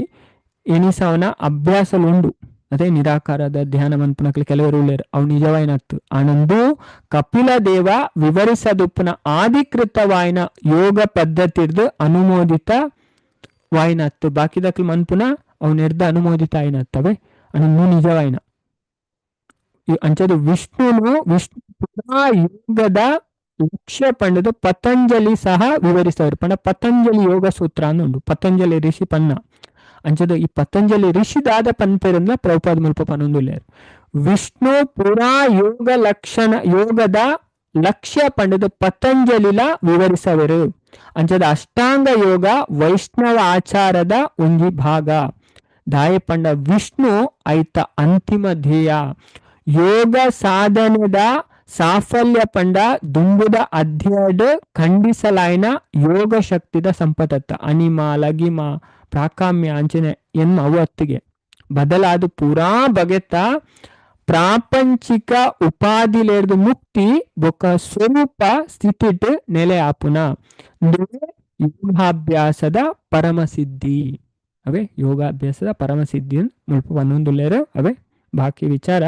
ಎನಿಸವನ ಅಭ್ಯಾಸಲುಂಡು. ಅದೇ ನಿರಾಕಾರದ ಧ್ಯಾನ ಮನ್ಪುನಕ್ಲೆ ಕೆಲವರು ಉಳ್ಳೇರು ಅವು ನಿಜವಾಯಿನತ್ತು. ಆನಂದು ಕಪಿಲ ದೇವ ವಿವರಿಸದುಪ್ಪುನ ಆಧಿಕೃತವಾಯಿನ ಯೋಗ ಪದ್ಧತಿರ್ದು ಅನುಮೋದಿತ ವಾಯಿನತ್ತು. ಬಾಕಿದಕ್ಲು ಮನ್ಪುನ ಅವು ನೆರ್ದ ಅನುಮೋದಿತ ಆಯಿನತ್ತವೆ ಅನಂದು ನಿಜವಾಯಿನ ಅಂಚದು ವಿಷ್ಣುನು ವಿಷ್ಣು ಪುನಃ ಯೋಗದ ಲಕ್ಷ್ಯ ಪಂಡದು ಪತಂಜಲಿ ಸಹ ವಿವರಿಸವರು. ಪಂಡ ಪತಂಜಲಿ ಯೋಗ ಸೂತ್ರ ಉಂಡು, ಪತಂಜಲಿ ಋಷಿ ಪನ್ನ. ಅಂಚದ ಈ ಪತಂಜಲಿ ಋಷಿದಾದ ಪನ್ಪೆರಂದ ಪ್ರಭುಪಾದ ಮುಲ್ಪ ಪನೊಂದುಲ್ಲೇರು. ವಿಷ್ಣು ಪುರಾ ಯೋಗ ಲಕ್ಷಣ ಯೋಗದ ಲಕ್ಷ್ಯ ಪಂಡದು ಪತಂಜಲಿಲ ವಿವರಿಸವರು. ಅಂಚದ ಅಷ್ಟಾಂಗ ಯೋಗ ವೈಷ್ಣವ ಆಚಾರದ ಒಂಜಿ ಭಾಗ. ದಾಯ ಪಂಡ ವಿಷ್ಣು ಐತ ಅಂತಿಮ ಧ್ಯೇಯ. ಯೋಗ ಸಾಧನೆದ ಸಾಫಲ್ಯ ಪಂಡ ದುಂಬುದ ಅಧ್ಯಾಯಡ್ ಖಂಡಿಸಲಾಯ್ನ ಯೋಗ ಶಕ್ತಿದ ಸಂಪತತ್ತ ಅನಿಮ ಲಗಿಮ ಪ್ರಾಕಾಮ್ಯ ಅಂಚನೆ ಎನ್ನ ಅವು ಅತ್ತಿಗೆ ಬದಲಾದ ಪೂರಾ ಬಗೆತ ಪ್ರಾಪಂಚಿಕ ಉಪಾಧಿಲೇರ್ದು ಮುಕ್ತಿ ಬೊಕ್ಕ ಸ್ವರೂಪ ಸ್ಥಿತಿಟ್ ನೆಲೆ ಆಪುನ ಯೋಗಾಭ್ಯಾಸದ ಪರಮಸಿದ್ಧಿ. ಅವೇ ಯೋಗಾಭ್ಯಾಸದ ಪರಮಸಿದ್ಧಿ ಮುಲ್ಪ ಒಂದೊಂದುಲ್ಲೇರು. ಅವೇ ಬಾಕಿ ವಿಚಾರ